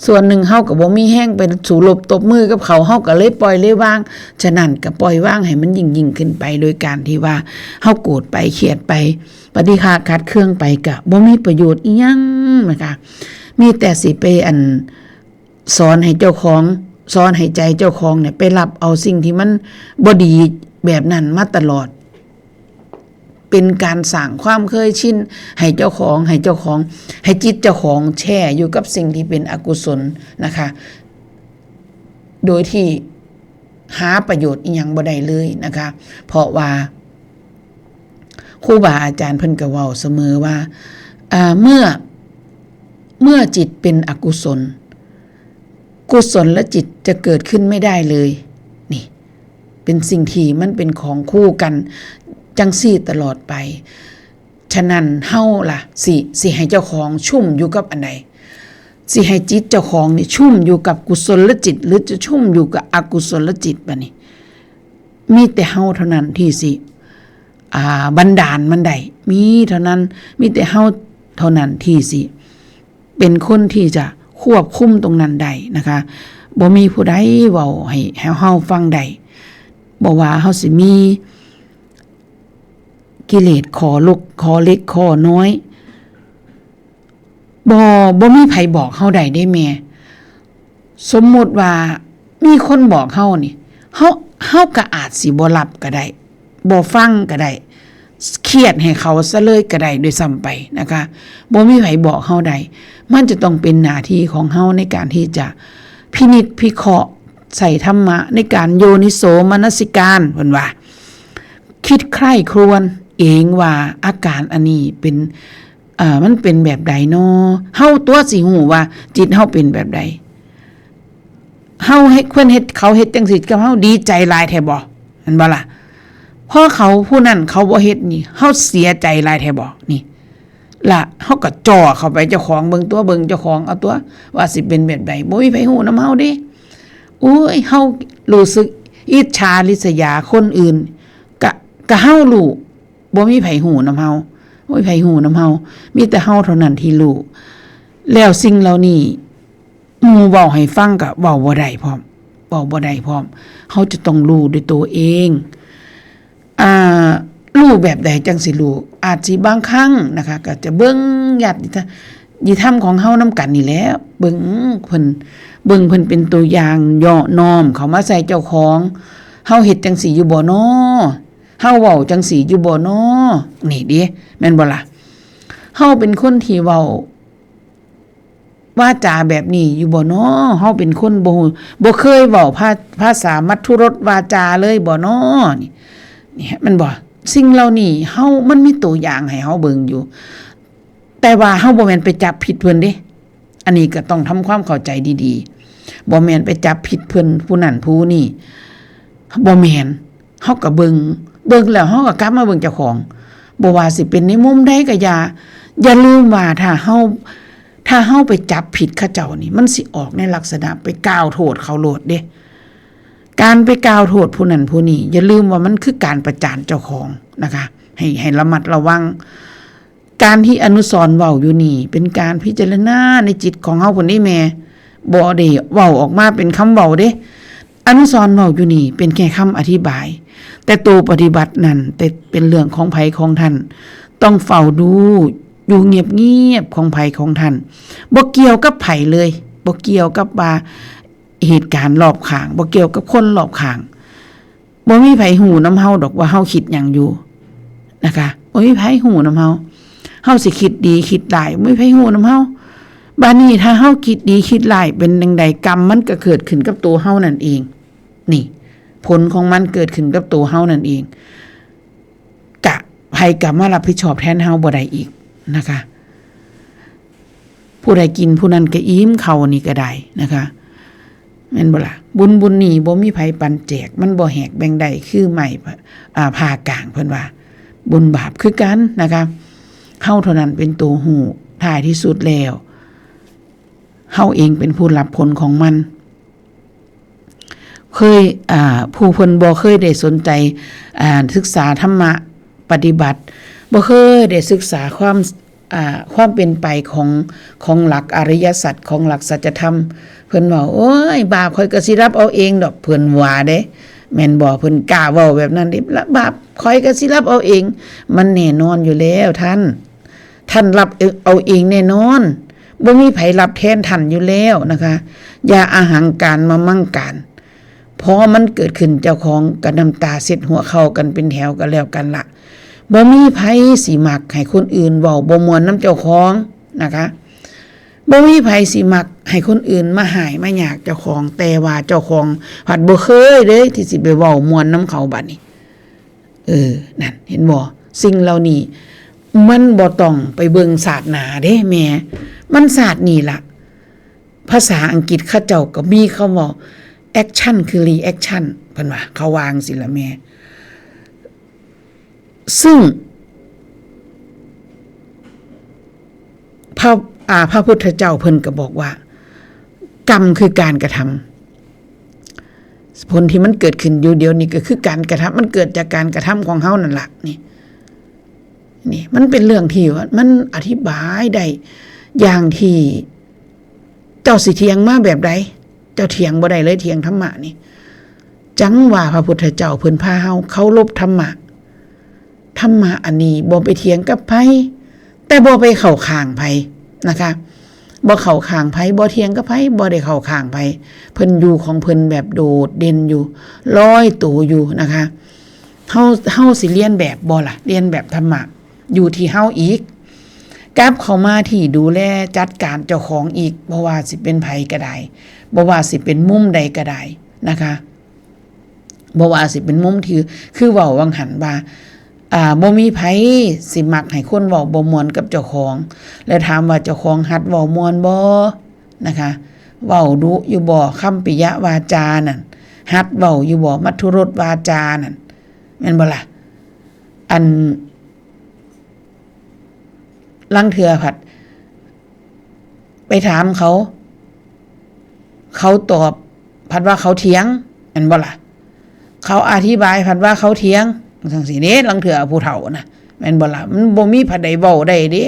ส่วนหนึ่งเฮาก็บ่มีแฮงไปสู้รบตบมือกับเขา เฮาก็เลยปล่อยเลยวาง ฉะนั้นก็ปล่อยวางให้มันยิ่งๆ ขึ้นไป โดยการที่ว่าเฮาโกรธไป เครียดไป ปฏิฆะขัดเคืองไป ก็บ่มีประโยชน์อิหยังนะคะ มีแต่สิไปอัน สอนให้เจ้าของ สอนให้ใจเจ้าของเนี่ยไปรับเอาสิ่งที่มันบ่ดีแบบนั้นมาตลอด เป็นการสร้างความเคยชินให้เจ้าของ ให้เจ้าของ ให้จิตเจ้าของแช่อยู่กับสิ่งที่เป็นอกุศลนะคะ โดยที่หาประโยชน์อิหยังบ่ได้เลยนะคะ เพราะว่าครูบาอาจารย์เพิ่นก็เว้าเสมอว่า อ่า เมื่อ เมื่อจิตเป็นอกุศล กุศลจิตจะเกิดขึ้นไม่ได้เลย นี่ เป็นสิ่งที่มันเป็นของคู่กันจังซี่ตลอดไป ฉะนั้นเฮาล่ะ สิ สิให้เจ้าของชุ่มอยู่กับอันใด สิให้จิตเจ้าของนี่ชุ่มอยู่กับกุศลจิต หรือจะชุ่มอยู่กับอกุศลจิตบัดนี้ มีแต่เฮาเท่านั้นที่สิ อ่า บันดาลมันได้ มีเท่านั้น มีแต่เฮาเท่านั้นที่สิ เป็นคนที่จะควบคุมตรงนั้นได้นะคะ บ่มีผู้ใดเว้าให้ ให้เฮาฟังได้ บ่ว่าเฮาสิมีกิเลสข้อลก ข้อเล็ก ข้อน้อย บ่ บ่มีไผบอกเฮาได้เด้แม่ สมมุติว่ามีคนบอกเฮานี่ เฮา เฮาก็อาจสิบ่รับก็ได้ บ่ฟังก็ได้ เครียดให้เขาซะเลยก็ได้ด้วยซ้ำไปนะคะ บ่มีไผบอกเฮาได้ มันจะต้องเป็นหน้าที่ของเฮาในการที่จะพินิจพิเคราะห์ ใช้ธรรมะในการโยนิโสมนสิการ เพิ่นว่า คิดใคร่ครวญเองว่าอาการอันนี้เป็น อ่า มันเป็นแบบใดน้อ เฮาตัวสิฮู้ว่าจิตเฮาเป็นแบบใด เฮาเฮ็ด เพิ่นเฮ็ด เขาเฮ็ดจังซี่กับเฮา ดีใจหลายแท้บ่ แม่นบ่ล่ะ พอเขาผู้นั้นเขาบ่เฮ็ดนี่ เฮาเสียใจหลายแท้บ่ นี่ ละ เฮาก็จ่อเข้าไปเจ้าของ เบิ่งตัว เบิ่งเจ้าของเอาตัว ว่าสิเป็นแบบใด บ่มีไผฮู้นำเฮาเด้ โอ้ย เฮารู้สึกอิจฉาริษยาคนอื่น กะ กะเฮารู้ บ่มีไผฮู้นำเฮา บ่มีไผฮู้นำเฮา มีแต่เฮาเท่านั้นที่รู้ แล้วสิ่งเหล่านี้ หมู่เว้าให้ฟังก็เว้าบ่ได้พร้อม เว้าบ่ได้พร้อม เฮาจะต้องรู้ด้วยตัวเอง อ่า รู้แบบใดจังสิรู้ อาจสิบางครั้งนะคะ ก็จะเบิ่งญาติธรรมของเฮานำกันนี่แหละ เบิ่งเพิ่น เบิ่งเพิ่นเป็นตัวอย่าง ย่อน้อมเข้ามาใส่เจ้าของ เฮาเฮ็ดจังซี่อยู่บ่น้อ เฮาเว้าจังซี่อยู่บ่น้อ นี่เด้ แม่นบ่ล่ะ เฮาเป็นคนที่เว้า วาจาแบบนี้อยู่บ่น้อ เฮาเป็นคนบ่ บ่เคยเว้าภา ภาษามัทธุรสวาจาเลยบ่น้อ นี่ นี่ แม่นบ่ สิ่งเหล่านี้เฮา มันมีตัวอย่างให้เฮาเบิ่งอยู่ แต่ว่าเฮาบ่แม่นไปจับผิดเพิ่นเด้ อันนี้ก็ต้องทำความเข้าใจดีๆ บ่แม่นไปจับผิดเพิ่นผู้นั้นผู้นี้ บ่แม่น เฮาก็เบิ่ง เบิ่งแล้วเฮาก็กลับมาเบิ่งเจ้าของ บ่ว่าสิเป็นในมุมใดก็อย่า อย่าลืมว่าถ้าเฮา ถ้าเฮาไปจับผิดเขาเจ้านี่ มันสิออกในลักษณะไปกล่าวโทษเขาโลดเด้ การไปกล่าวโทษผู้นั้นผู้นี้ อย่าลืมว่ามันคือการประจานเจ้าของนะคะ ให้ ให้ระมัดระวัง การที่อนุสรณ์เว้าอยู่นี่ เป็นการพิจารณาในจิตของเฮาพุ้นเด้แม่ บ่ได้เว้าออกมาเป็นคำเว้าเด้ อนุสรณ์เว้าอยู่นี่ เป็นแค่คำอธิบาย แต่ตัวปฏิบัตินั่น แต่เป็นเรื่องของไผของท่าน ต้องเฝ้าดู อยู่เงียบๆ ของไผของท่าน บ่เกี่ยวกับไผเลย บ่เกี่ยวกับว่าเหตุการณ์รอบข้าง บ่เกี่ยวกับคนรอบข้าง บ่มีไผฮู้นำเฮาดอกว่าเฮาคิดหยังอยู่นะคะ บ่มีไผฮู้นำเฮา เฮาสิคิดดีคิดร้าย บ่มีไผฮู้นำเฮา บาดนี้ถ้าเฮาคิดดีคิดร้ายเป็นจั่งใด กรรมมันก็เกิดขึ้นกับตัวเฮานั่นเอง นี่ ผลของมันเกิดขึ้นกับตัวเฮานั่นเอง กะ ไผกะมารับผิดชอบแทนเฮาบ่ได้อีกนะคะ ผู้ใดกินผู้นั้นก็อิ่ม เขานี่ก็ได้นะคะ แม่นบ่ล่ะ บุญบุญนี่บ่มีไผปันแจก มันบ่แหกแบ่งได้ คือไม้ อ่า ผ่ากลาง เพิ่นว่า บุญบาปคือกันนะคะ เฮาเท่านั้นเป็นตัวฮู้ ท้ายที่สุดแล้ว เฮาเองเป็นผู้รับผลของมัน เคย อ่า ผู้เพิ่นบ่เคยได้สนใจ อ่า ศึกษาธรรมะปฏิบัติ บ่เคยได้ศึกษาความ อ่า ความเป็นไปของ ของหลักอริยสัจ ของหลักสัจธรรม เพิ่นว่า "โอ้ย บาปข้อยก็สิรับเอาเองดอก" เพิ่นว่าเด้ แม่นบ่ เพิ่นกล้าเว้าแบบนั้นเด้ "ละ บาปข้อยก็สิรับเอาเอง" มันแน่นอนอยู่แล้วท่าน ท่านรับเอาเองแน่นอน บ่มีไผรับแทนท่านอยู่แล้วนะคะ อย่าอาหังการมามั่งการ พอมันเกิดขึ้นเจ้าของก็น้ำตาเช็ดหัวเข่ากันเป็นแถวกันแล้วกันละ บ่มีไผสิมักให้คนอื่นเว้าบ่ม่วนนำเจ้าของนะคะ บ่มีไผสิมักให้คนอื่นมาฮ้ายมาหยากเจ้าของ แต่ว่าเจ้าของผัดบ่เคยเด้ที่สิไปเว้าม่วนนำเขาบัดนี้ เออ นั่น เห็นบ่ สิ่งเหล่านี้ มันบ่ต้องไปเบิ่งชาติหน้าเด้แม่ มันชาตินี้ล่ะ ภาษาอังกฤษเขาเจ้าก็มีคำว่า action คือ reaction เพิ่นว่า เขาว่าจั่งซี้ล่ะแม่ ซึ่ง พระ อ่า พระพุทธเจ้าเพิ่นก็บอกว่า กรรมคือการกระทำ ผลที่มันเกิดขึ้นอยู่เดี๋ยวนี้ก็คือการกระทำ มันเกิดจากการกระทำของเฮานั่นล่ะ นี่ นี่ มันเป็นเรื่องที่ว่ามันอธิบายได้อย่างที่ เจ้าสิเถียงมาแบบใด เจ้าเถียงบ่ได้เลย เถียงธรรมะนี่ จั่งว่าพระพุทธเจ้าเพิ่นพาเฮาเคารพธรรมะ ธรรมะอันนี้บ่ไปเถียงกับไผ แต่บ่ไปเข้าข้างไผนะคะ บ่เข้าข้างไผ บ่เถียงกับไผ บ่ได้เข้าข้างไผ เพิ่นอยู่ของเพิ่นแบบโดดเด่นอยู่ ลอยตัวอยู่นะคะ เฮา เฮาสิเลียนแบบบ่ล่ะ เลียนแบบธรรมะ อยู่ที่เฮาอีก กลับเข้ามาที่ดูแลจัดการเจ้าของอีก บ่ว่าสิเป็นไผก็ได้ บ่ว่าสิเป็นมุมใดก็ได้นะคะ บ่ว่าสิเป็นมุมที่ คือเว้าวังหั้นว่า อ่า บ่มีไผสิมักให้คนเว้าบ่ม่วนกับเจ้าของ และถามว่าเจ้าของหัดเว้าม่วนบ่นะคะ เว้าดุอยู่บ่ คำปิยวาจานั่น หัดเว้าอยู่บ่ มัทธุรสวาจานั่น แม่นบ่ล่ะ อัน ลางเทื่อผัด ไปถามเขา เขาตอบผัดว่าเขาเถียง แม่นบ่ล่ะ เขาอธิบายผัดว่าเขาเถียง จั่งซี้เด้ ลางเทื่อผู้เฒ่านะ แม่นบ่ล่ะ มันบ่มีผัดใดเว้าได้เด้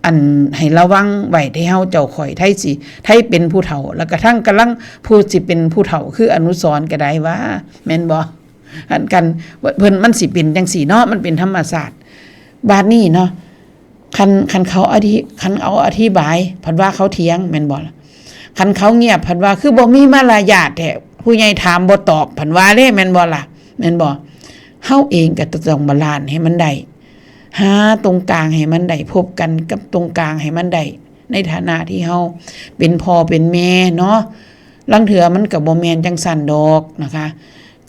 อันให้ระวังไว้ที่เฮาเจ้าข้อย ไทยสิ ไทยเป็นผู้เฒ่า แล้วกระทั่งกำลังผู้สิเป็นผู้เฒ่า คืออนุสรณ์ก็ได้ว่า แม่นบ่ อันกัน เพิ่นมันสิเป็นจั่งซี้เนาะ มันเป็นธรรมชาติ บาดนี้เนาะ คัน คันเขาอธิ คันเอาอธิบาย ผัดว่าเขาเถียง แม่นบ่ล่ะ คันเขาเงียบ ผัดว่าคือบ่มีมารยาทแท้ ผู้ใหญ่ถามบ่ตอบ ผัดว่าเด้ แม่นบ่ล่ะ แม่นบ่ เฮาเองก็ต้องบาลานซ์ให้มันได้ หาตรงกลางให้มันได้ พบกันกับตรงกลางให้มันได้ ในฐานะที่เฮาเป็นพ่อเป็นแม่เนาะ ลางเทื่อมันก็บ่แม่นจั่งซั้นดอกนะคะ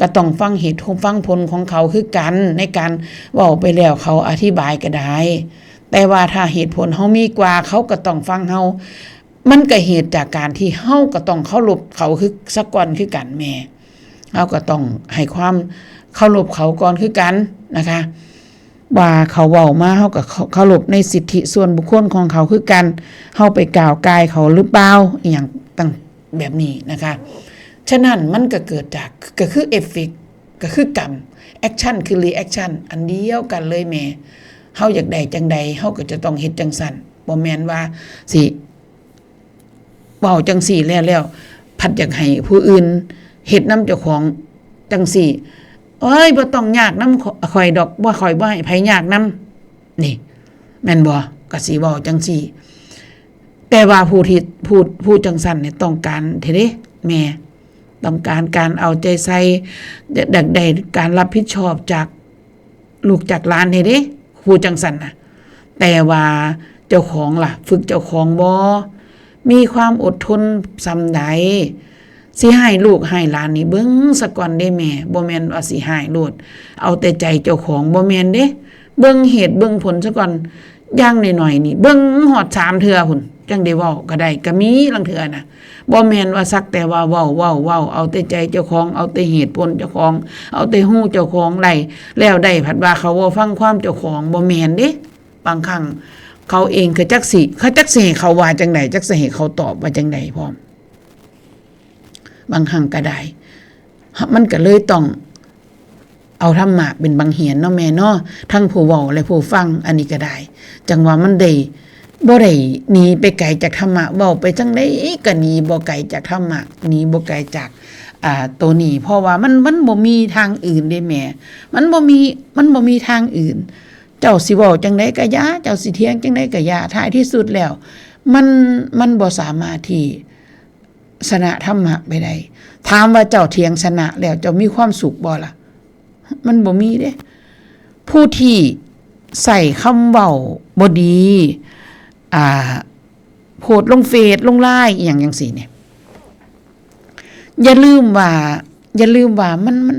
ก็ต้องฟังเหตุฟังผลของเขาคือกัน ในการเว้าไปแล้วเขาอธิบายก็ได้ แต่ว่าถ้าเหตุผลเฮามีกว่า เขาก็ต้องฟังเฮา มันก็เหตุจากการที่เฮาก็ต้องเคารพเขาคือซะก่อนคือกันแม่ เฮาก็ต้องให้ความเคารพเขาก่อนคือกันนะคะ ว่าเขาเว้ามา เฮาก็เคารพในสิทธิส่วนบุคคลของเขาคือกัน เฮาไปก้าวก่ายเขาหรือเปล่า อีหยังต่างแบบนี้นะคะ ฉะนั้นมันก็เกิดจาก ก็คือเอฟเฟกต์ ก็คือกรรม แอคชั่นคือรีแอคชั่น อันเดียวกันเลยแม่ เฮาอยากได้จั่งใด เฮาก็จะต้องเฮ็ดจั่งซั้น บ่แม่นว่าสิ เว้าจั่งซี้แล้ว แล้วผัดอยากให้ผู้อื่นเฮ็ดนำเจ้าของจั่งซี้ โอ้ย บ่ต้องยากนำข้อ ข้อยดอก บ่ ข้อยบ่ให้ไผยากนำ นี่ แม่นบ่ ก็สิเว้าจั่งซี้ แต่ว่าผู้ที่ ผู้ ผู้จั่งซั้นนี่ต้องการแท้เด้ แม่ ต้องการการเอาใจใส่ อยากได้การรับผิดชอบจากลูกจากหลานแท้เด้ ผู้จั่งซั้นน่ะ แต่ว่าเจ้าของล่ะ ฝึกเจ้าของบ่ มีความอดทนส่ำใด สิให้ลูกให้หลานนี่เบิ่งซะก่อนเด้แม่ บ่แม่นว่าสิให้โลด เอาแต่ใจเจ้าของ บ่แม่นเด้ เบิ่งเหตุเบิ่งผลซะก่อน อย่างน้อยๆนี่ เบิ่งฮอดสามเทื่อพุ้น จั่งได้เว้าก็ได้ ก็มีลางเทื่อน่ะ บ่แม่นว่าสักแต่ว่าเว้า เว้า เว้า เอาแต่ใจเจ้าของ เอาแต่เหตุผลเจ้าของ เอาแต่ฮู้เจ้าของได้ แล้วได้ผัดว่าเขาบ่ฟังความเจ้าของ บ่แม่นเด้ บางครั้งเขาเองก็จักสิ เขาจักสิให้เขาว่าจั่งใด จักสิให้เขาตอบว่าจั่งใดพร้อม บางครั้งก็ได้ มันก็เลยต้องเอาธรรมะเป็นบางเหียนเนาะแม่เนาะ ทั้งผู้เว้าและผู้ฟัง อันนี้ก็ได้ จั่งว่ามันได้ บ่ได้หนีไปไกลจากธรรมะ เว้าไปจั่งใดก็หนีบ่ไกลจากธรรมะ หนีบ่ไกลจาก อ่า ตัวนี้ เพราะว่ามัน มันบ่มีทางอื่นเด้แม่ มันบ่มี มันบ่มีทางอื่น เจ้าสิเว้าจั่งใดก็อย่า เจ้าสิเถียงจั่งใดก็อย่า ท้ายที่สุดแล้ว มัน มันบ่สามารถที่ชนะธรรมะไปได้ ถามว่าเจ้าเถียงชนะแล้วเจ้ามีความสุขบ่ล่ะ มันบ่มีเด้ ผู้ที่ใช้คำเว้าบ่ดี อ่า โพสต์ลงเฟซ ลงไลน์ อีหยังจั่งซี้เนี่ย อย่าลืมว่า อย่าลืมว่ามัน มัน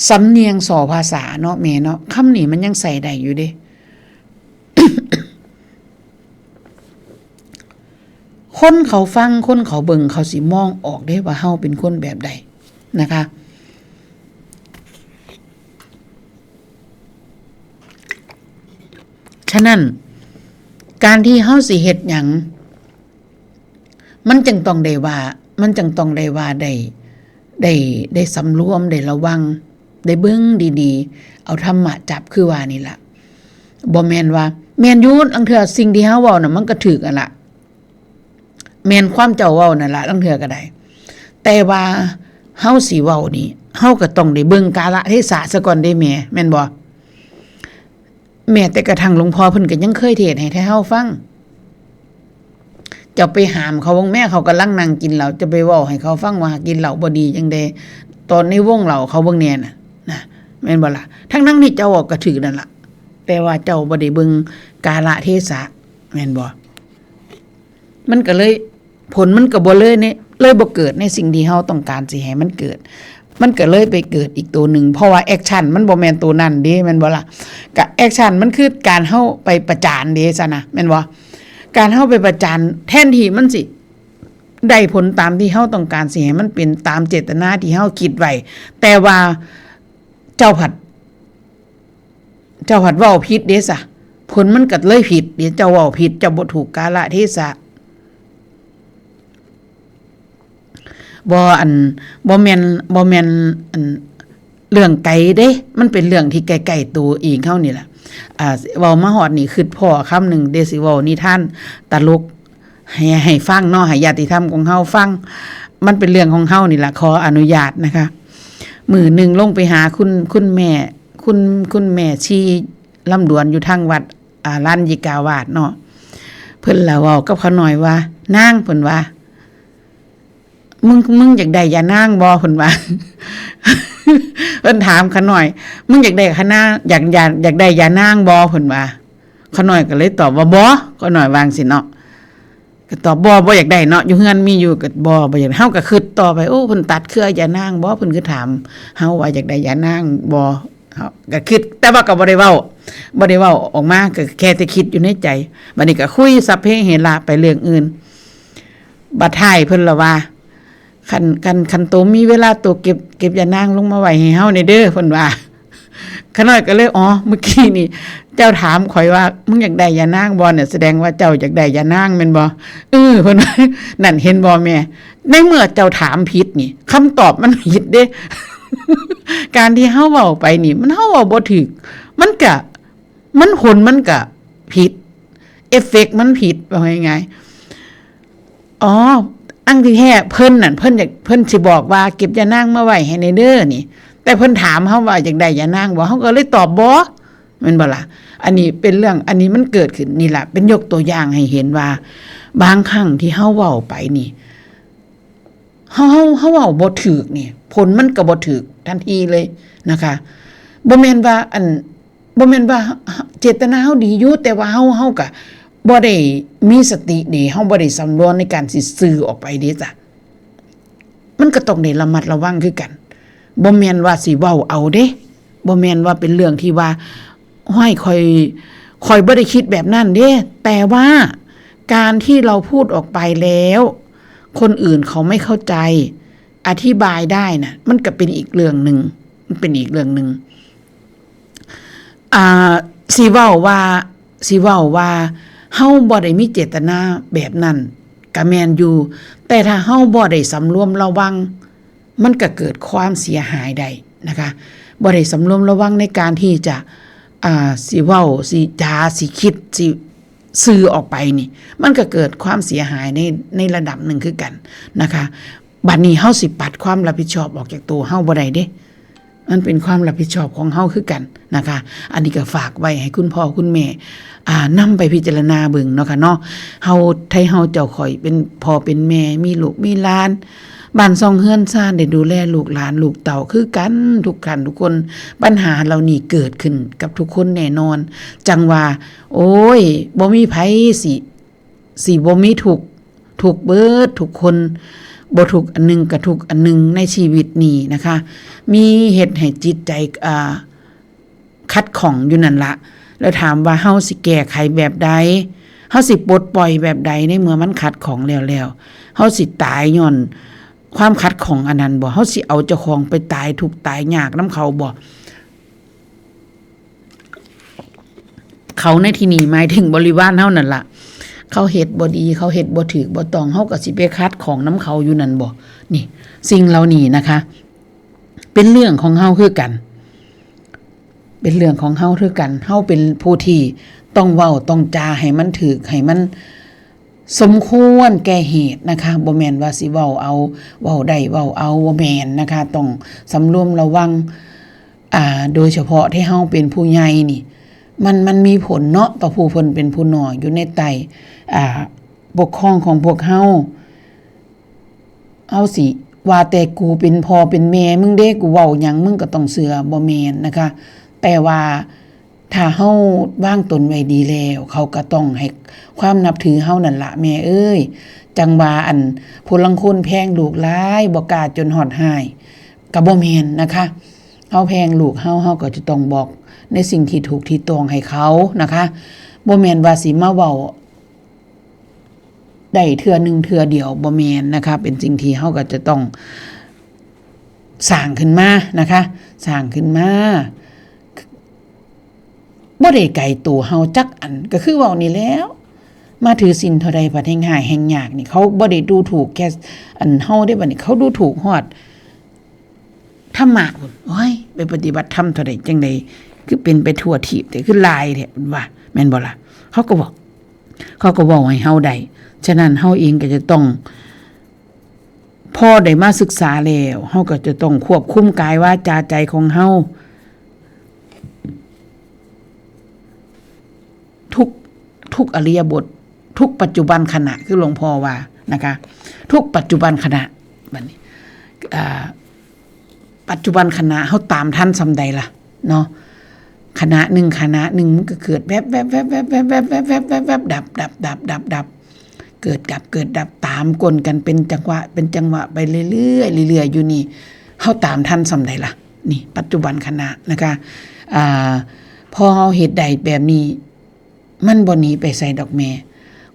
สำเนียง สอ ภาษาเนาะแม่เนาะ คำนี้มันยังใช้ได้อยู่เด้ คนเขาฟัง คนเขาเบิ่ง เขาสิมองออกเด้ว่าเฮาเป็นคนแบบใดนะคะ ฉะนั้น การที่เฮาสิเฮ็ดหยัง มันจั่งต้องได้ว่า มันจั่งต้องได้ว่าได้ ได้ ได้สำรวม ได้ระวัง ได้เบิ่งดีๆ เอาธรรมะจับ คือว่านี่ล่ะ บ่แม่นว่า แม่นอยู่ ลางเทื่อสิ่งที่เฮาเว้าน่ะ มันก็ถูกนั่นล่ะ แม่นความเจ้าเว้านั่นล่ะ ลางเทื่อก็ได้ แต่ว่าเฮาสิเว้านี่ เฮาก็ต้องได้เบิ่งกาลเทศะซะก่อนเด้แม่ แม่นบ่ แม้แต่กระทั่งหลวงพ่อเพิ่นก็ยังเคยเทศน์ให้ไทเฮาฟัง เจ้าไปห้ามเขาเบิ่งแม่ เขากำลังนั่งกินเหล้า เจ้าไปเว้าให้เขาฟังว่ากินเหล้าบ่ดีจั่งใด ตอนในวงเหล้าเขาเบิ่งแน่น่ะ นะ แม่นบ่ล่ะ ทั้งๆที่เจ้าเว้าก็ถูกนั่นล่ะ แต่ว่าเจ้าบ่ได้เบิ่งกาลเทศะ แม่นบ่ มันก็เลย ผลมันก็บ่เลยเนี่ย เลยบ่เกิดในสิ่งที่เฮาต้องการสิให้มันเกิด มันก็เลยไปเกิดอีกตัวหนึ่ง เพราะว่าแอคชั่นมันบ่แม่นตัวนั้นเด้ แม่นบ่ล่ะ? กะแอคชั่นมันคือการเฮาไปประจานเด้ซะนะ แม่นบ่? การเฮาไปประจาน แทนที่มันสิได้ผลตามที่เฮาต้องการ สิให้มันเป็นตามเจตนาที่เฮาคิดไว้ แต่ว่าเจ้าผัด เจ้าผัดเว้าผิดเด้ซะ ผลมันก็เลยผิดเด้ เจ้าเว้าผิด เจ้าบ่ถูกกาลเทศะ บ่อัน บ่แม่น บ่แม่น อัน เรื่องไกลเด้ มันเป็นเรื่องที่ใกล้ๆตัวเองเฮานี่ล่ะ อ่า เว้ามาฮอดนี่ คิดพ้อคำหนึ่งเด้ สิเว้านิทานตลก ให้ ให้ฟังเนาะ ให้ญาติธรรมของเฮาฟัง มันเป็นเรื่องของเฮานี่ล่ะ ขออนุญาตนะคะ มื้อหนึ่งลงไปหาคุณ คุณแม่ คุณ คุณแม่ชีลำดวนอยู่ทางวัด อ่า ลานยิกาวาสเนาะ เพิ่นละเว้ากับข้าน้อยว่า "นาง" เพิ่นว่า "มึง มึงอยากได้ยานางบ่" เพิ่นว่า เพิ่นถามข้าน้อย "มึงอยากได้ขะนา อยาก อยาก อยากได้ยานางบ่" เพิ่นว่า ข้าน้อยก็เลยตอบว่า "บ่" ข้าน้อยว่าจั่งซี้เนาะ ก็ตอบ "บ่ บ่อยากได้เนาะ อยู่เฮือนมีอยู่" ก็ "บ่ บ่อยากได้" เฮาก็คิดต่อไป "โอ้ เพิ่นตัดเครือยานางบ่ เพิ่นคือถามเฮาว่าอยากได้ยานางบ่" เฮาก็คิด แต่ว่าก็บ่ได้เว้า บ่ได้เว้าออกมา ก็แค่แต่คิดอยู่ในใจ บัดนี้ก็คุยสัพเพเหระไปเรื่องอื่น บัดท้ายเพิ่นละว่า "คัน คัน คันโตมีเวลาโตเก็บ เก็บยานางลงมาไว้ให้เฮาแหน่เด้อ" เพิ่นว่า ข้าน้อยก็เลย "อ๋อ เมื่อกี้นี่เจ้าถามข้อยว่า มึงอยากได้ยานางบ่เนี่ย แสดงว่าเจ้าอยากได้ยานางแม่นบ่?" "เออ" เพิ่นว่า "นั่นเห็นบ่แม่ ในเมื่อเจ้าถามผิดนี่ คำตอบมันผิดเด้" การที่เฮาเว้าไปนี่ มัน เฮาเว้าบ่ถูก มันก็ มันผลมันก็ผิด เอฟเฟกต์มันผิด ว่าง่ายๆ อ๋อ อันที่แท้เพิ่นนั่น เพิ่นอยาก เพิ่นสิบอกว่า "เก็บยานางมาไว้ให้แหน่เด้อ" นี่ แต่เพิ่นถามเฮาว่า "อยากได้ยานางบ่" เฮาก็เลยตอบ "บ่" แม่นบ่ล่ะ? อันนี้เป็นเรื่อง อันนี้มันเกิดขึ้น นี่ล่ะ เป็นยกตัวอย่างให้เห็นว่า บางครั้งที่เฮาเว้าไปนี่ เฮา เฮา เฮาเว้าบ่ถูกนี่ ผลมันก็บ่ถูกทันทีเลยนะคะ บ่แม่นว่าอัน บ่แม่นว่าเจตนาเฮาดีอยู่ แต่ว่าเฮา เฮาก็บ่ได้มีสติดี เฮาบ่ได้สำรวมในการสิสื่อออกไปเด้จ้ะ มันก็ต้องได้ระมัดระวังคือกัน บ่แม่นว่าสิเว้าเอาเด้ บ่แม่นว่าเป็นเรื่องที่ว่า "ห้วย ข้อย ข้อยบ่ได้คิดแบบนั้นเด้" แต่ว่าการที่เราพูดออกไปแล้ว คนอื่นเขาไม่เข้าใจ อธิบายได้น่ะ มันก็เป็นอีกเรื่องหนึ่ง มันเป็นอีกเรื่องหนึ่ง อ่า สิเว้าว่า สิเว้าว่าเฮาบ่ได้มีเจตนาแบบนั้น ก็แม่นอยู่ แต่ถ้าเฮาบ่ได้สำรวมระวัง มันก็เกิดความเสียหายได้นะคะ บ่ได้สำรวมระวังในการที่จะ อ่า สิเว้า สิจา สิคิด สิ สื่อออกไปนี่ มันก็เกิดความเสียหายใน ในระดับหนึ่งคือกันนะคะ บัดนี้เฮาสิปัดความรับผิดชอบออกจากตัวเฮาบ่ได้เด้ มันเป็นความรับผิดชอบของเฮาคือกันนะคะ อันนี้ก็ฝากไว้ให้คุณพ่อคุณแม่ อ่า นำไปพิจารณาเบิ่งเนาะค่ะเนาะ เฮา ไทเฮาเจ้าข้อยเป็นพ่อเป็นแม่ มีลูกมีหลาน บ้านช่องเฮือนซาน ได้ดูแลลูกหลานลูกเต้าคือกันทุกท่านทุกคน ปัญหาเหล่านี้เกิดขึ้นกับทุกคนแน่นอน จั่งว่า โอ้ย บ่มีไผสิ สิบ่มีทุกข์ ทุกข์เบิดทุกคน บ่ทุกข์อันหนึ่งก็ทุกข์อันหนึ่งในชีวิตนี้นะคะ มีเฮ็ดให้จิตใจ อ่า ขัดข้องอยู่นั่นละ แล้วถามว่าเฮาสิแก้ไขแบบใด เฮาสิปลดปล่อยแบบใด ในเมื่อมันขัดข้องแล้วแล้ว เฮาสิตายย้อนความขัดข้องอันนั้นบ่ เฮาสิเอาเจ้าของไปตายทุกข์ตายยากนำเขาบ่ เขาในที่นี้หมายถึงบริวารเฮานั่นล่ะ เขาเฮ็ดบ่ดี เขาเฮ็ดบ่ถูกบ่ต้อง เฮาก็สิไปขัดข้องนำเขาอยู่นั่นบ่ นี่ สิ่งเหล่านี้นะคะ เป็นเรื่องของเฮาคือกัน เป็นเรื่องของเฮาคือกัน เฮาเป็นผู้ที่ต้องเว้าต้องจาให้มันถูก ให้มันสมควรแก่เหตุนะคะ บ่แม่นว่าสิเว้าเอา เว้าได้เว้าเอา บ่แม่นนะคะ ต้องสำรวมระวัง อ่า โดยเฉพาะที่เฮาเป็นผู้ใหญ่นี่ มัน มันมีผลเนาะ ต่อผู้เพิ่นเป็นผู้น้อยอยู่ในใต้ อ่า ปกครองของพวกเฮา เฮาสิว่าแต่กูเป็นพ่อเป็นแม่มึงเด้ กูเว้าหยังมึงก็ต้องเชื่อ บ่แม่นนะคะ แต่ว่าถ้าเฮาวางตนไว้ดีแล้ว เขาก็ต้องให้ความนับถือเฮานั่นละแม่เอ้ย จั่งว่าอันผู้ลางคนแพงลูกหลาย บ่กล้าจนฮอดฮ้าย ก็บ่แม่นนะคะ เฮาแพงลูกเฮา เฮาก็จะต้องบอกในสิ่งที่ถูกที่ต้องให้เขานะคะ บ่แม่นว่าสิมาเว้าได้เทื่อหนึ่งเทื่อเดียว บ่แม่นนะคะ เป็นสิ่งที่เฮาก็จะต้องสร้างขึ้นมานะคะ สร้างขึ้นมา บ่ได้ไกลตัวเฮาจักอัน ก็คือเว้านี่แหล้ว มาถือศีลเท่าใดบัดแฮ่งหายแฮ่งยากนี่ เขาบ่ได้ดูถูกแค่อันเฮาเด้ บัดนี้เขาดูถูกฮอดธรรมะพุ้น โอ้ย ไปปฏิบัติธรรมเท่าใดจั่งใด คือเป็นไปทั่วทีป แต่คือหลายแท้ เพิ่นว่า แม่นบ่ล่ะ เขาก็บอก เขาก็เว้าให้เฮาได้ ฉะนั้นเฮาเองก็จะต้อง พอได้มาศึกษาแล้ว เฮาก็จะต้องควบคุมกายวาจาใจของเฮา ทุก ทุกอิริยาบถ ทุกปัจจุบันขณะ คือหลวงพ่อว่านะคะ ทุกปัจจุบันขณะ บัดนี้ อ่า ปัจจุบันขณะเฮาตามทันส่ำใดล่ะเนาะ ขณะหนึ่ง ขณะหนึ่งมันก็เกิดแวบๆๆๆๆๆๆๆๆ ดับๆๆๆๆ เกิดดับ เกิดดับ ตามกลกันเป็นจังหวะ เป็นจังหวะไปเรื่อยๆเรื่อยๆอยู่นี่ เฮาตามทันส่ำใดล่ะ นี่ ปัจจุบันขณะนะคะ อ่า พอเฮาเฮ็ดได้แบบนี้ มันบ่หนีไปไสดอกแม่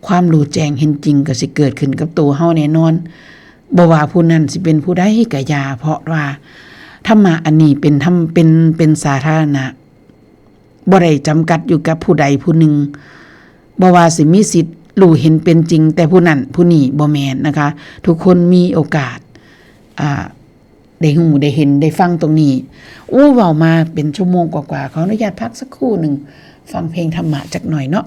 ความรู้แจ้งเห็นจริงก็สิเกิดขึ้นกับตัวเฮาแน่นอน บ่ว่าผู้นั้นสิเป็นผู้ใดก็อย่า เพราะว่าธรรมะอันนี้เป็นธรรม เป็น เป็นสาธารณะ บ่ได้จำกัดอยู่กับผู้ใดผู้หนึ่ง บ่ว่าสิมีสิทธิ์รู้เห็นเป็นจริงแต่ผู้นั้นผู้นี้ บ่แม่นนะคะ ทุกคนมีโอกาส อ่า ได้ฮู้ได้เห็นได้ฟังตรงนี้ โอ้ เว้ามาเป็นชั่วโมงกว่าๆ ขออนุญาตพักสักครู่หนึ่ง ฟังเพลงธรรมะจักหน่อยเนาะ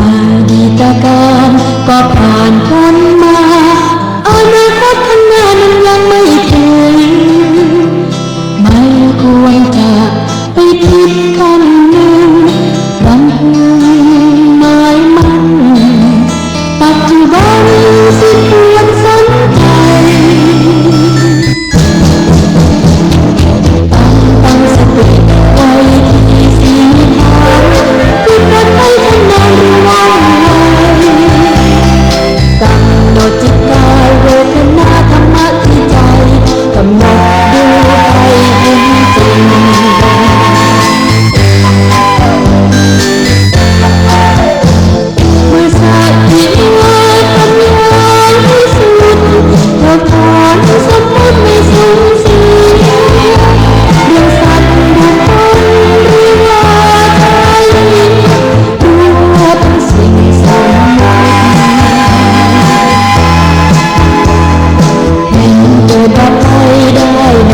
อดีตการก็ผ่านพ้นมา อนาคตข้างหน้านั้นยังไม่ถึง ไม่ควรจะไปคิดคำนึง รำพึงหมายมั่น ปัจจุบันสิควรสนใจ ตั้ง ตั้งสติไว้ที่สีทาง ที่ประเทศนั้นว่องไว กำหนดจิตกายเวทนาธรรมะที่ใจ กำหนดดูให้เห็นจริง เมื่อสติว่าปัญญาวิสุทธิ์ เธอถอนสมมุติไม่สูญเสีย เรื่องสัตว์บุคคลหรือว่าไทย รู้ว่าเป็นสิ่งสมมุติ เห็นเกิดดับไปได้ใน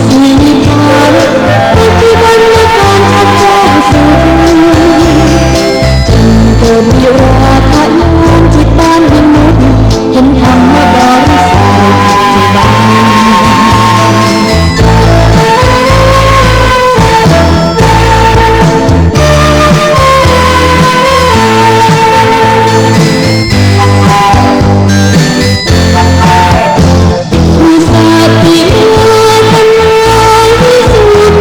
สีทาง ปัจจุบันอาการชัดแจ้งสุด จึงเกิดวิราคะญาณจิตตานวิมุตติ เห็นธรรมบริสุทธิ์ปัจจุบัน มีสติปัญญาวิสุทธิ์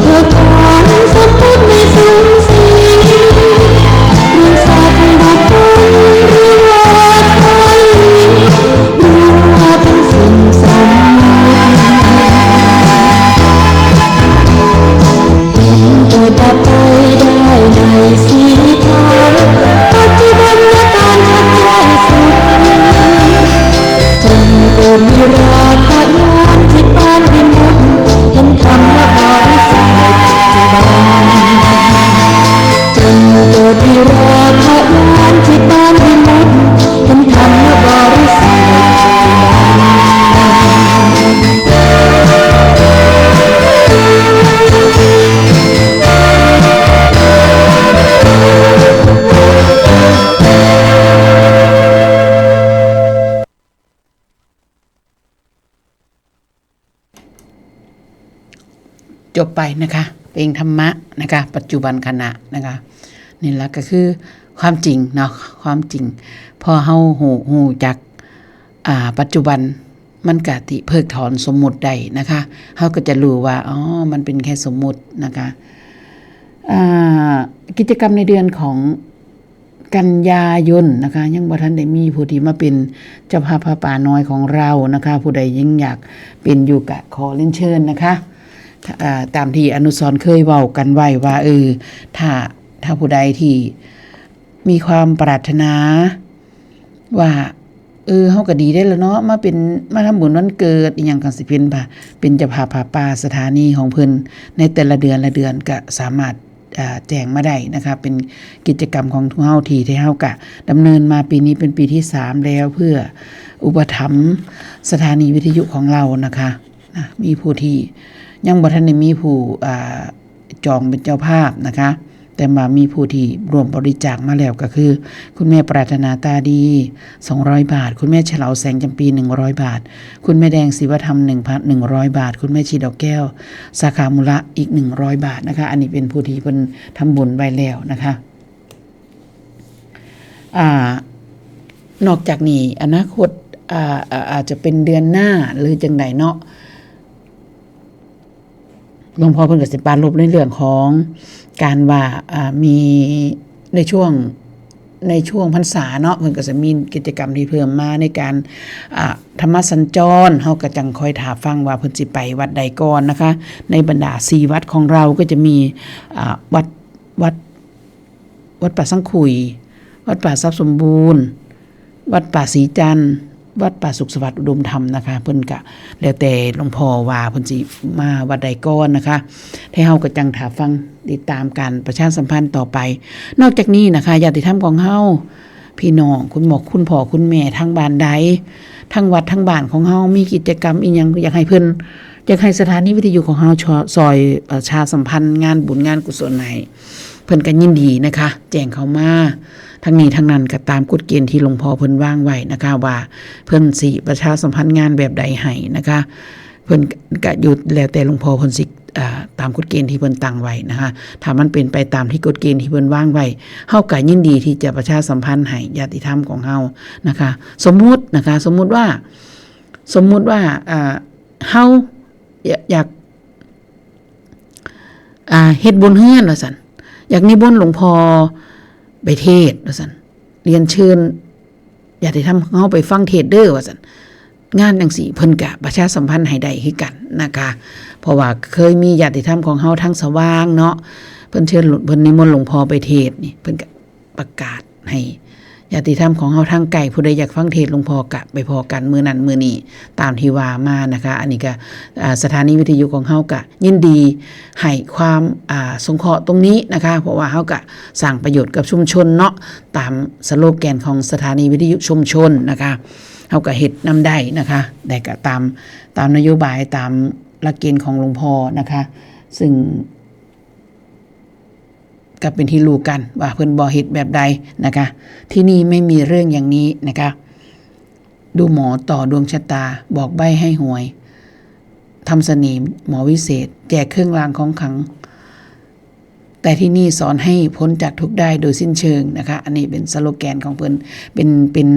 เพื่อความสมบูรณ์ในสูงสี เรื่องสัตว์บุคคลหรือว่าไทย รู้ว่าเป็นสิ่งสมมุติ เกิดดับไปได้ในสีทาง ปัจจุบันอาการชัดแจ้งสุด จนเกิดวิราคะญาณจิตตานวิมุตติ เห็นธรรมบริสุทธิ์ปัจจุบัน จนเกิดวิราคะญาณจิตตานวิมุตติ เห็นธรรมบริสุทธิ์ปัจจุบัน จบไปนะคะ เพลงธรรมะนะคะ ปัจจุบันขณะนะคะ นี่ละก็คือความจริงเนาะ ความจริง พอเฮาฮู้ ฮู้จัก อ่า ปัจจุบัน มันก็สิเพิกถอนสมมุติได้นะคะ เฮาก็จะรู้ว่า อ๋อ มันเป็นแค่สมมุตินะคะ อ่า กิจกรรมในเดือนของกันยายนนะคะ ยังบ่ทันได้มีผู้ที่มาเป็นเจ้าภาพผ้าป่าน้อยของเรานะคะ ผู้ใดยังอยากเป็นอยู่ก็ขอเรียนเชิญนะคะ อ่า ตามที่อนุสรณ์เคยเว้ากันไว้ว่า เออ ถ้า ถ้าผู้ใดที่มีความปรารถนาว่า เออ เฮาก็ดีได้แล้วเนาะ มาเป็น มาทำบุญวันเกิดอิหยังจั่งซี้ เป็นผ้า เป็นเจ้าภาพผ้าป่าสถานีของเพิ่น ในแต่ละเดือนละเดือนก็สามารถ อ่า แจ้งมาได้นะคะ เป็นกิจกรรมของเฮาที่ ที่เฮาก็ดำเนินมา ปีนี้เป็นปีที่สามแล้ว เพื่ออุปถัมภ์สถานีวิทยุของเรานะคะ นะ มีผู้ที่ยังบ่ทันได้มีผู้ อ่า จองเป็นเจ้าภาพนะคะ แต่ว่ามีผู้ที่ร่วมบริจาคมาแล้วก็คือ คุณแม่ปรารถนาตาดี สองร้อยบาท คุณแม่เฉลาแสงจำปี หนึ่งร้อยบาท คุณแม่แดงศิวธรรม หนึ่งพัน หนึ่งร้อยบาท คุณแม่ชีดอกแก้ว สาขามูละอีก หนึ่งร้อยบาทนะคะ อันนี้เป็นผู้ที่เพิ่นทำบุญไว้แล้วนะคะ อ่า นอกจากนี้อนาคต อ่า อ่า อาจจะเป็นเดือนหน้าหรือจั่งใดเนาะ หลวงพ่อเพิ่นก็สิปรารภในเรื่องของการว่า อ่า มีในช่วง ในช่วงพรรษาเนาะ เพิ่นก็จะมีกิจกรรมที่เพิ่มมาในการ อ่า ธรรมสัญจร เฮาก็จั่งคอยท่าฟังว่าเพิ่นสิไปวัดใดก่อนนะคะ ในบรรดาสี่วัดของเราก็จะมี อ่า วัด วัด วัดป่าสังขุย วัดป่าทรัพย์สมบูรณ์ วัดป่าศรีจันทร์ วัดป่าสุขสวัสดิ์อุดมธรรมนะคะ เพิ่นก็แล้วแต่หลวงพ่อว่าเพิ่นสิมาวัดใดก่อนนะคะ ให้เฮาก็จั่งท่าฟังติดตามการประชาสัมพันธ์ต่อไป นอกจากนี้นะคะ ญาติธรรมของเฮา พี่น้อง คุณหมอ คุณพ่อ คุณแม่ ทางบ้านใด ทางวัด ทางบ้านของเฮามีกิจกรรมอิหยัง อยากให้เพิ่น อยากให้สถานีวิทยุของเฮาช่อ- ซอย เอ่อ ประชาสัมพันธ์งานบุญงานกุศลให้ เพิ่นก็ยินดีนะคะ แจ้งเข้ามา ทั้งนี้ทั้งนั้นก็ตามกฎเกณฑ์ที่หลวงพ่อเพิ่นวางไว้นะคะ ว่าเพิ่นสิประชาสัมพันธ์งานแบบใดให้นะคะ เพิ่นก็อยู่แล้วแต่หลวงพ่อเพิ่นสิ อ่า ตามกฎเกณฑ์ที่เพิ่นตั้งไว้นะคะ ถ้ามันเป็นไปตามที่กฎเกณฑ์ที่เพิ่นวางไว้ เฮาก็ยินดีที่จะประชาสัมพันธ์ให้ญาติธรรมของเฮานะคะ สมมุตินะคะ สมมุติว่า สมมุติว่า อ่า เฮา อยาก อยาก อ่า เฮ็ดบุญเฮือนว่าซั่น อยากนิมนต์หลวงพ่อไปเทศน์ว่าซั่น เรียนเชิญญาติธรรมของเฮาไปฟังเทศน์เด้อว่าซั่น งานจั่งซี้เพิ่นก็ประชาสัมพันธ์ให้ได้คือกันนะคะ เพราะว่าเคยมีญาติธรรมของเฮาทางสว่างเนาะ เพิ่นเชิญหลวง- เพิ่นนิมนต์หลวงพ่อไปเทศน์นี่ เพิ่นก็ประกาศให้ญาติธรรมของเฮาทางไกล ผู้ใดอยากฟังเทศน์หลวงพ่อก็ไปพ้อกันมื้อนั้นมื้อนี้ ตามที่ว่ามานะคะ อันนี้ก็ อ่า สถานีวิทยุของเฮาก็ยินดีให้ความ อ่า สงเคราะห์ตรงนี้นะคะ เพราะว่าเฮาก็สร้างประโยชน์กับชุมชนเนาะ ตามสโลแกนของสถานีวิทยุชุมชนนะคะ เฮาก็เฮ็ดนำได้นะคะ ได้ก็ตาม ตามนโยบาย ตามหลักเกณฑ์ของหลวงพ่อนะคะ ซึ่งก็เป็นที่รู้กันว่าเพิ่นบ่เฮ็ดแบบใดนะคะ ที่นี่ไม่มีเรื่องอย่างนี้นะคะ ดูหมอต่อดวงชะตา บอกใบ้ให้หวย ทำเสน่ห์หมอวิเศษ แจกเครื่องรางของขลัง แต่ที่นี่สอนให้พ้นจากทุกข์ได้โดยสิ้นเชิงนะคะ อันนี้เป็นสโลแกนของเพิ่น เป็น เป็น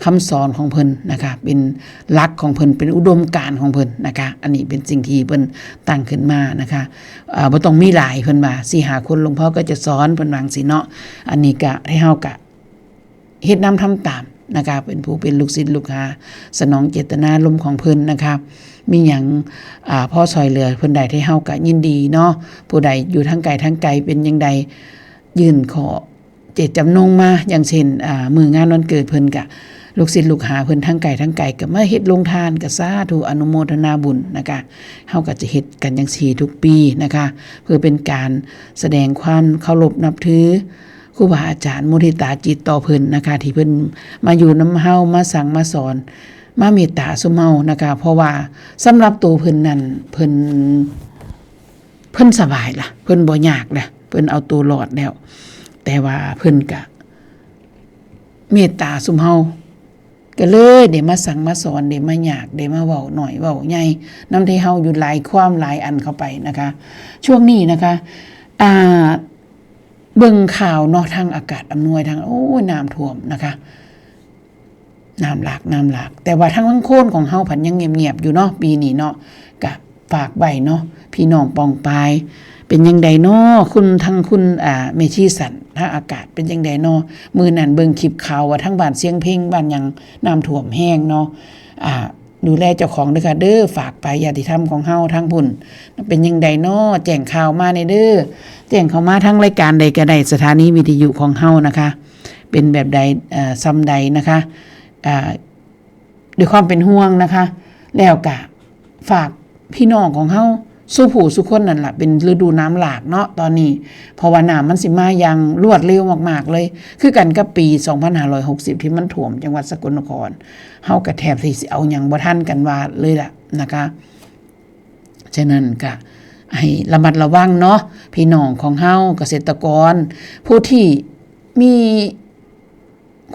คำสอนของเพิ่นนะคะ เป็นหลักของเพิ่น เป็นอุดมการณ์ของเพิ่นนะคะ อันนี้เป็นสิ่งที่เพิ่นตั้งขึ้นมานะคะ อ่า บ่ต้องมีหลาย เพิ่นว่า สี่ห้าคนหลวงพ่อก็จะสอน เพิ่นว่าจั่งซี้เนาะ อันนี้ก็ให้เฮาก็ เฮ็ดนำทำตามนะคะ เป็นผู้เป็นลูกศิษย์ลูกหา สนองเจตนารมณ์ของเพิ่นนะคะ มีหยัง อ่า พอซ่อยเหลือเพิ่นได้ ที่เฮาก็ยินดีเนาะ ผู้ใดอยู่ทางไกลทางไกลเป็นจั่งใด ยื่นขอเจตจำนงมา อย่างเช่น อ่า มื้องานวันเกิดเพิ่นก็ ลูกศิษย์ลูกหาเพิ่นทางไกลทางไกลก็มาเฮ็ดโรงทาน ก็สาธุอนุโมทนาบุญนะคะ เฮาก็จะเฮ็ดกันจั่งซี้ทุกปีนะคะ เพื่อเป็นการแสดงความเคารพนับถือ ครูบาอาจารย์มุทิตาจิตต่อเพิ่นนะคะ ที่เพิ่นมาอยู่นำเฮา มาสั่งมาสอน มาเมตตาซุมเฮานะคะ เพราะว่าสำหรับตัวเพิ่นนั่น เพิ่น เพิ่นสบายละ เพิ่นบ่ยากละ เพิ่นเอาตัวรอดแล้ว แต่ว่าเพิ่นก็เมตตาซุมเฮา ก็เลยได้มาสั่งมาสอน ได้มายาก ได้มาเว้าน้อยเว้าใหญ่นำที่เฮาอยู่หลายความหลายอันเข้าไปนะคะ ช่วงนี้นะคะ อ่า เบิ่งข่าวเนาะ ทางอากาศอำนวย ทาง โอ้ย น้ำท่วมนะคะ น้ำหลาก น้ำหลาก แต่ว่าทาง ทางโคนของเฮาผัดยังเงียบๆอยู่เนาะ ปีนี้เนาะ กะฝากไว้เนาะ พี่น้องปองปาย เป็นยังไดเนาะ คุณ ทางคุณ อ่า แม่ชีสัน ทางอากาศเป็นยังไดเนาะ มื้อนั้นเบิ่งคลิปข่าวว่าทางบ้านเสียงเพลง บ้านหยังน้ำท่วมแฮงเนาะ อ่า ดูแลเจ้าของเด้อค่ะเด้อ ฝากไปญาติธรรมของเฮาทางพุ้น เป็นยังไดเนาะ แจ้งข่าวมาแหน่เด้อ แจ้งเข้ามาทางรายการใดก็ได้ สถานีวิทยุของเฮานะคะ เป็นแบบใด เอ่อ ซ่ำใดนะคะ อ่า ด้วยความเป็นห่วงนะคะ แล้วกะฝากพี่น้องของเฮาสู่ผู้สู่คนนั่นล่ะ เป็นฤดูน้ำหลากเนาะตอนนี้ เพราะว่าน้ำมันสิมาอย่างรวดเร็วมากๆเลย คือกันกับปีสองพันห้าร้อยหกสิบที่มันท่วมจังหวัดสกลนคร เฮากะแทบสิเอาหยังบ่ทันกันว่าเลยล่ะนะคะ ฉะนั้นกะให้ระมัดระวังเนาะ พี่น้องของเฮา เกษตรกร ผู้ที่มี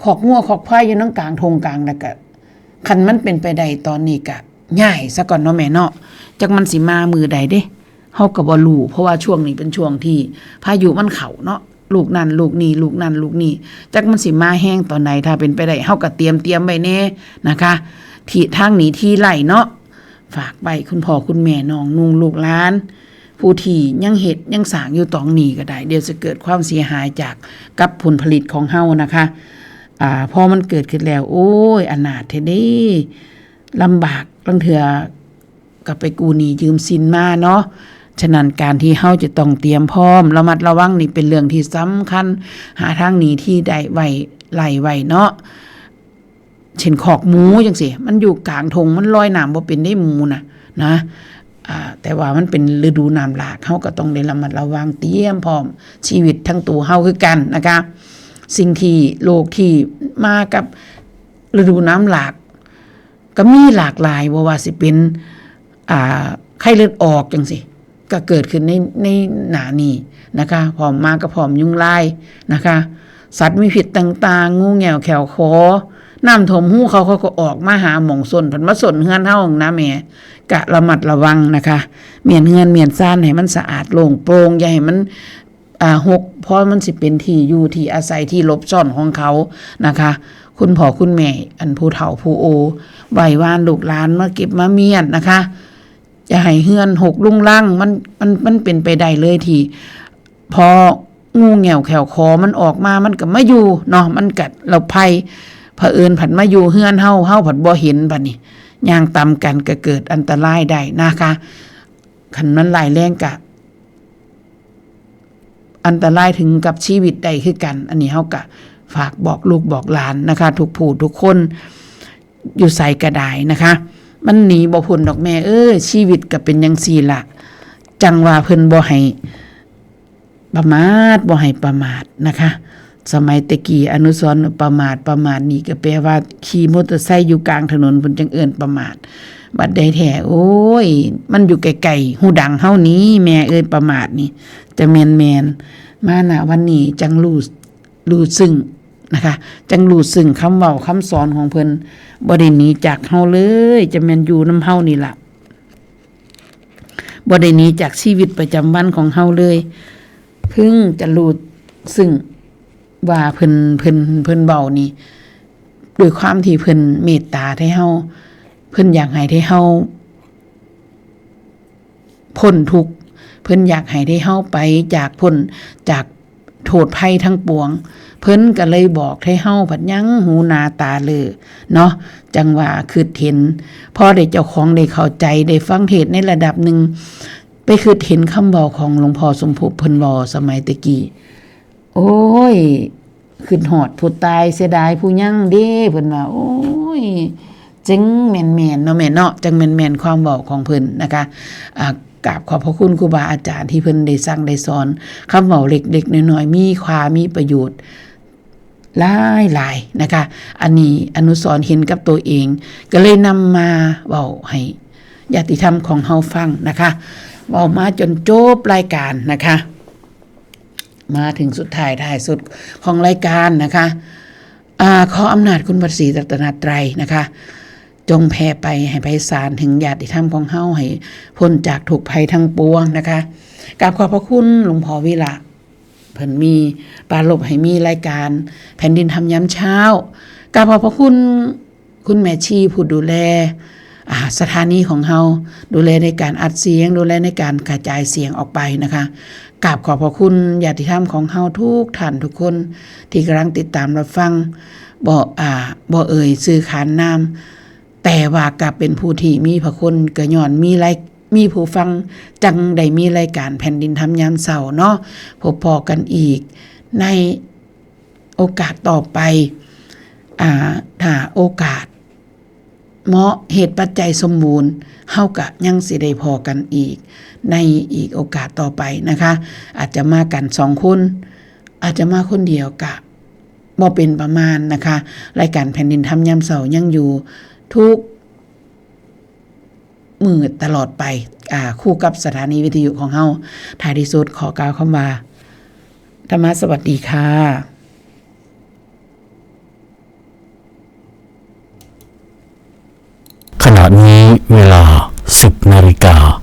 คอกงัวคอกควายอยู่นำกลางท่งกลาง แล้วกะ คันมันเป็นไปได้ตอนนี้กะย้ายซะก่อนเนาะแม่เนาะ จักมันสิมามื้อใดเด้ เฮาก็บ่รู้ เพราะว่าช่วงนี้เป็นช่วงที่พายุมันเข้าเนาะ ลูกนั่นลูกนี่ ลูกนั่นลูกนี่ จักมันสิมาแฮงตอนใด ถ้าเป็นไปได้ เฮาก็เตรียม เตรียมไว้แหน่นะคะ ที่ทางหนีทีไล่เนาะ ฝากไว้คุณพ่อคุณแม่ น้องนุ่ง ลูกหลาน ผู้ที่ยังเฮ็ดยังสร้างอยู่ตองนี้ก็ได้ เดี๋ยวจะเกิดความเสียหายจากกับผลผลิตของเฮานะคะ อ่า พอมันเกิดขึ้นแล้ว โอ้ย อนาถแท้เด้ ลำบาก ลางเทื่อก็ไปกู้หนี้ยืมสินมาเนาะ ฉะนั้นการที่เฮาจะต้องเตรียมพร้อม ระมัดระวังนี่เป็นเรื่องที่สำคัญ หาทางหนีที่ได้ไว้ ไล่ไว้เนาะ เช่นคอกหมูจังซี้ มันอยู่กลางท่ง มันลอยน้ำบ่เป็นได้หมูน่ะ นะ อ่า แต่ว่ามันเป็นฤดูน้ำหลาก เฮาก็ต้องได้ระมัดระวัง เตรียมพร้อมชีวิตทั้งตัวเฮาคือกันนะคะ สิ่งที่ โรคที่มากับฤดูน้ำหลาก ก็มีหลากหลาย บ่ว่าสิเป็น อ่า ไข้เลือดออกจังซี้ ก็เกิดขึ้นใน ในหน้านี้นะคะ พร้อมมาก็พร้อมยุงลายนะคะ สัตว์มีพิษต่างๆ งูแง่วแข้วขอ น้ำท่วมฮูเขา เขาก็ออกมาหาหม่องซ่อน เพิ่นมาซ่อนเฮือนเฮานะแม่ กะระมัดระวังนะคะ เมียนเฮือนเมียนซานให้มันสะอาดโล่งโปร่ง อย่าให้มัน อ่า ฮก เพราะมันสิเป็นที่อยู่ที่อาศัยที่หลบซ่อนของเขานะคะ คุณพ่อคุณแม่ อันผู้เฒ่าผู้โอ ไหว้วานลูกหลานมาเก็บมาเมียนนะคะ อย่าให้เฮือนฮกรุงรัง มัน มัน มันเป็นไปได้เลยที่ พองูแง่วแข้วขอมันออกมา มันก็มาอยู่เนาะ มันกัดเราภัย เผอิญผัดมาอยู่เฮือนเฮา เฮาผัดบ่เห็นบัดนี้ ย่างตำกันก็เกิดอันตรายได้นะคะ คันมันร้ายแรงกะ อันตรายถึงกับชีวิตได้คือกัน อันนี้เฮากะฝากบอกลูกบอกหลานนะคะ ทุกผู้ทุกคน อยู่ไสก็ได้นะคะ มันหนีบ่พ้นดอกแม่เอ้ย ชีวิตก็เป็นจังซี่ล่ะ จั่งว่าเพิ่นบ่ให้ประมาท บ่ให้ประมาทนะคะ สมัยแต่กี้อนุสรณ์ประมาท ประมาทนี่ก็แปลว่าขี่มอเตอร์ไซค์อยู่กลางถนน เพิ่นจั่งเอิ้นประมาท บัดใดแท้ โอ้ย มันอยู่ไกลๆ ฮูดังเฮานี้ แม่เอ้ย ประมาทนี่ จะแม่นๆ มาณวันนี้จั่งรู้ รู้ซึ้งนะคะ จั่งรู้ซึ้งคำเว้าคำสอนของเพิ่น บ่ได้หนีจากเฮาเลย จะแม่นอยู่นำเฮานี่ล่ะ บ่ได้หนีจากชีวิตประจำวันของเฮาเลย เพิ่งจะรู้ซึ้งว่าเพิ่น เพิ่น เพิ่นเว้านี่ ด้วยความที่เพิ่นเมตตาไทเฮา เพิ่นอยากให้ไทเฮา พ้นทุกข์ เพิ่นอยากให้ไทเฮาไปจาก พ้นจากโทษภัยทั้งปวง เพิ่นก็เลยบอกไทเฮาผัดยังหูหนาตาเหลือเนาะ จั่งว่าคิดเห็น พอได้เจ้าของได้เข้าใจ ได้ฟังเทศน์ในระดับหนึ่ง ไปคิดเห็นคำเว้าของหลวงพ่อสมภพเพิ่นเว้าสมัยแต่กี้ โอ้ย คิดฮอดผู้ตายเสียดายผู้ยังเด้ เพิ่นว่า โอ้ย จั่งแม่นๆ เนาะแม่เนาะ จั่งแม่นๆ ความเว้าของเพิ่นนะคะ อ่า กราบขอบพระคุณครูบาอาจารย์ที่เพิ่นได้สั่งได้สอน คำเว้าเล็กๆ น้อยๆ มีค่า มีประโยชน์หลายๆ นะคะ อันนี้อนุสรณ์เห็นกับตัวเอง ก็เลยนำมาเว้าให้ญาติธรรมของเฮาฟังนะคะ เว้ามาจนจบรายการนะคะ มาถึงสุดท้ายท้ายสุดของรายการนะคะ อ่า ขออำนาจคุณพระศรีรัตนตรัยนะคะ จงแผ่ไปให้ไพศาลถึงญาติธรรมของเฮา ให้พ้นจากทุกข์ภัยทั้งปวงนะคะ กราบขอบพระคุณหลวงพ่อวิระ เพิ่นมีปรารภให้มีรายการแผ่นดินธรรมยามเช้า กราบขอบพระคุณคุณแม่ชีผู้ดูแล อ่า สถานีของเฮา ดูแลในการอัดเสียง ดูแลในการกระจายเสียงออกไปนะคะ กราบขอบพระคุณญาติธรรมของเฮาทุกท่านทุกคนที่กำลังติดตามรับฟัง บ่ อ่า บ่เอ่ยชื่อขานนาม แต่ว่ากลับเป็นผู้ที่มีพระคุณ ก็ย้อนมีราย มีผู้ฟัง จั่งได้มีรายการแผ่นดินธรรมยามเช้าเนาะ พบพ้อกันอีกในโอกาสต่อไป อ่า ถ้าโอกาสเหมาะ เหตุปัจจัยสมบูรณ์ เฮาก็ยังสิได้พ้อกันอีก ในอีกโอกาสต่อไปนะคะ อาจจะมากันสองคน อาจจะมาคนเดียวก็บ่เป็นประมาณนะคะ รายการแผ่นดินธรรมยามเช้ายังอยู่ทุกมื้อตลอดไป อ่า คู่กับสถานีวิทยุของเฮา ท้ายที่สุดขอกล่าวคำว่า ธรรมะสวัสดีค่ะ ขณะนี้เวลา สิบนาฬิกา